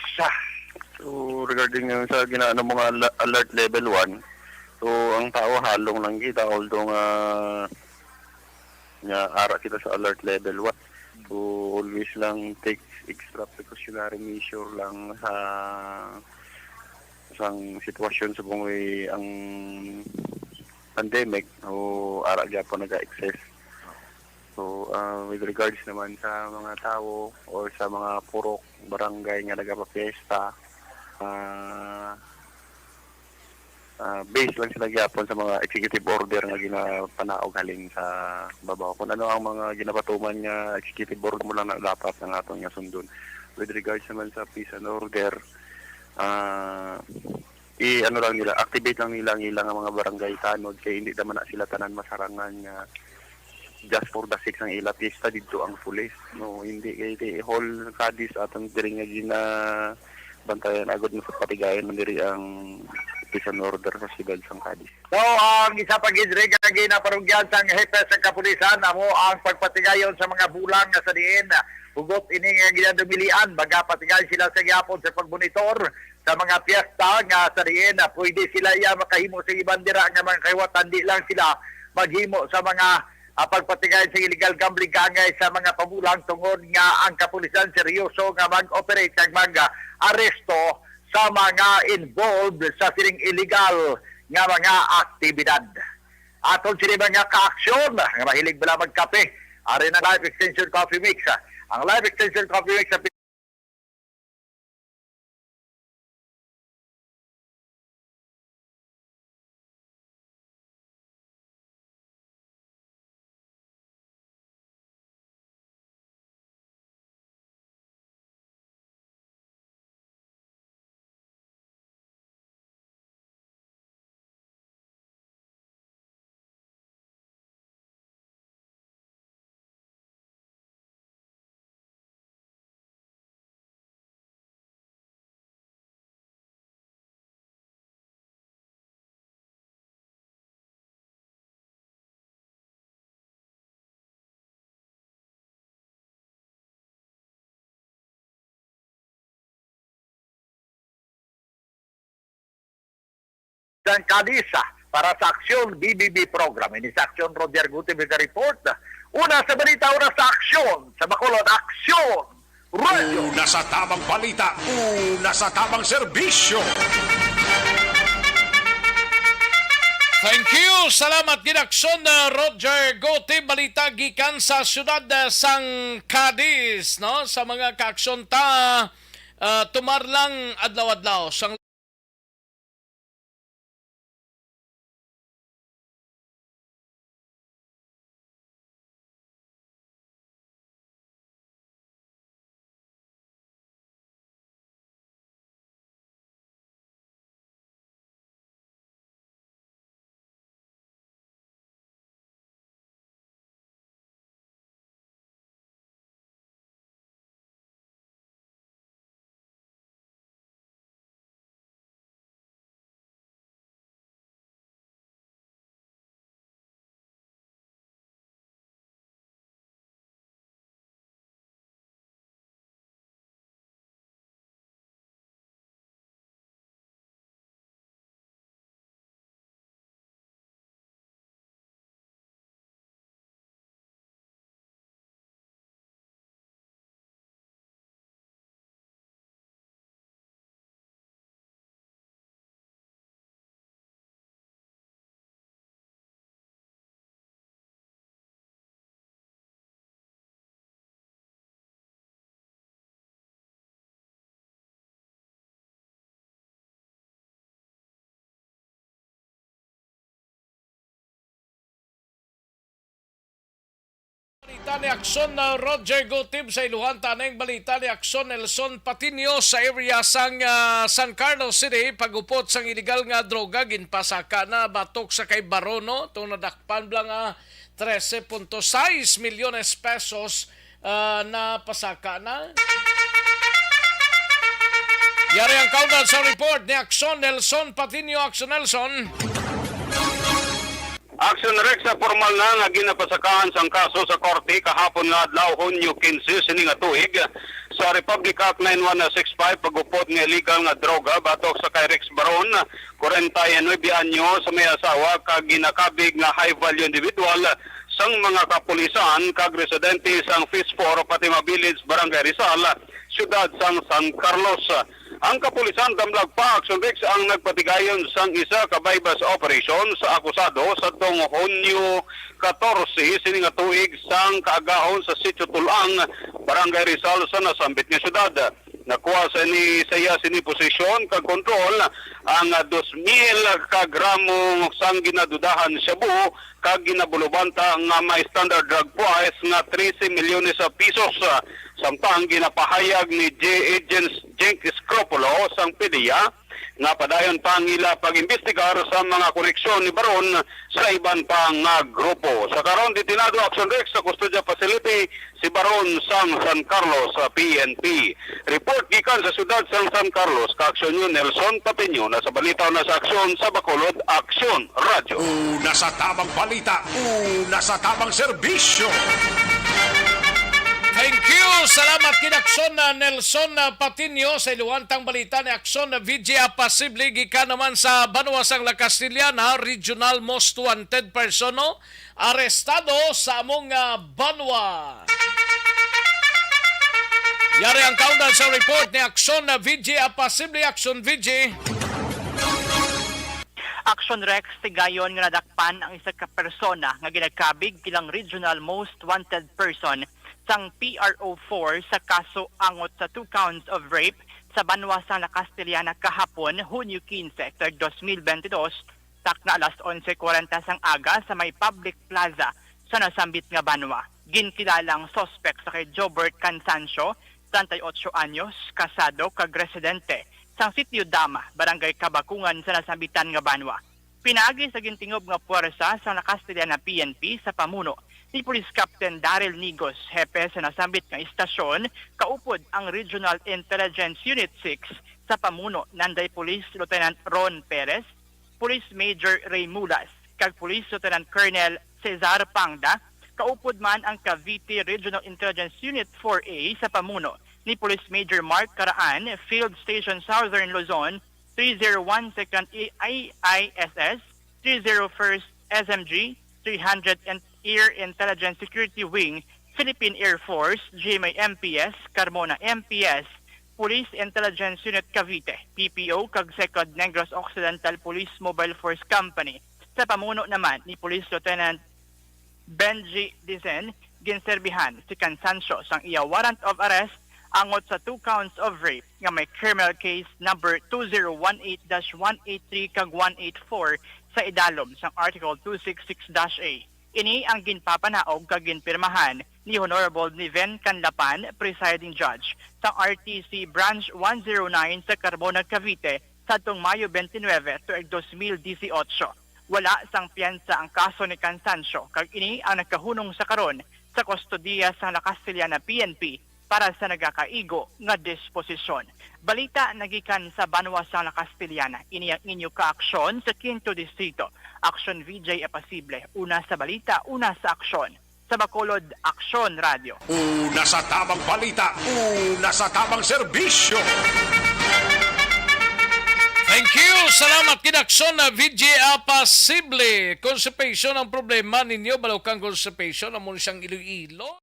So, regarding nga sa ginaano mo nga ala-, alert level one, so, ang tao halong lang kita, although nga, nga ara kita sa alert level one. So, always lang take extra precautionary measure lang sa, sang sitwasyon sa bungoy ang pandemic o ara gyapon naga-excess. So, ah, with regards naman sa mga tawo or sa mga purok, barangay nga nagapapiesta, ah, ah, based lang sila gyapon sa mga executive order nga ginapanaog halin sa babaw. Kung ano ang mga ginapatuman nga executive order mo lang na dapat ang aton nga sundon. With regards naman sa peace and order, ah, i-ano lang nila, activate lang nila ang ilang mga barangay tanod kay hindi naman na sila tanan masarangan nga just for the sake sang ila pista didto ang pulis, no? Hindi kay, kay whole Cadiz atong diri nga ginabantayan agud na sa patigayon man diri ang peace and order sa siyudad sang Cadiz. So, ang isa pa gid rin nga ginapanugyan sang hepe sa kapulisan amo ang pagpatigayon sa mga bulang nga sa diin hugot ini nga ginadumilian, magapatigayon sila sa gihapon sa pagmonitor sa mga piyesta nga sa diin, ah, pwede sila iya makahimo sa iban dira nga mga kahiwatan, di lang sila maghimo sa mga, ah, pagpatigayon sa illegal gambling kaangay sa mga pabulang tungod nga ang kapulisan seryoso nga mag-operate kag mag-aresto sa mga involved sa sining illegal nga mga aktibidad. Aton sini mga kaaksyon nga mahilig bala magkape, ari na Life Extension Coffee Mix. Ang Life Extension Coffee Mix sa sang Cadiz, ah, para sa Aksyon B B B program. Ini sa Aksyon Roger Gutierrez report. Una sa balita, una sa aksyon. Sa Bacolod, Aksyon Radio. Una sa tamang balita, una sa tamang serbisyo. Thank you. Salamat gid, Aksyon, uh, Roger Gote. Balita gikan sa siyudad, uh, sang Cadiz, no? Sa mga kaaksyon ta, uh, tumar lang adlaw-adlaw sang Ni Aksyon na Roger Gutib sa iluhan, taning balita ni Aksyon Nelson Patino sa area sang, ah, San Carlos City, pagupot sang iligal nga droga, ginpasaka na batok sa kay Barono, itong nadakpan bala nga trese punto sais milyones pesos, ah, na pasaka na. Yari ang kaundan sa report ni Aksyon Nelson Patino. Aksyon Nelson. Action Rex, sa formal na nga ginapasakaan sang kaso sa korte kahapon nga adlaw, Hunyo kinse sini nga tuig, sa Republic Act nine one six five, pagupot nga illegal nga droga batok sa kay Rex Baron, kwarenta y nuebe anyos, may asawa kag ginakabig nga high value individual sang mga kapulisan kag residente sang Phase four Fatima Village, Barangay Rizal, siyudad sang San Carlos. Ang kapulisan damlag pa, Action Rex, ang nagpatigayon sang isa ka buy-bust operation sa akusado sa tong Hunyo katorse sini nga tuig sang kaagahon sa Sitio Tulang, Barangay Rizal sa nasambit nga syudad. Nakuha sa ni saya sini posisyon kag kontrol ang dos mil ka gramo sang ginadudahan shabu kag ginabulubanta nga may standard drug price nga trese milyones sa pisos. Samtang ginapahayag ni J. Agents Jink Scropulo sang PDEA nga padayon pa ang ila pag-imbestigar sa mga koneksyon ni Baron sa iban pa nga grupo. Sa karon, detenado, Action Rex, sa custodial facility si Baron sang San Carlos sa P N P. Report gikan sa siyudad sang San Carlos, ka-aksyon niyo Nelson Patiño, na sa balita na sa aksyon sa Bacolod, Aksyon Radyo. Una sa tamang balita, una sa tamang serbisyo. Thank you. Salamat kay Aksyon na Nelson na Patiño sa iluwantang balita ni Aksyon na V J Apasible gikan naman sa banwa sang La Castellana, regional most wanted person, no? Arestado sa among, ah, banwa. Yari ang kaundan sa report ni Aksyon na V J Apasible. Aksyon V J. Action Rex, tigayon nga nadakpan ang isa ka persona nga ginakabig bilang regional most wanted person sang P R O four sa kaso angot sa two counts of rape sa banwa sang La Castellana kahapon, Hunyo kinse, tuig dos mil benti dos, takna alas onse kwarenta sang aga sa may public plaza sa nasambit nga banwa. Ginkilala ang suspek sa kay Jobert Cansancio, treinta y ocho anyos, kasado kag residente sang Sitio Dama, Barangay Kabakungan sa nasambitan nga banwa. Pinaagi sa gintingob nga puwersa sa La Castellana P N P sa pamuno ni Police Captain Daryl Nigos, hepe sa nasambit nga istasyon, kaupod ang Regional Intelligence Unit six sa pamuno nanday Police Lieutenant Ron Perez, Police Major Ray Mulas, kag Police Lieutenant Colonel Cesar Pangda, kaupod man ang Cavite Regional Intelligence Unit four A sa pamuno ni Police Major Mark Caraan, Field Station Southern Luzon, three zero one Second I I S S, three zero first S M G, three hundred and Air Intelligence Security Wing, Philippine Air Force, G M A M P S, Carmona M P S, Police Intelligence Unit Cavite, P P O, kag Second Negros Occidental Police Mobile Force Company, sa pamuno naman ni Police Lieutenant Benji Dicen, ginserbihan si Cansancio sang iya warrant of arrest angot sa two counts of rape nga may criminal case number two zero one eight dash one eight three kag one eight four sa idalom sang Article two six six dash A. Ini ang ginpapanaog kag ginpirmahan ni Honorable Niven Canlapan, Presiding Judge sang R T C Branch one zero nine sa Carmona, Cavite, sadtong Mayo twenty-nine, tuig dos mil dieciocho. Wala sang piyansa ang kaso ni Cansancio, kag ini ang nagkahunong sa karon sa kustodiya sang La Castellana P N P para sa nagakaigo nga disposisyon. Balita nagikan sa banwa sang La Castellana, ini ang inyo kaaksyon sa Quinto Distrito. Aksyon V J Apasible, una sa balita, una sa aksyon. Sa Bacolod, Aksyon Radyo. Una sa tamang balita, una sa tamang serbisyo. Thank you. Salamat kay Aksyon na V J Apasible. Constipation ang problema ninyo, balukang constipation, amo siyang Iloilo.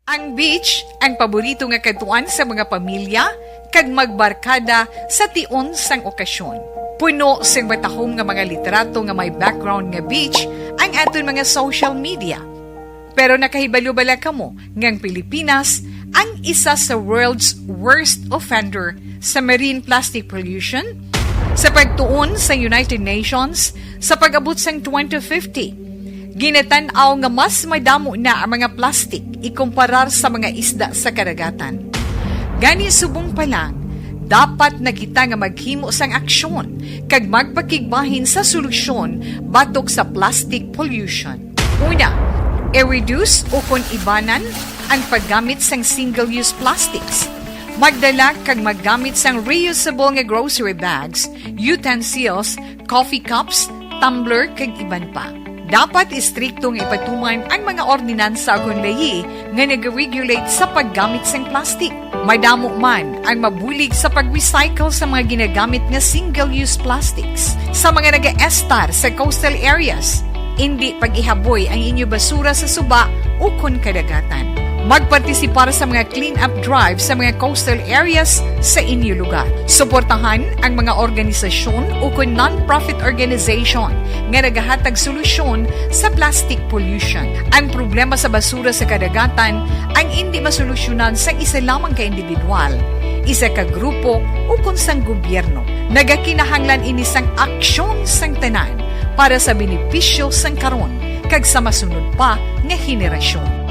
Ang beach, ang paborito nga kadtuan sa mga pamilya kag magbarkada sa tion sang okasyon. Puno sing matahom nga mga litrato nga may background nga beach ang aton mga social media. Pero nakahibalo bala kamo nga ang Pilipinas ang isa sa world's worst offender sa marine plastic pollution? Sa pagtuon sa United Nations, sa pag-abot sang twenty fifty, ginatan-aw nga mas madamo na ang mga plastic ikumparar sa mga isda sa kadagatan. Gani, subong pa lang, dapat na kita nga maghimo sang aksyon kag magpakigbahin sa solusyon batok sa plastic pollution. Una, i-reduce ukon ibanan ang paggamit sang single-use plastics. Magdala kag maggamit sang reusable nga grocery bags, utensils, coffee cups, tumbler, kag iban pa. Dapat istrikto nga ipatuman ang mga ordinansa ukon layi nga nag-regulate sa paggamit sang plastic. Madamo man ang mabulig sa pag-recycle sa mga ginagamit nga single-use plastics. Sa mga nagaestar sa coastal areas, indi pag-ihaboy ang inyo basura sa suba ukon kadagatan. Magpartisipar sa mga clean-up drive sa mga coastal areas sa inyo lugar. Suportahan ang mga organisasyon ukon non-profit organization nga nagahatag solusyon sa plastic pollution. Ang problema sa basura sa kadagatan ang indi masolusyonan sang isa lamang ka individual, isa ka grupo, ukon sang gobyerno. Nagakinahanglan ini sang aksyon sang tanan para sa benepisyo sang karon kag sa masunod pa nga henerasyon.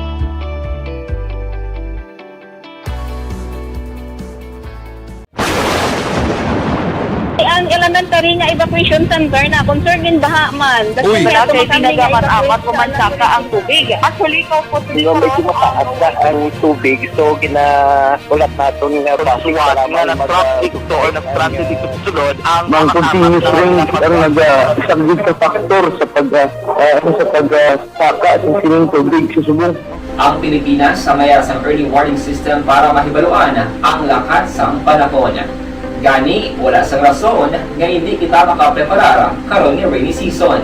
Ang elementary nga evacuation center na concerned din baha man. Uy. Wala kay tinaga man, apat o man saka ang tubig. Actually, ko po. Di ba, medyo mataas na ang tubig, so ginahulat naton nga base nga nag-traffic to or nag-transit dito sa sulod ang mga continuous rain ang naga-, isa gid ka factor sa pag, ah, ah, sa pag, ah, saka sa sining tubig sa subong. Ang Pilipinas, sa mayas ang early warning system para mahibaluan ang lakat sang panahon. Gani, wala sang rason nga hindi kita makapreparar karon nga rainy season.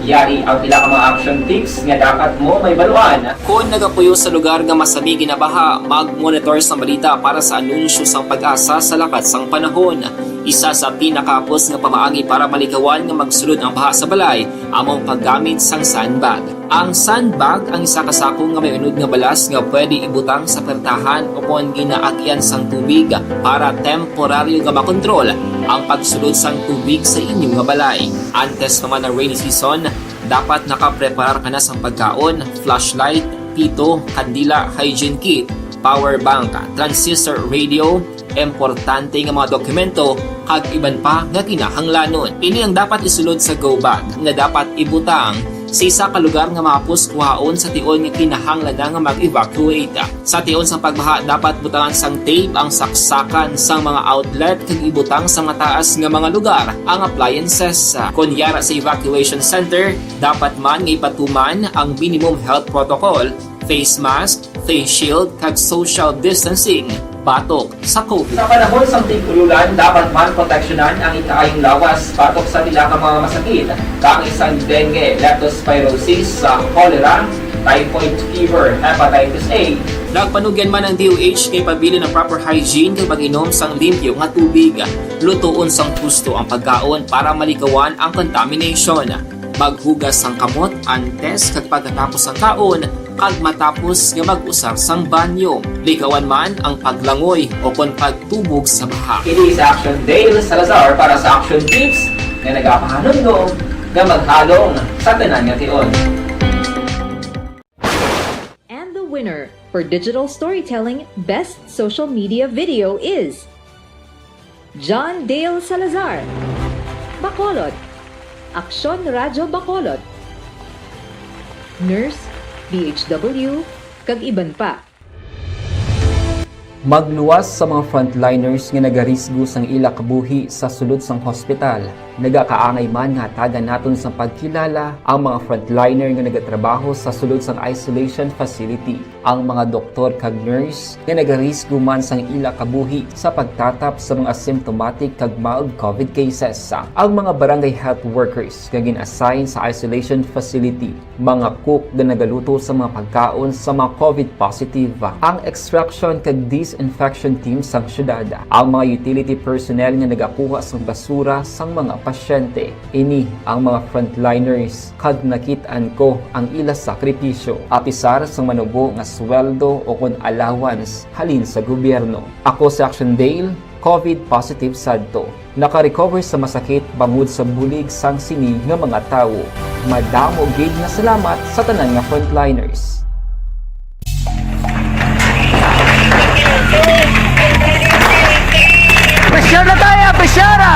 Yari ang pila ka mga action tips nga dapat mo mahibaluan. Kon nagapuyo sa lugar nga masami ginabaha, mag-monitor sang balita para sa anunsyo sang PAGASA sa lakat sang panahon. Isa sa pinakahapos nga pamaagi para malikawan nga magsulod ang baha sa balay amo ang paggamit sang sandbag. Ang sandbag ang isa ka sako nga may unod nga balas nga pwede ibutang sa pertahan upon ginaagian sang tubig para temporaryo nga makontrol ang pagsulod sang tubig sa inyo nga balay. Antes pa man ang rainy season, dapat nakapreparar ka na sang pagkaon, flashlight, pito, kandila, hygiene kit, power bank, transistor radio, importante nga mga dokumento, kag iban pa nga kinahanglanon. Ini ang dapat isulod sa go bag nga dapat ibutang sa isa ka lugar nga mahapos kuhaon sa tion nga kinahanglan na nga mag-evacuate. Sa tion sang pagbaha, dapat butangan sang tape ang saksakan sang mga outlet kag ibutang sa mataas nga mga lugar ang appliances. Kon yara sa evacuation center, dapat man nga ipatuman ang minimum health protocol, face mask, face shield, kag social distancing batok sa COVID. Sa panahon sang tig-ululan, dapat man proteksyonan ang ikaayong lawas batok sa pila ka mga masakit, kaangay sang dengue, leptospirosis, sa cholera, typhoid fever, hepatitis A. Nagpanugyan man ang D O H nga ipabilin ang proper hygiene kag pag-inom sang limpyo nga tubig. Lutoon sang husto ang pagkaon para malikawan ang contamination. Maghugas sang kamot antes kag pagkatapos sang kaon, kag matapos nga mag-usar sang banyo. Likawan man ang paglangoy o kon pagtubog sa baha. Ini si Action Dale Salazar para sa Action Tips nga nagapahanumdom nga maghalong sa tanan nga tion. And the winner for Digital Storytelling Best Social Media Video is John Dale Salazar, Bacolod, Aksyon Radyo Bacolod, Nurse, D H W, kag iban pa. Magluwas sa mga frontliners nga nagarisgo sang ila kabuhi sa sulod sang hospital. Nagakaangay man nga hatagan naton sang pagkilala ang mga frontliner nga nagatrabaho sa sulod sang isolation facility, ang mga doktor kag nurse nga nagarisgo man sang ila kabuhi sa pagtatap sa mga asymptomatic kag mild COVID cases, ang mga barangay health workers nga gin-assign sa isolation facility, mga cook nga nagaluto sa mga pagkaon sa mga COVID positive, ang extraction kag disinfection team sang syudad, ang mga utility personnel nga nagakuha sang basura sang mga pasyente. Ini ang mga frontliners, kag nakit-an ko ang ila sakripisyo, apisar sang manubo nga sweldo o kon allowance halin sa gobyerno. Ako si Action Dale, COVID positive sadto. Naka-recover sa masakit bangod sa bulig sang sini nga mga tawo. Madamo gid nga salamat sa tanan nga frontliners. Pressure na tayo! Pressure na!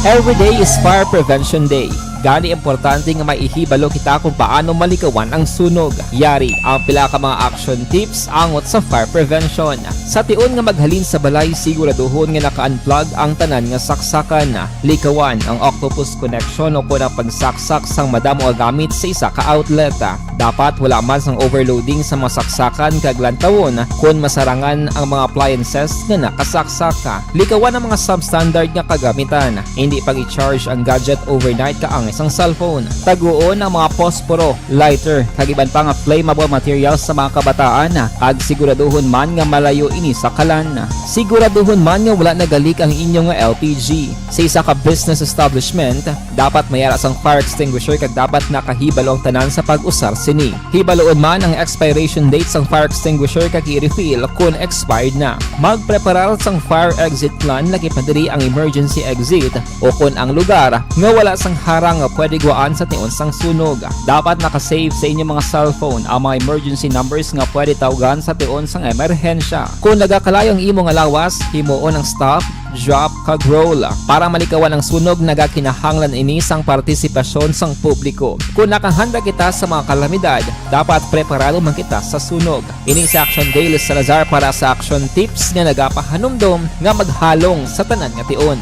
Every day is Fire Prevention Day. Gani, importante nga may ihibalo kita kung paano malikawan ang sunog. Yari ang pila ka mga action tips angot sa fire prevention. Sa tion nga maghalin sa balay, siguraduhon nga naka-unplug ang tanan nga saksakan. Likawan ang octopus connection o kon ang pagsaksak sang madamo nga gamit sa isa ka outlet. Dapat wala man sang overloading sa mga saksakan kag lantawon kon masarangan ang mga appliances nga nakasaksak. Likawan ang mga substandard nga kagamitan. Indi pag-i-charge ang gadget overnight kaangay sang cellphone. Taguon ang mga posporo, lighter, kag iban pa nga flammable materials sa mga kabataan, kag siguraduhon man nga malayo ini sa kalan. Siguraduhon man nga wala nagalik ang inyo nga L P G. Sa isa ka business establishment, dapat may ara sang fire extinguisher kag dapat nakahibalo ang tanan sa pag-usar sini. Hibaluon man ang expiration date sang fire extinguisher kag i-refill kon expired na. Magpreparar sang fire exit plan, lakip na diri ang emergency exit o kon ang lugar nga wala sang harang nga pwede gwaan sa tion sang sunog. Dapat naka-save sa inyo mga cellphone ang mga emergency numbers nga pwede tawgan sa tion sang emerhensya. Kon nagakalayo ang imo nga lawas, himuon ang stop, drop, kag roll. Para malikawan ang sunog, nagakinahanglan ini sang partisipasyon sang publiko. Kon nakahanda kita sa mga kalamidad, dapat preparado man kita sa sunog. Ini si Action Dale Salazar para sa Action Tips nga nagapahanumdom nga maghalong sa tanan nga tion.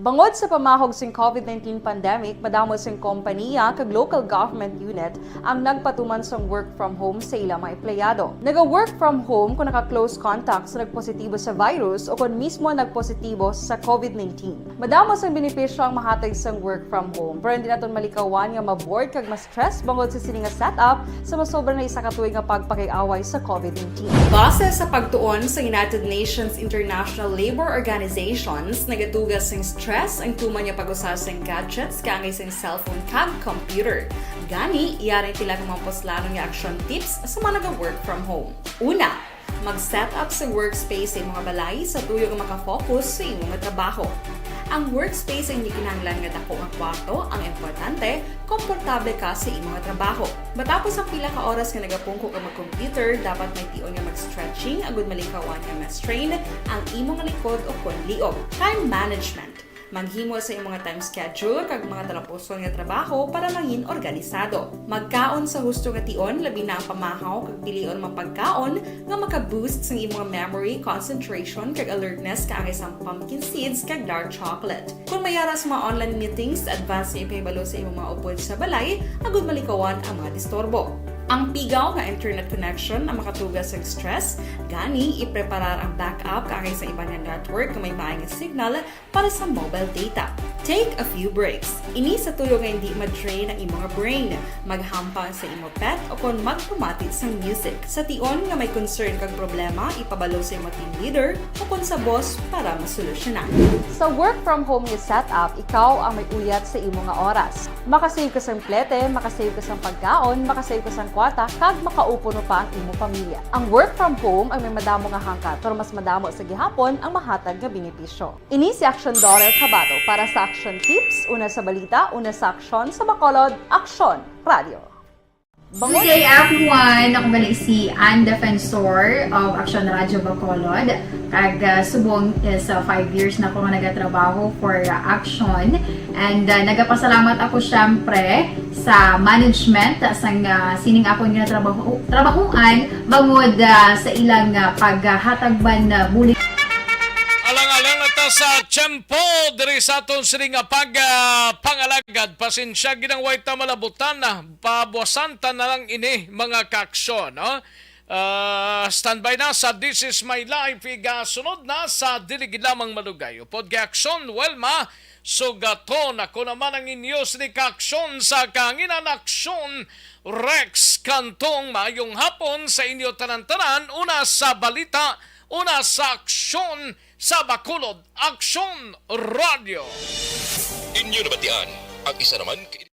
Bangod sa pamahog sing COVID nineteen pandemic, madamo sing kompaniya kag local government unit ang nagpatuman sang work from home sa ila mga empleyado. Naga-work from home kung naka-close contact sa nagpositibo sa virus o kon mismo nagpositibo sa COVID nineteen. Madamo sang benepisyo ang mahatag sang work from home, pero hindi naton malikawan nga ma-bored kag ma-stress bangod sa sini nga setup sa masobra na isa ka tuig nga pagpakig-away sa COVID nineteen. Base sa pagtuon sa United Nations International Labor Organizations, nagatuga sing stress ang tuman nga pag-usar sing gadgets kaangay sing cellphone kag computer. Gani, yari ang pila ka mga puslanon nga action tips sa mga naga-work from home. Una, mag-set up sa workspace sa imo nga balay sa tuyo nga maka-focus sa imo nga trabaho. Ang workspace ang hindi kinahanglan nga dako nga kwarto, ang importante, komportable ka sa imo nga trabaho. Matapos ang pila ka oras nga nagapungko ka mag-computer, dapat may tion nga mag-stretching agud malikawan nga ma-strain ang imo nga likod o kon liog. Time management. Maghimo sa imong nga time schedule kag mga talapuson nga trabaho para mangin organisado. Magkaon sa husto nga tion, labi na ang pamahaw kag pilion mga pagkaon nga maka-boost sang imong memory, concentration, kag alertness kaangay sang pumpkin seeds kag dark chocolate. Kung may ara sa mga online meetings, advance nga ipahibalo sa imong mga upod sa balay agud malikawan ang mga disturbo. Ang pigaw nga internet connection ang makatuga sa stress, gani ipreparar ang backup kaangay sa iban nga network nga may maay nga signal para sa mobile data. Take a few breaks. Ini sa tuyo nga hindi ma-drain ang imo nga brain. Maghampang sa imo pet o kon magpamati sang music. Sa tion nga may concern kag problema, ipabalo sa imo team leader o kon sa boss para masolusyonan. Sa work from home nga setup, ikaw ang may uyat sa imo nga oras. Makasave ka sang plete, makasave ka sang pagkaon, makasave ka sang kwarta, kag makaupuno pa ang imo pamilya. Ang work from home ang may madamo nga hangkat, pero mas madamo sa gihapon ang mahatag nga benepisyo. Ini si Action Daughter Kabato para sa Action Tips, una sa balita, una sa aksyon, sa Bacolod, Aksyon Radio. Good day, everyone! Ako gali si Ann Defensor of Action Radio Bacolod. Kag, ah, subong is, ah, five years na ako nga nagatrabaho for, ah, Action. And, ah, nagapasalamat ako, syempre, sa management, ah, sang, ah, sining akon nga trabaho, trabahuan, bangod, ah, sa ilang, ah, paghatag man, ah, bulig. Alang-alang na ta sa tiyempo diri sa aton sini nga pag, ah, pangalagad. Pasensya, ginang way ta malabutan na. Pabuasan ta na lang ini, mga kaaksyon, no? Ah, standby na sa This Is My Life. Igasunod na sa Dili Gid Lamang Malugay. Upod kay Aksyon, Welma, Sugaton ako naman ang inyo sini ka aksyon sa kahanginan, aksyon Rex Cantong. Maayong hapon sa inyo tanan-tanan, una sa balita, una sa aksyon sa Bacolod, Aksyon Radio. Inyo nabatian ang isa naman ka